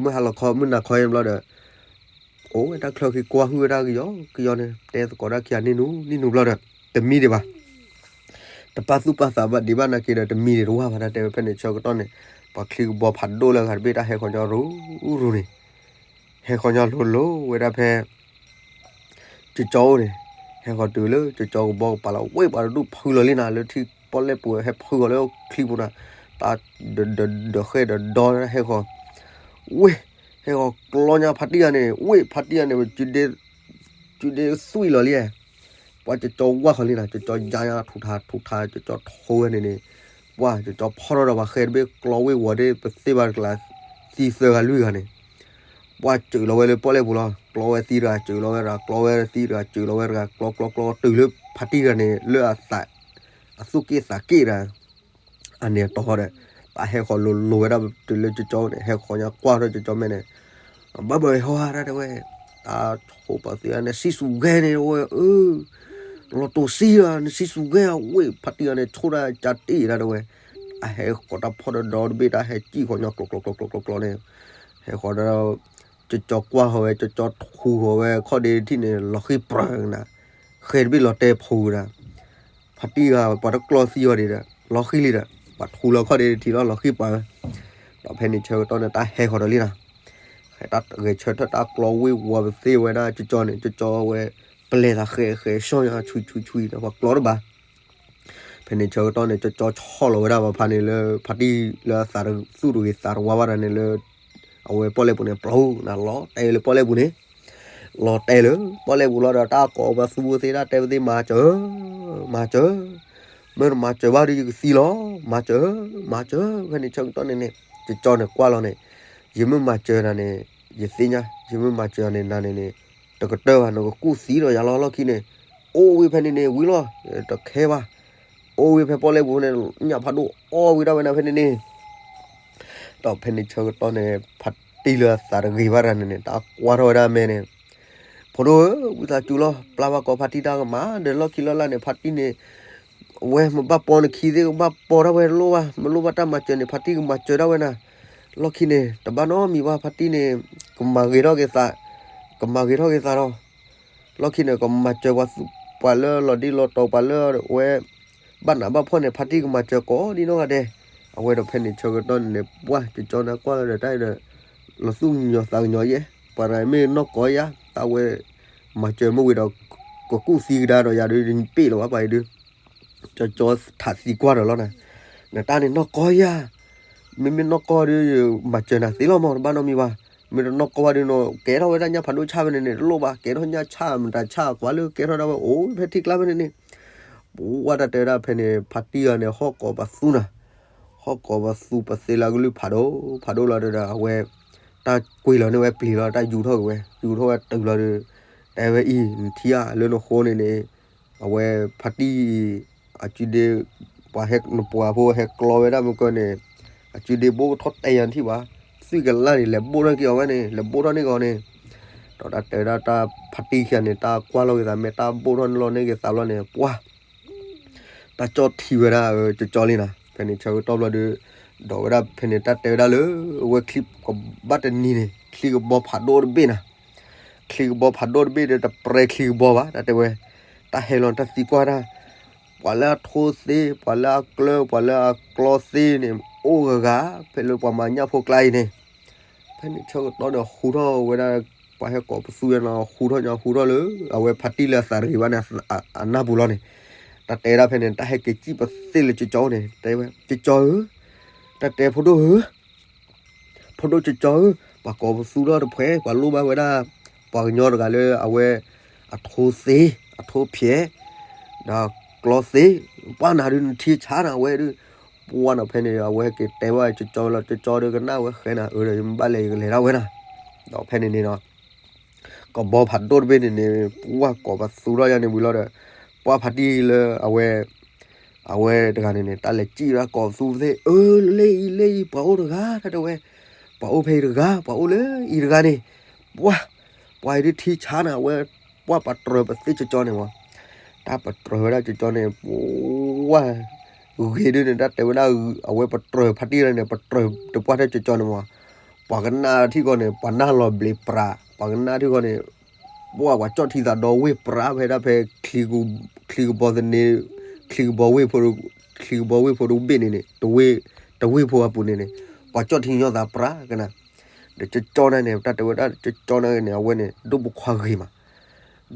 မုၢ်ဟါလီၤခီမုၢ်နၤခီအံၤဘျီဒီး အိၣ်ဝဲတၢ်ချၢဃံကွၢ်ဟုၣ်ဝဲဒၣ်ကယီကယီန့ၣ် တဲသကိးတၢ်ခံဂၤန့ၣ်နူနံၣ်နူဘျီဒီး, တမံဒံးဘၣ်, တပာ်သူၣ်ပာ်သးဘၣ်ဒံးဘၣ်နာ်က့ဒီး တမံဒံးတဝၢ်ဘၣ် တၢ်တဲဝဲဖဲန့ၣ်ဆၢကတီၢ်န့ၣ်, ပှၤချံကဘီဖးဒိၣ်လၢအဂၤတဘ့ၣ်တၢ်ဟဲဃီၤညီရူရူန့ၣ်, ဟဲဃီၤညီလိၤလိၤဝဲဒၣ်ဖဲ ကကၠီအိၣ်န့ၣ်, ဟဲဃီၤတုၤလၢကကၠီကဘီကပၤလီၤ ဝ့ၢ်ပှၤတဒူၣ်ဖုလီၤလံနၤ လၢထံပီၣ်လဲၣ်ပူၤဟဲဖုဃီၤလၢချံပူၤနၤ, တၢ်ဒီးဃဲၣ်ဒီးဒီဟဲဃီၤ, ဝ့ၢ်, ဟဲဃီၤကျီညါဖါတံၢ်ဂၤန့ၣ် ဝ့ၢ်ဖါတံၢ်ဂၤန့ၣ် စုဒ့သွံၣ်လီၤလံ, ပှၤကကၠီဝါဃီၤလံနၤ ကကၠီယါညါထူးထါထူးထါ ကကၠီထိဝဲန့ၣ်န့ၣ်, ပှၤကကၠီဖီၣ်ထီၣ်ဒီးပှၤဃဲတဘ့ၣ်ကျီဝ့ၢ်ဝီၤဒ့ပသ့ဘၣ်တကျါ, သံသၢဂၤလွံၢ်ဂၤန့ၣ် ပှၤစၢၤလီၤဝဲလၢပီၣ်လဲၣ်ပူၤလီၤ ကျီဝဲသံတဂၤ စၢၤလီၤဝဲတဂၤ ကျီဝဲသံတဂၤ စၢၤလီၤဝဲတဂၤ ကျီကျီကျီတုၤလၢဖါတံၢ်တဂၤန့ၣ် လၢအသး, အသူၣ်က့ၣ်သးက့ၣ်တဂၤ, အန့ၣ်အတီၤဒီး, တၢ်ဟဲဃီၤလိၤလိၤဝဲဒၣ်တုၤလၢကကၠီန့ၣ် ဟဲဃီၤညါကွၢ်ထီၣ်ကကၠီမဲာ်န့ၣ်, ဘၣ်ဘၣ်ဟီဟါတၢ်တဲဝဲ, တၢ်ဆိပာ်သ့နစံၣ်စူၤဂဲန့ၣ်ဝဲ, လီၤတိၤစံလီၤ နစံၣ်စူၤဂဲအဝ့ၢ်ဖါတံၢ်ဂၤန့ၣ် ဆိၣ်တၢ်ကၢတ့ၢ်တၢ်တဲဝဲ, တၢ်ဟဲဃီၤတၢ်ဖီၣ်ဒီဒီတဘ့ၣ် တၢ်ဟဲစံၣ်ဃီၤညါကျီကျီကျီကျီကျီန့ၣ်, ဟဲဃီၤဒီး ကကၠီကွၢ်ဃီၤဝဲ ကကၠီထူဃီၤဝဲခီၣ်ဒ့တထံၣ်န့ၣ် လီၤဃံပြၢနၤ, ဃဲတဘ့ၣ်လီၤတဲာ်ဖှူနၤ, ဖါတံၢ်ဂၤ ပှၤတကျီသံအီၤဒံးဒီး လီၤဃံလံဒီး ပှၤထူလီၤခီၣ်ဒ့တထံၣ်လီၤ လီၤဃံပှၤဝဲ, ဒီးဖဲန့ၣ်ဆၢကတီၢ်န့ၣ် တၢ်ဟဲဃီၤဒီးလံနၤ, ဟဲတၢ်ဂဲၤဆၢထၢၣ်တၢ်ကျီဝ့ၢ်ဝီၤပသ့ဝဲဒၣ်ကကၠီန့ၣ် ကကၠီဝဲ ပလဲၤသးဃဲဃဲဆှီညါ ဆွံဆွံဆွံဒီး ပှၤကျီတဘၣ် ဖဲန့ၣ်ဆၢကတီၢ်န့ၣ် ကကၠီဆီၣ်လီၤဝဲဒၣ်ပှၤဖါန့ၣ်လၢ ဖါတံၢ်လၢအသးသူၣ်တဂ့ၤသးတဝါဘၣ်ဒီးန့ၣ်လၢ အဝဲပီၣ်လဲၣ်ပူၤန့ၣ် ပျီနၤလီၤတဲလၢပီၣ်လဲၣ်ပူၤန့ၣ်, လီၤတဲလၢပီၣ်လဲၣ်ပူၤလီၤဒီး တၢ်ကိးပသူဝဲသ့ၣ်တၢ်တဲဝဲသ့ၣ် မၤစၢၤ, မၤစၢၤ, မ့ၢ်တမၤစၢၤဘၣ်ဒီးယကသံလီၤ, မၤစၢၤ, မၤစၢၤ, ဖဲန့ၣ်ဆၢကတီၢ်န့ၣ်န့ၣ် ကကၠီန့ၣ်ကွၢ်လီၤန့ၣ်, ယမ့ၢ်မၤစၢၤနၤန့ၣ် ယသ့ၣ်ညါ, ယမ့ၢ်မၤစၢၤန့ၣ်နၤန့ၣ်န့ၣ် တကတၢၢ်ဘၣ် နကကူၣ်သံဒီးယၤလီၤ လီၢ်ခံန့ၣ်, အိၣ်ဝံၤဖဲန့ၣ်န့ၣ် ဝံၤလီၤ, တခဲဘၣ်, အိၣ်ဝံၤဖဲပီၣ်လဲၣ်ပူၤန့ၣ် ညၣ်ဖးဒိၣ်အီၣ်ဝံၤဒၣ်ဝဲနၤဖဲန့ၣ်န့ၣ်, ဒီးဖဲန့ၣ်ဆၢကတီၢ်န့ၣ် ဖါတံၢ်လၢအသးတဂ့ၤဘၣ်တဂၤန့ၣ်န့ၣ် တၢ်ကွၢ်ထီၣ်ဝဲဒၣ်အမဲာ်န့ၣ်, ဖိဒိၣ်ဧၢ, ဝံသးစူၤလီၤ ပျၢ်ဘၣ်ကိးဖါတံၢ်တၢ်ကမၣ် ဒီးလီၢ်ခံလီၢ်လၢ်န့ၣ် ဖါတံၢ်န့ၣ် အဝဲမ့ၢ်ဘၣ်ပီနခံသ့ၣ်ကဘၣ်ပီတၢ်ဝဲတလိၣ်ဘၣ်, မ့ၢ်လိၣ်ဘၣ်တၢ်မၤစၢၤန့ၣ် ဖါတံၢ်ကမၤစၢၤဒၣ်ဝဲနၤ, လီၢ်ခံန့ၣ် တဘၣ်နီတမံၤဘၣ် ဖါတံၢ်န့ၣ် ကမၤဂ့ၤထီၣ်က့ၤသး, ကမၤဂ့ၤထီၣ်က့ၤသးဒီး လီၢ်ခံန့ၣ် ကမၤစၢၤပှၤသူ ပှၤလၢလီၤဒ့လီၤတီၤ ပှၤလၢအဝဲ ဘၣ်နးဘၣ်ဖှီၣ်န့ၣ် ဖါတံၢ်ကမၤစၢၤကိးဒံနီၢ်ဂၤဒဲး, အဝဲဒီးဖဲန့ၣ်ဆၢကတီၢ်န့ၣ် ပှၢ်ကကၠီန့ၣ်ကွၢ်လီၤဒီးတၢ်ဒီး လီၤသူၣ်ကညီၤသးကညီၤယဲ, ပှၤတဂၤမ့ၢ်နီၢ်ကီယၤ တၢ်ဝဲ မၤစၢၤမ့ၢ်ဝံၤဒီး ကကူၣ်သံကဒါဒီးယၤဒုး ပ့ၣ်လီၤဘၣ်ပှၤအံၤဒုး, ကကၠီထးသံကွၢ်ဒီးလီၤနၤ, နတၢ်န့ၣ်နီၢ်ကီယၤ, မ့မ့ၢ်နီၢ်ကီဒုး မၤစၢၤနၤသ့လီၤမး တဘၣ်နီတမံၤဘၣ်, မ့ၢ်တနီၢ်ကီဘၣ်ဒုးနီၤ ကဲထီၣ်ဝဲဒၣ်ညၣ်ဖးဒိၣ်ဆၣ်ဖဲန့ၣ်န့ၣ် တလိၣ်ဘၣ် ကဲထီၣ်ညၣ်ဆၣ်မတၤဆၣ်ကွၢ်လၢကဲထီၣ်ဒၣ်ဝဲအိၣ်ဖဲထံကျါဖဲန့ၣ်န့ၣ် ပဝဲတၢ်တဲဝဲဒၣ်ဖဲန့ၣ် ဖါတံၢ်ဂၤန့ၣ် ဟီၣ်ကိးပသူနၤ, ဟီၣ်ကိးပသူပသ့လၢကလုၢ်ဖးဒိၣ် ဖးဒိၣ်လီၤဒီး အဝဲ တၢ်ကွံာ်လီၤန့ၢ်ဝဲပျံၤလီၤ တၢ်ယူၤထီၣ်က့ၤဝဲ ယူၤထီၣ်ဝဲတုၤလီၤဒီး တဲဝဲအံၤ နထံၣ်ဧါ လၢနဃိန့ၣ်န့ၣ် အဝဲဖါတံၢ်အံၤ အစုဒ့ ပှၤဟဲနပှၤဖိဟဲကျီဝဲဒၣ်မုၢ်ကၢန့ၣ် အစုဒ့ဘိၣ်ထီၣ်တဲယၤနထံၣ်ဘၣ် သွံၣ်ကလၢ်န့ၣ် လဲၤဘိၣ်ထီၣ်က့ၤအီၤဝဲန့ၣ် လဲၤဘိၣ်ထီၣ်န့ၢ်က့ၤအီၤန့ၣ် ဒီးတၢ်တဲဝဲဒၣ်တၢ်ဖါတံၢ်ခံဂၤန့ၣ် တၢ်ကွၢ်လီၤက့ၤသးမဲာ် တၢ်ဘိၣ်ထီၣ်န့ၢ်လီၤန့ၢ်က့ၤသးဘျီန့ၣ် ပှၢ် တၢ်ကၠီထံဝဲဒၣ် ကၠီလံနၤ ဖဲန့ၣ်ဆၢကတီၢ်ဘျီဒီး ဒီးဝဲဒၣ်ဖဲန့ၣ် တၢ်တဲဝဲဒၣ်လၢ အဝဲချံကဘၣ်တနံၤန့ၣ် ချံကဘီဖးဒိၣ်တဘ့ၣ်နၤ ချံကဘီဖးဒိၣ်တဘ့ၣ်ဒီး တပြဲချံကဘီဘၣ် တၢ်တဲဝဲ တၢ်ဟဲလီၤတၢ်သံကွၢ်တၢ် ပှၤလၢအထိသ့ ပှၤလၢအကျၢ ပှၤလၢအကျီသ့န့ၣ် အိၣ်ဂၤဂၤ ဖဲလၢပှၤမၤညၣ်ဖိကျါအံၤန့ၣ် ဖဲန့ၣ်ဆၢကတီၢ်န့ၣ် ဟူထီၣ်ဝဲဒၣ် ပှၤဟဲကိးပသူယဲနီၤ ဟူထီၣ်ညီ ဟူထီၣ်လၢ အဝဲဖါတံၢ်လၢအသးတဂ့ၤဘၣ်န့ၣ် အနၢ်ပူၤလီၤန့ၣ် တၢ်တဲဒၣ်ဖဲန့ၣ် တၢ်ဟဲက့ၤစံၣ်ပသ့လၢကၠီန့ၣ် တဲဝဲ ကၠီဧၢ တၢ်တဲဖိဒိၣ်ဧၢ ဖိဒိၣ်ကၠီဧၢ ပှၤကိးပသူထီၣ်တဖှဲ ပှၤလိၣ်ဘၣ်ဝဲဒၣ် ပှၤကညီတဂၤလၢအဝဲ အထိသ့ အထိဖျဲး ဒီးကျီသ့ ပှၢ်နၤဒုးနထံဆါနၤဝဲဒုး ပှၢ်နီၤဖဲန့ၣ် အဝဲဟဲက့ၤတဲဘၣ်ကၠီလီၤ ကၠီဒီးကနၣ်ဝဲဃဲနၤ အၢဒီးယမ့ၢ်ဘၣ်လဲၤယကလဲၤဒၣ်ဝဲနၤ ဒီးဖဲန့ၣ်န့ၣ်နီၤ ကဘီဖးဒိၣ်တဘ့ၣ်န့ၣ်န့ၣ် ပှၢ်ကိးပသူထီၣ်ယါန့ၣ်ဝံၤလီၤဒီး ပှၢ်ဖးတံၢ်လၢအဝဲ အဝဲတဂၤန့ၣ်န့ၣ် တၢ်လဲၤစံၣ်ဝဲဒၣ်ကိးသူသ့ၣ် အၢ လၢအံၤ လၢအံၤ ပှၤအိၣ်တဂၤ တၢ်တဲဝဲ, ပှၤအိၣ်ဖဲအံၤတဂၤ ပှၤအိၣ်လၢအံၤတဂၤန့ၣ်, ပှၢ်, ပှၤအံၤဒုးထံဆါနၤ အဝဲ, ပှၢ်ပတြၢၤပသ့ၣ်ကၠီကၠီန့ၣ်မး, တၢ်ပတြၢၤဝဲဒၣ်ကၠီကၠီန့ၣ် ပှၢ်, ဂ့ၤဒုးန့ၣ် တၢ်တဲဝဲဒၣ် အဝဲပတြၢၤဖးတံၢ်လၢန့ၣ် ပတြၢၤတပှၢ်ထဲကၠီကၠီန့ၣ်မး, ပှၤကနၣ်ထံၣ်ဃီန့ၣ် ပှၤနၢ်လီၤဘျ့းပြး ပှၤကနၣ်ထံၣ်ဃီန့ၣ် ပှၢ်ပှၤကၠီၣ်ထံသးဒီဝ့ၢ်ပြး ဖဲဒၣ်ဖဲ ချံကဘီသန့, ချံကဘီဝ့ၢ်ဖိ, ချံကဘီဝ့ၢ်ဖိတဘ့ၣ်န့ၣ်န့ၣ်, တဝ့ၢ်ဖိအပူၤန့ၣ်န့ၣ်, ပှၤကၠီၣ်ထံညီသးပြးကနၤ, ဒီးကၠီကၠီန့ၣ်န့ၣ် တၢ်တဲဝဲဒၣ်ကၠီကၠီန့ၣ်န့ၣ် အဝဲန့ၣ် ဒိၣ်ပိာ်ခွါဂ့ၤမး,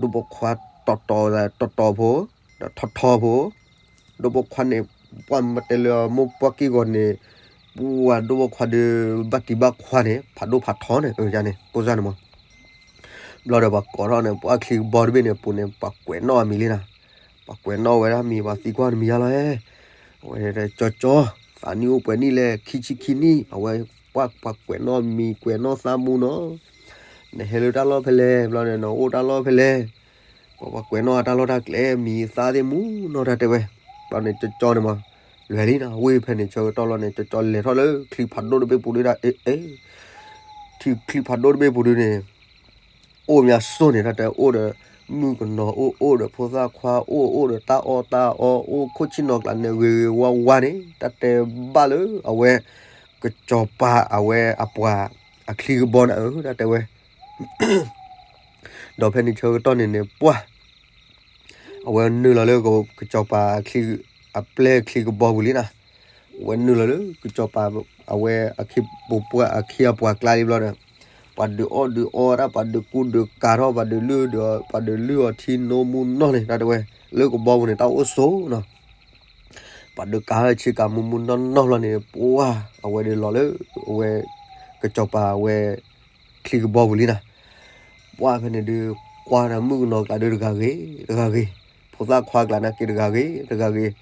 ဒိၣ်ပိာ်ခွါတီတီ, တီတီဖိ, ဒီးထီထီဖိ, ဒိၣ်ပိာ်ခွါန့ၣ် ပှၢ်မ့ၢ်တဲလၢမိၢ်ပှၢ်က့ၢ်ဂီၤန့ၣ်, ပှၢ်ဒိၣ်ပိာ်ခွါဒီး ဘၣ်တံၢ်ဘၣ်ခွါန့ၣ် ဖးဒိၣ်ဖးထီန့ၣ် အန့ၣ် ကိးစၢ်န့ၣ်မး ဘျီဒီးပှၤကိးထီၣ်န့ၣ် ပှၢ်ချံကဘီတဘ့ၣ်န့ၣ် အပူၤန့ၣ် ပှၤကွဲးနီၣ်အမံၤလံနၤ, ပှၤကွဲးနီၣ်ဝဲဒၣ်မံၤ ပှၤသံကွၢ်နမံၤယါလီၤဧၢ, အဝဲကၠီကၠီ, သးနံၣ်အိၣ်ပှဲၤနံၣ်လဲၣ် ခံဆံခံနံၣ် အဝဲ, ပှၢ်ပှၤကွဲးနီၣ်မံၤကွဲးနီၣ်သးမူနီၤ, နဟဲလၢတၢ်လီၢ်ဖဲလဲၣ် ဘျီန့ၣ် နအိၣ်တၢ်လီၢ်ဖဲလဲၣ်, ပှၤပှၤကွဲးနီၣ်အတၢ်လီၢ်တၢ်ကျဲမံၤသးသ့ၣ်မူနီၤ တၢ်တဲဝဲ, ဘျီန့ၣ်ကၠီကၠီန့ၣ်မး, လွဲၤလံနၤ ဝ့ၢ်ဖဲန့ၣ်ဆၢကတီၢ်လီၤန့ၣ် ကၠီကၠီလဲၤထီၣ်လၢချံဖးဒိၣ်တဘ့ၣ်ပူၤဒုဒၣ် အ့ အ့ ထံချံဖးဒိၣ်တဘ့ၣ်ပူၤဒုန့ၣ် အိၣ်မးစိၣ်န့ၣ် တၢ်တဲအိၣ်ဒီး, မုၣ်ကနီၤအိၣ် အိၣ်ဒီးဖိသၣ်ခွါအိၣ် အိၣ်ဒီးတၢ်အီၣ်တၢ်အီ အိၣ်ခိၣ်ဆံၣ်နီၤကျးန့ၣ် ဂ့ၤဂ့ၤဝါဝါန့ၣ် တၢ်တဲဘၣ်လၢအဝဲ, ကစီၤပၤအဝဲအပှၤ, အချံကဘီန့ၣ် အၢ တၢ်တဲဝဲ ဒီးဖဲန့ၣ်ဆၢကတီၢ်န့ၣ်န့ၣ် ပှၢ်, အဝဲနုာ်လီၤလၢကစီၤပၤအချံ, အပျဲၢ်ချံကဘီပူၤလံနၤ, အဝဲနုာ်လီၤလၢကစီၤပၤ, အဝဲအခံပူၤပှၢ်အခ့အပှၤကျါလံဘျီဒီး, ပှၤဒုးအီၣ်ဒုးအီတၢ် ပှၤဒုးကူဒုးကၤထီၣ် ပှၤဒုးလုၢ်ဒီး ပှၤဒုးလုၢ်အီၤထံနိမူနီၢ်န့ၣ် တၢ်တဲဝဲ, လၢကဘီပူၤန့ၣ် တၢ်အိၣ်စိနီၤ ပှၤဒုးကၤထီၣ်ဆ့ကၤမူမူနီၢ်နီၢ်လီၤန့ၣ် ပှၢ်, အဝဲဒုးလီၤလၢ, အဝဲ, ကစီၤပၤအဝဲ, ချံကဘီပူၤလံနၤ, ပှၢ်ဖဲန့ၣ်ဒုး, ကွၢ်ဒီးမုၣ်ကနီၤကျးဒုးတဂၤဂ့ၤ, တဂၤဂ့ၤ, ဖိသၣ်ခွါကျးနာ်က့တဂၤဂ့ၤ, တဂၤဂ့ၤ,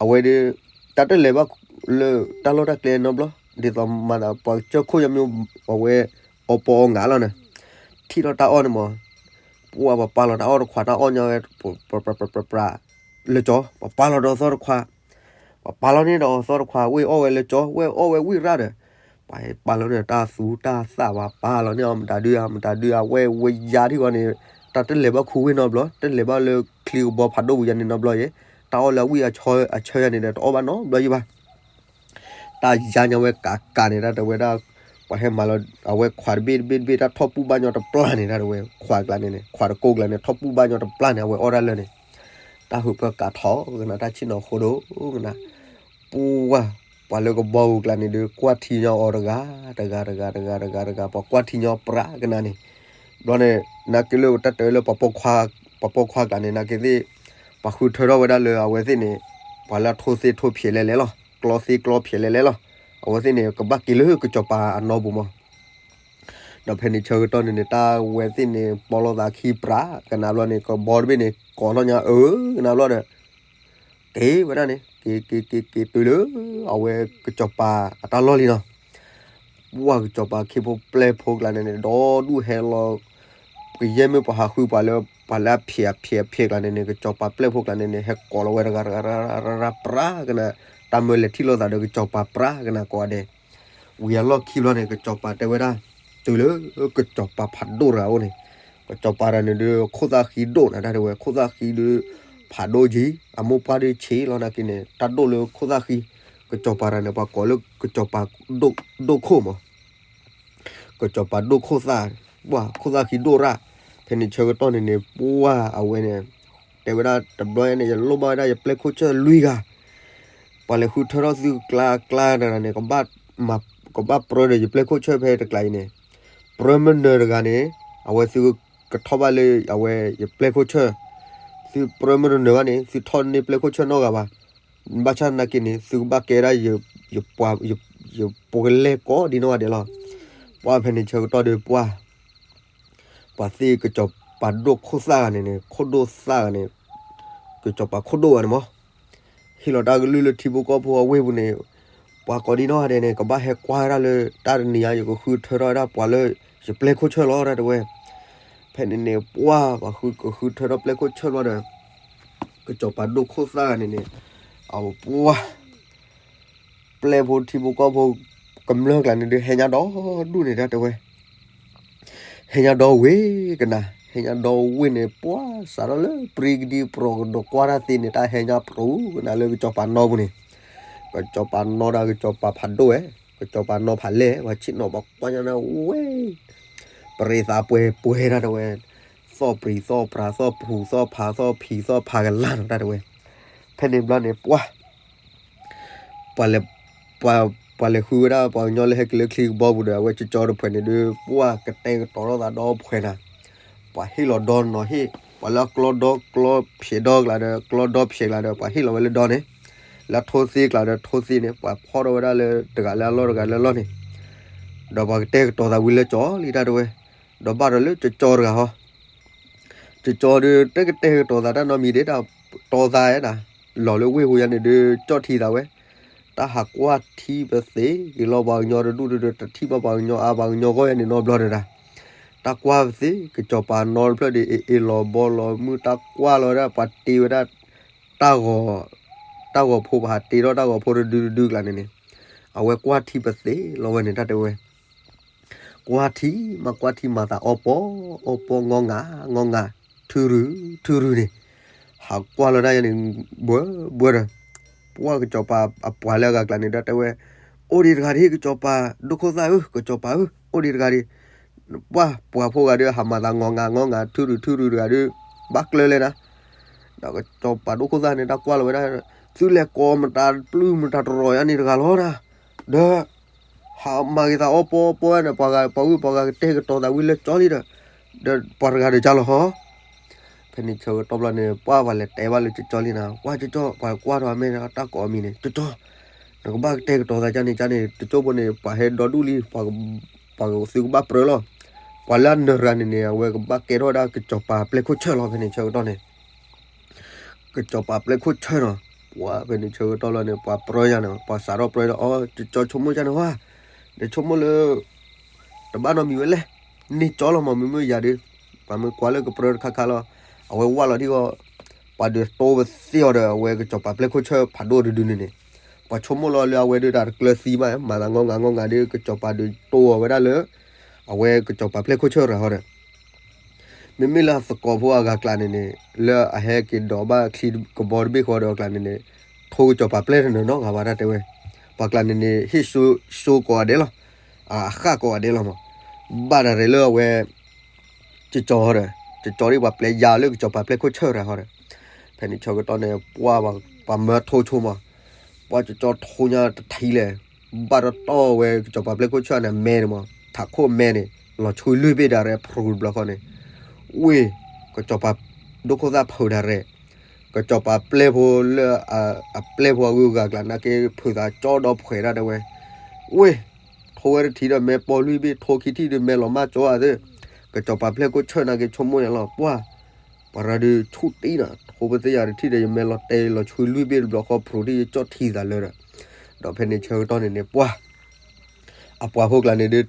အဝဲဒုး, တၢ်တလဲၤဘၣ်, လၢတၢ်လီၢ်တၢ်ကျဲနီတဘျီ, ဒ်သိးမၤသးပှၤကစၢၢ်ခိၣ်ယမ့ၢ်အဝဲ, အီပီအီငးလီၤန့ၣ်, ထံၣ်ထီၣ်တၢ်အီၣ်န့ၣ်မး ပှၢ်ပှၤပာ်လီၤတၢ်အီၣ်တခွးတၢ်အီၣ်ညီဝဲ, ပြး, လၢကၠီ, ပှၤပာ်လီၤဒီးသီတခွး, ပှၤပာ်လီၤန့ၢ်ဒီးသီတခွး ဝ့ၢ်အီၣ်ဝဲလၢကၠီ ဝဲအီၣ်ဝဲဝံၣ်ရၣ်ဒီး, ပှၤပာ်လီၤန့ၢ်တၢ်သူတၢ်သၣ် ပှၤပာ်လီၤန့ၢ်အီၤမတၤဒုး အဝဲဝဲယါထံၣ်ဂီၤန့ၣ်, တၢ်တလဲၤဘၣ်ခူဝ့ၢ်နီတဘျီ တလဲၤဘၣ်လၢချံကဘီဖးဒိၣ်ပူၤယါန့ၣ်နီတဘျီယဲ, တၢ်အီၣ်လၢအဝံၣ်အဆၢယါန့ၣ်ဒီးတအီၣ်ဘၣ်နီတဘျီယံၤဘၣ် တၢ်ယါညီဝဲကးကးန့ၣ် တၢ်တဲဝဲဒၣ်, ပှၤဟဲမၤလီၤ, အဝဲခွးတဘ့ၣ်တဘ့ၣ်တဘ့ၣ် တၢ်ထီၣ်ပူၢ်ဘၣ်ညီတပျၢ်န့ၣ် တၢ်တဲဝဲ, ခွးကျါန့ၣ်န့ၣ် ခွးတကိးကျါန့ၣ် ထီၣ်ပူၢ်ဘၣ်ညီတပျၢ်န့ၣ် အဝဲအီၣ်ဒၣ်လၢန့ၣ်, တၢ်ဟုးဖၢကးထီၣ်ကနၤ တၢ်ဆ့ၣ်နီၤဃိဒိၣ်ကနၤ, ပှၢ်, ပှၤလၢကဘီပူၤကျါန့ၣ်ဒုး ကွၢ်ထံညီအီၤတဂၤ, တဂၤ, တဂၤ, တဂၤ, တဂၤ, တဂၤ, ပှၤကွၢ်ထံညီပြးကနၤန့ၣ်, ဘျီန့ၣ်, နာ်က့လၢတၢ်တဲလၢ ပှၤပိာ်ခွါကျါန့ၣ် နာ်က့သ့ၣ်, ပှၤဃုထၢထီၣ်ဝဲဒၣ်လၢအဝဲသ့ၣ်န့ၣ်, ပှၤလၢအထိၣ်သ့ၣ်ထိၣ်ဖျဲးလဲၤလဲၤလီၤ, ကျီသ့ကျီဖျဲးလဲၤလဲၤလီၤ, အဝဲသ့ၣ်န့ၣ် ကဘၣ်က့ၤလၢကစီၤပၤအနီပူၤမး ဒီးဖဲန့ၣ်ဆၢကတီၢ်န့ၣ်န့ၣ် တၢ်ဝဲသ့ၣ်န့ၣ် ပီလီၤသးခံပြးကနၤဘျီန့ၣ် ကဘီတဘ့ၣ်န့ၣ် ကိးထီၣ်ညါအၢကနၤဘျီဒီး, က့ၤဝဲဒၣ်န့ၣ် က့ၤက့ၤက့ၤက့ၤတုၤလၢ, အဝဲကစီၤပၤအတၢ်လီၢ်လံနီၤ, ပှၢ်ကစီၤပၤခ့ဖိပျဲၢ်ဖိကျါန့ၣ်န့ၣ် ဒီဒူၣ်ဟဲလီၤ, ကယဲၢ်မ့ၢ်ပှၤဟးဃုပှၤလၢ ပှၤလၢအဖျဲးအဖျဲးအဖျဲးကျါန့ၣ်န့ၣ် ကစီၤပၤပျဲၢ်ဖိကျါန့ၣ်န့ၣ် ဟဲကိးလီၤဝဲတဂၤတဂၤတဂၤတဂၤပြးကနၤ, တၢ်မၢလဲၤထံၣ်လိာ်သးဒီးကစီၤပၤပြးကနၤကိးဂၤဒဲး ဝံၤအလီၢ်ခံဘျီန့ၣ် ကစီၤပၤတဲဝဲဒၣ်, တုၤလၢကစီၤပၤဖးဒိၣ်တဂၤအိၣ်န့ၣ်, ကစီၤပၤတဂၤန့ၣ်ဒုး ခိၣ်သၣ်ဃံဒိၣ်နၤ တၢ်တဲဝဲ ခိၣ်သၣ်ဃံဒုး, ဖးဒိၣ်ကံ, အမိၢ်ပှၢ်ဒုးဆံးလီၤနာ်က့န့ၣ် တၢ်ဒိၣ်လၢခိၣ်သၣ်ဃံ, ကစီၤပၤတဂၤန့ၣ် ပှၤကိးလၢကစီၤပၤဒိၣ်ခိၣ်မး ကစီၤပၤဒိၣ်ခိၣ်သၣ်, ပှၢ်ခိၣ်သၣ်ဃံဒိၣ်ရၣ်, ဖဲန့ၣ်ဆၢကတီၢ်န့ၣ်န့ၣ် ပှၢ်အဝဲန့ၣ်, တဲဝဲဒၣ်တဘျီန့ၣ် ယလိၣ်ဘၣ်ဝဲဒၣ်ယပျဲၢ်ခိၣ်ဆၢၣ်လွံၢ်ဂၤ, ပှၤလဲၤဃုထၢထီၣ်သုကျါကျါတဂၤန့ၣ် ကဘၣ်ပြၢဒီးယပျဲၢ်ခိၣ်ဆၢၣ်ဖဲတကျါအံၤန့ၣ်, ပြၢမနၢၤတဂၤန့ၣ်, အဝဲသုကထီၣ်ဘၣ်လၢအဝဲယပျဲၢ်ခိၣ်ဆၢၣ်, သုပြၢမနၢၤဘၣ်န့ၣ် သုထီၣ်န့ၢ်ပျဲၢ်ခိၣ်ဆၢၣ်နီတဂၤဘၣ် ဘၣ်ဆၣ်နာ်က့န့ၣ် သုကဘၣ်ကဲဒၣ်ယပှၤလဲၢ်ကိးဒ်နီၢ်ဂၤဒဲးလီၤ. ပှၢ်ဖဲန့ၣ်ဆၢကတီၢ်ဒီးပှၢ်, ပှၤသ့ၣ်ကစီၤပၤဒိၣ်ခိၣ်သၣ်ဂၤန့ၣ်န့ၣ် ခိၣ်ဒိၣ်သၣ်ဂၤန့ၣ်, ကစီၤပၤခိၣ်ဒိၣ်ဂၤန့ၣ်မး, ဟ့ၣ်လီၤတၢ်ကလုၢ်လၢထံဖိကီၢ်ဖိအဝ့ၢ်ပူၤန့ၣ်, ပှၤကိးဒ်နီၢ်ဂၤဒဲးန့ၣ် ကဘၣ်ဟဲကွၢ်ဝဲဒၣ်လၢတၢ်တနံၤညါ ယကဃုထၢထီၣ်ဝဲဒၣ်ပှၤလၢယပျဲၢ်ခိၣ်ဆၢၣ်လီၤ တၢ်တဲဝဲ. ဖဲန့ၣ်န့ၣ် ပှၢ်ပှၤဃုကဃုထၢထီၣ်ပျဲၢ်ခိၣ်ဆၢၣ်ဘျီဒီး ကစီၤပၤဒိၣ်ခိၣ်သၣ်န့ၣ်န့ၣ် အပှၢ် ပျဲၢ်ဖိထံဖိကီၢ်ဖိ ကမျၢၢ်ကျါန့ၣ်ဒုး ဟဲညါဒီဒူၣ်န့ၣ်တၢ်တဲဝဲ, ဟဲညါဒီဝ့ၢ်ကနၤ, ဟဲညါဒီဝ့ၢ်န့ၣ် ပှၢ်စးထီၣ်လၢပြံကဒံပြံကဒီးကွၢ်တၢ်သ့န့ၣ် တၢ်ဟဲညါပြူၤကနၤလၢကစီၤပၤနီပူၤန့ၣ်, ကစီၤပၤနီဒီးကစီၤပၤဖးဒိၣ်ဝဲ, ကစီၤပၤနီဖးလဲၢ် ပှၤဆ့ၣ်နီၤပှၤကွၢ်ညါန့ၣ်ဝ့ၢ် ပရ့သးပှဲၤပှဲၤတၢ်တဲဝဲ, သီၣ်ပြံၤသီၣ်ပြါ သီၣ်ပူၤသီၣ်ဖး သီၣ်ဖံးသီၣ်ဖးကလၢ်နီၤတၢ်တဲဝဲ, ဖဲန့ၣ်ဘျီန့ၣ် ပှၢ် ပှၤလဲၤ ပှၤ ပှၤလဲၤဃုဝဲဒၣ်ပှၤကညီလၢဟဲက့ၤလၢချံကဘီပူၤဒီး အဝဲကၠီကၠီတဖုန့ၣ်ဒုး ပှၢ်ကတဲာ်ကတီၤထီၣ်သးဒီဖှဲးနၤ, ပှၤဟ့ၣ်လီၤဒီနီၤဟ့ၣ်, ပှၤလၢအကျီဒီကျီဖျဲးဒီကျါဒီး ကျီဒီဖျဲးကျါဒီး ပှၤဟ့ၣ်လီၤဝဲလၢဒီန့ၣ်, လၢထိသ့ကျါဒီးထိသ့န့ၣ် ပှၤဖီၣ်ထီၣ်ဝဲဒၣ်လၢတဂၤလၢအလီၢ်တဂၤလၢအလီၢ်န့ၣ်, ဒီးပှၤကတဲာ်ကတီၤသးဝံၤလၢကၠီလံတၢ်တဲဝဲ, ဒီးဘၣ်ဒီးလၢကၠီကၠီတဂၤဟီ ကၠီကၠီဒီး တကတဲာ်ကတီၤသးတၢ်နီတမံၤဒၣ်, တီသးဒၣ်, လီၤလၢဝ့ၢ်ပူၤယါန့ၣ်ဒုး ကၠီၣ်ထံသးဝဲ, တၢ်ဟးကွၢ်ထံပသ့က့ၤလီၤပှၤကညီတဒူၣ်ဒုး တထံၣ်ဘၣ်ပှၤကညီအါ ပှၤကညီဂီၢ်ယါန့ၣ်နီတဘျီဒီးဒၣ်, တၢ်ကွၢ်ပသ့ ကစီၤပၤနီတဖျၢၣ်ဒီး အ့ၣ်အ့ၣ်လီၤဘီလီၤမုၢ် တၢ်ကွၢ်လီၤဝဲဒၣ် ပှၤတ့ဝဲဒၣ် တၢ်ဂီၤ, တၢ်ဂီၤဖိ ပဟးတ့ထီၣ်တၢ်ဂီၤဖိတဒုတဒုကျါန့ၣ်န့ၣ်, အဝဲကွၢ်ထံပသ့လီၤဝဲန့ၣ်တၢ်တဲဝဲ ကွၢ်ထံမးကွၢ်ထံမၤသးအီပီ, အီပီ ငီငၤ ငီငၤ, ထုရု ထုရုန့ၣ်, ဟးကွၢ်လီၤဒၣ်ယါန့ၣ်, ဘှၢဘှၢဒီး, ပှၢ်ကစီၤပၤအပှၤလၢအဂၤကျါန့ၣ် တၢ်တဲဝဲ, အိၣ်ဒံးတဂၤဒံး ကစီၤပၤဒိၣ်ခိၣ်သၣ်ဧၢ ကစီၤပၤဧၢ အိၣ်ဒံးတဂၤဒံး, ပှၢ်ပှၤဖိဂၤဒီး ဟးမၤသးငီငၤ ငီငၤ ထုရု ထုရုတဂၤဒီး, ဘၣ်ကျၢၤလဲၣ်နၤ, ဒီးကစီၤပၤဒိၣ်ခိၣ်သၣ်န့ၣ် တၢ်ကွၢ်လီၤဝဲဒၣ်, သုလဲၤကိးမတၤပျုၢ်မတၤတရီၤယါန့ၣ်တဂၤလီၤနၤ, ဒီး ဟးမၤဂ့ၤသးအီပီအီပီန့ၣ် ပှၤဂၤ ပှၤဂုၤပှၤဂၤကတဲာ်ကတီၤသးဝံၤလၢကၠီလံဒီး, ဒီးပှၤတဂၤဒီးကၢ်လီၤဟီ, ဖဲန့ၣ်ဆၢကတီၢ်ဘျီန့ၣ် ပှၢ်ပှၤလဲၤတဲဘၣ်လၢကၠီလံနၤ ကွၢ်ကၠီ ပှၤကွၢ်ထီၣ်အမဲာ်တၢ်ကိးအမံၤန့ၣ် ကၠီ, နကဘၣ်ကတဲာ်ကတီၤသးကၢ်န့ၣ်ကၢ်န့ၣ် တကၠိဖိန့ၣ် ပှၤဟဲဒီဒူၣ်လံ ပှၤသုကဘၣ်ပြၢလီၤ, ပှၤလၢအနၢၤရၤန့ၣ်န့ၣ် အဝဲကဘၣ်ကဲထီၣ်ဝဲဒၣ်ကစီၤပၤပျဲၢ်ခိၣ်ဆၢၣ်လီၤ ဖဲန့ၣ်ဆၢကတီၢ်န့ၣ် ကစီၤပၤပျဲၢ်ခိၣ်ဆၢၣ်နီၤ, ပှၤဖဲန့ၣ်ဆၢကတီၢ်လီၤန့ၣ် ပှၤပြၢယါန့ၣ် ပှၤစးထီၣ်ပြၢလီၤ အီ ကၠီဆိကမိၣ်ယါန့ၣ်ဝဲ, နဆိကမိၣ်လၢ တဘၣ်နီတမံၤဝဲလဲၣ်, န့ၢ်ကၠီလီၤမး မ့မ့ၢ်ယၤဒီး, ပှၤမ့ၢ်ကွၢ်လၢကပြၢတခါခါလီၤ, အဝဲဝၢ်လီၤထံဂီၢ်, ပှၤဒုးတိပသ့အီၤဒီး အဝဲကစီၤပၤပျဲၢ်ခိၣ်ဆၢၣ်ဖးဒိၣ်တဒုန့ၣ်န့ၣ်, ပှၤဆိကမိၣ်လီၤလၢအဝဲဒုးတၢ်တကျၢၤသံဘၣ် မၤသးငီငၤငီငၤဒီး ကစီၤပၤဒုးတိအီၤဝဲဒၣ်လၢ အဝဲကစီၤပၤပျဲၢ်ခိၣ်ဆၢၣ်ရၤဟီဒီး မ့မ့ၢ်လၢအသကိးဖိအဂၤကျါန့ၣ်န့ၣ် လၢအဟဲက့ၤဒိးဘၣ်ချံကဘီတဘ့ၣ်ဃီဒီးအကျါန့ၣ်န့ၣ်, ထိကစီၤပၤပျဲၢ်တနီၤနီတဂၤဘၣ်တၢ်တဲဝဲ, ပှၤကျါန့ၣ်န့ၣ် ဟ့ၣ်စိကိးဂၤဒဲးလီၤ, အဃၣ်ကိးဂၤဒဲးလီၤမး, ဘၣ်တၢ်ရဲၣ်လၢအဝဲ ကစီၤဟီဒီး ကစီၤဒ်ပှၤပျဲယါလၢကစီၤပၤပျဲၢ်ခိၣ်ဆၢၣ်ရၤဟီဒီး, ဖဲန့ၣ်ဆၢကတီၢ်န့ၣ် ပှၤပှၤမၢထိဆိမး, ပှၤကစီၤထိညါတထံၣ်လဲၣ်, ဘၣ်တတီၢ်ဝဲကစီၤပၤပျဲၢ်ခိၣ်ဆၢၣ်န့ၣ် အမဲန့ၣ်မး ထးခိၣ်အမဲန့ၣ် လီၤဆှံလွံၢ်ဘ့ၣ်ဒၣ်ရဲၣ် ဖရူတဘျီဃီန့ၣ်, ဝ့ၢ် ကစီၤပၤဒိၣ်ခိၣ်သၣ်ဖုးဒၣ်ရဲၣ်, ကစီၤပၤပျဲၢ်ဖိလၢ အပျဲၢ်ဖိအဂုၤအဂၤကျါန့ၣ်က့ ဖုးသးကၠီဒီဖှဲးဒၣ်တဲဝဲ, ဝ့ၢ် ထိဝဲတထံၣ်ဒီးမဲပီလွံၢ်ဘ့ၣ် ထိခံထံၣ်ဒီးမဲလီၤမၢ်ကၠီဧါသ့, ကစီၤပၤပျဲၢ်ခိၣ်ဆၢၣ်န့ၣ်က့ ဆိကမိၣ်န့ၣ်လီၤ ပှၢ် ပှၤရၤဒုးဆူၣ်တံၢ်နီၤ ထိပသ့ၣ်ယၤတထံၣ်ဒီး ယမဲလီၤတဲလီၤဆှံလွံၢ်ဘ့ၣ်တဘျီဃီ ဖရူးထံၣ်ယကၠီထံသးလၢဒီး, ဒီးဖဲန့ၣ်ဆၢကတီၢ်န့ၣ်န့ၣ် ပှၢ် အပှၤဖိကျါန့ၣ်ဒီး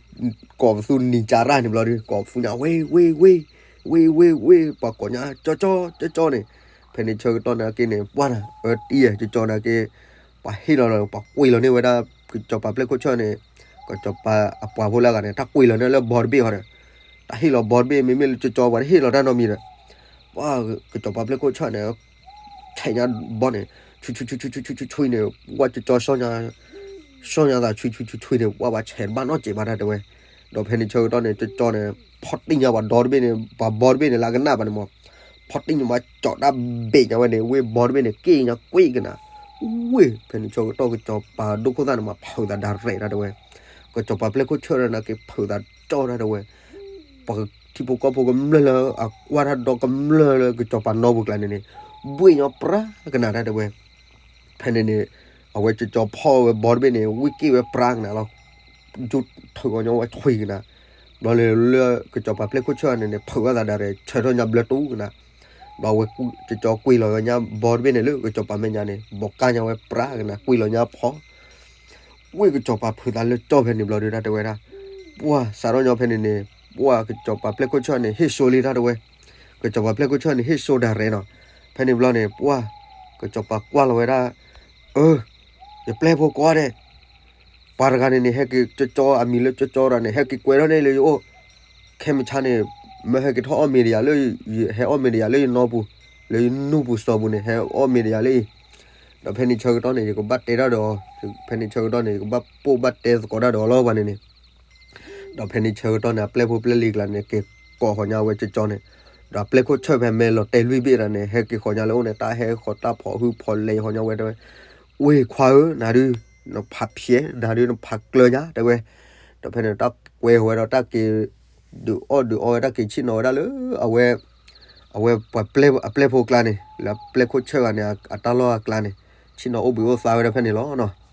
ကိးပသူနံၤကၢ်ရၣ်န့ၣ်ဘျီဒီး ကိးပသူညါ ဝ့ၢ် ဝ့ၢ် ဝ့ၢ် ဝ့ၢ် ဝ့ၢ် ဝ့ၢ် ပှၤကိးညါ ကၠီ ကၠီ ကၠီ ကၠီန့ၣ်, ဖဲန့ၣ်ဆၢကတီၢ်န့ၣ်က့န့ၣ် ပှၢ်နၤ အၢတံၢ် ကၠီ ကၠီန့ၣ်က့ ပှၤဟ့ၣ်လီၤ ပှၤကွံာ်လီၤန့ၢ်ဝဲဒၣ် ကစီၤပၤပျဲၢ်ခိၣ်ဆၢၣ်န့ၣ်, ကစီၤပၤအပှၤဖိလၢအဂၤန့ၣ် တၢ်ကွံာ်လီၤန့ၢ်လၢဘီတဘ့ၣ်ဃီဒီး, တၢ်ဟ့ၣ်လီၤဘီတဘ့ၣ် မ့မ့ၢ်လၢကၠီကၠီ ပှၤတဟ့ၣ်လီၤတၢ်နီတမံၤဒီး, ပှၤကစီၤပၤပျဲၢ်ခိၣ်ဆၢၣ်န့ၣ် ဆဲးညါဘီန့ၣ် ဆူၣ်ဆူၣ်ဆူၣ်ဆူၣ်ဆူၣ်ဆူၣ်ဆူၣ်န့ၣ် ပှၤကၠီကၠီ စီၤညါသးဆူၣ်ဆူၣ်ဆူၣ်ဆူၣ်န့ၣ် ပှၤဘၣ်ဆဲးတဘၣ်နီတစဲးဘၣ်တၢ်တဲဝဲ, ဒီးဖဲန့ၣ်ဆၢကတီၢ်န့ၣ် ကၠီကၠီန့ၣ် ဖီၣ်တံၢ်ညါပှၤဒီတဘ့ၣ်န့ၣ် ပှၤဘီတဘ့ၣ်န့ၣ် လၢအကနၣ်ဘၣ်န့ၣ်မး, ဖီၣ်တံၢ်ညါမး ကၠီတၢ်ဘ့ၣ်ညါဝဲန့ၣ် ဝ့ၢ်ဘီတဘ့ၣ်န့ၣ် က့ၣ်ညါကွံာ်ကနၤ, ဝ့ၢ် ဖဲန့ၣ်ဆၢကတီၢ်ကစီၤပၤဒိၣ်ခိၣ်သၣ်န့ၣ်မး ဖုးသးဒၣ်ရဲၣ်တၢ်တဲဝဲ, ကစီၤပၤပျဲၢ်ခိၣ်ဆၢၣ်န့ၣ်က့ ဖုးသးကၠီတၢ်တဲဝဲ ပှၤထံဖိကီၢ်ဖိကမျၢၢ်လၢအကွၢ်တၢ်ဒီကမျၢၢ်လၢကစီၤပၤနီပူၤကျါန့ၣ်န့ၣ်, ဘှ့ၣ်ညီပြါကနၤတၢ်တဲဝဲ, ဖဲန့ၣ်န့ၣ် အဝဲကၠီကၠီဖီၣ်ဝဲဘီတဘ့ၣ်န့ၣ် ဝံၣ်က့ၣ်ဝဲပြါကနၤလီၤ, ယူၢ်ထုးအီၤညီဝဲဆွံကနၤ, ဘျီလၢလၢကစီၤပၤပျဲၢ်ခိၣ်ဆၢၣ်န့ၣ်န့ၣ် ဖုးဝဲသးဒၣ်ရဲၣ် ဆၢထၢၣ်ညါဘျၢတူကနၤ, ဘျီဝဲကၠီကၠီကွံာ်လီၤဝဲညါဘီတဘ့ၣ်န့ၣ်လၢကစီၤပၤမဲာ်ညါန့ၣ် ဘီကါညါဝဲပြါကနၤ ကွံာ်လီၤညါဖီ ဝ့ၢ်ကစီၤပၤဖုးသးလၢကၠီဖဲန့ၣ်ဘျီဒီးတၢ်တဲဝဲဒၣ်, ပှၤစးထီၣ်ညီဖဲန့ၣ်န့ၣ် ပှၤကစီၤပၤပျဲၢ်ခိၣ်ဆၢၣ်န့ၣ် ဟ့ၣ်စိလံတၢ်တဲဝဲ, ကစီၤပၤပျဲၢ်ခိၣ်ဆၢၣ်န့ၣ် ဟ့ၣ်စိဒၣ်ရဲၣ်နီၤ, ဖဲန့ၣ်ဘျီန့ၣ် ပှၢ် ကစီၤပၤကွၢ်လီၤဝဲဒၣ်, အၢ ယပျဲၢ်ဖိကိးဂၤဒဲး, ပှၤတဂၤန့ၣ်န့ၣ် ဟဲက့ၤကၠီကၠီ အမံၤလၢကၠီကၠီဒီးန့ၣ် ဟဲက့ၤကွဲးထီၣ်န့ၢ်လၢယအိၣ်, ခဲမုၢ်ဆါန့ၣ် မၢဟဲက့ၤထီၣ်အီၣ်မ့ၤဒီးယၤလၢ, ဟဲအီၣ်မ့ၤဒီးယၤလၢယနီၢ်ပူၤ, လၢယနူၢ်ပူၤစီၤပူၤန့ၣ် ဟဲအီၣ်မ့ၤဒီးယၤလၢအံၤ, ဒီးဖဲန့ၣ်ဆၢကတီၢ်န့ၣ် ယကဘၣ်တဲတၢ်ဒီးအီၤ, ဖဲန့ၣ်ဆၢကတီၢ်န့ၣ် ယကဘၣ်ပိာ်ဘၣ်တဲသကိးတၢ်ဒီးအီၤလီၤပှၤန့ၣ်န့ၣ် ဒီးဖဲန့ၣ်ဆၢကတီၢ်န့ၣ် အပျဲၢ်ဖိပျဲၢ်လံၤကျါန့ၣ် က့ၤကိးဃီၤညါဝဲကၠီကၠီန့ၣ်, ဒီးအပျဲၢ်ခိၣ်ဆၢၣ်ဖဲမဲာ်လီၤတဲာ်လွံၢ်ဘ့ၣ်ဒီးန့ၣ် ဟဲက့ၤဃီၤညါလၢအအိၣ်န့ၣ် တၢ်ဟဲဃီၤတၢ်ဖီၣ်ဟုၣ်ဖီၣ်လဲၤဃီၤညါဝဲတဲဝဲ, ဝ့ၢ်ခွါဧၢ နၤဒုး နဖးဖျဲး နၤဒုးနဖးကျၢၤညါတဲဝဲ, ဒီးဖဲန့ၣ်တၢ်ကွဲးဃီၤဝဲဒီးတၢ်က့ၤ ဒုးအီၣ်ဒုးအီဝဲတၢ်က့ၤဆ့ၣ်နီၤဝဲဒၣ်လၢ အဝဲ, အဝဲပှၤပျဲၢ်, အပျဲၢ်ဖိကျါန့ၣ် လၢအပျဲၢ်ခိၣ်ဆၢၣ်ဂၤန့ၣ် အတၢ်လီၢ်အကျါန့ၣ်, ဆ့ၣ်နီၤအိၣ်ဘှံးအိၣ်သါဝဲဒၣ်ဖဲန့ၣ်လီၤ.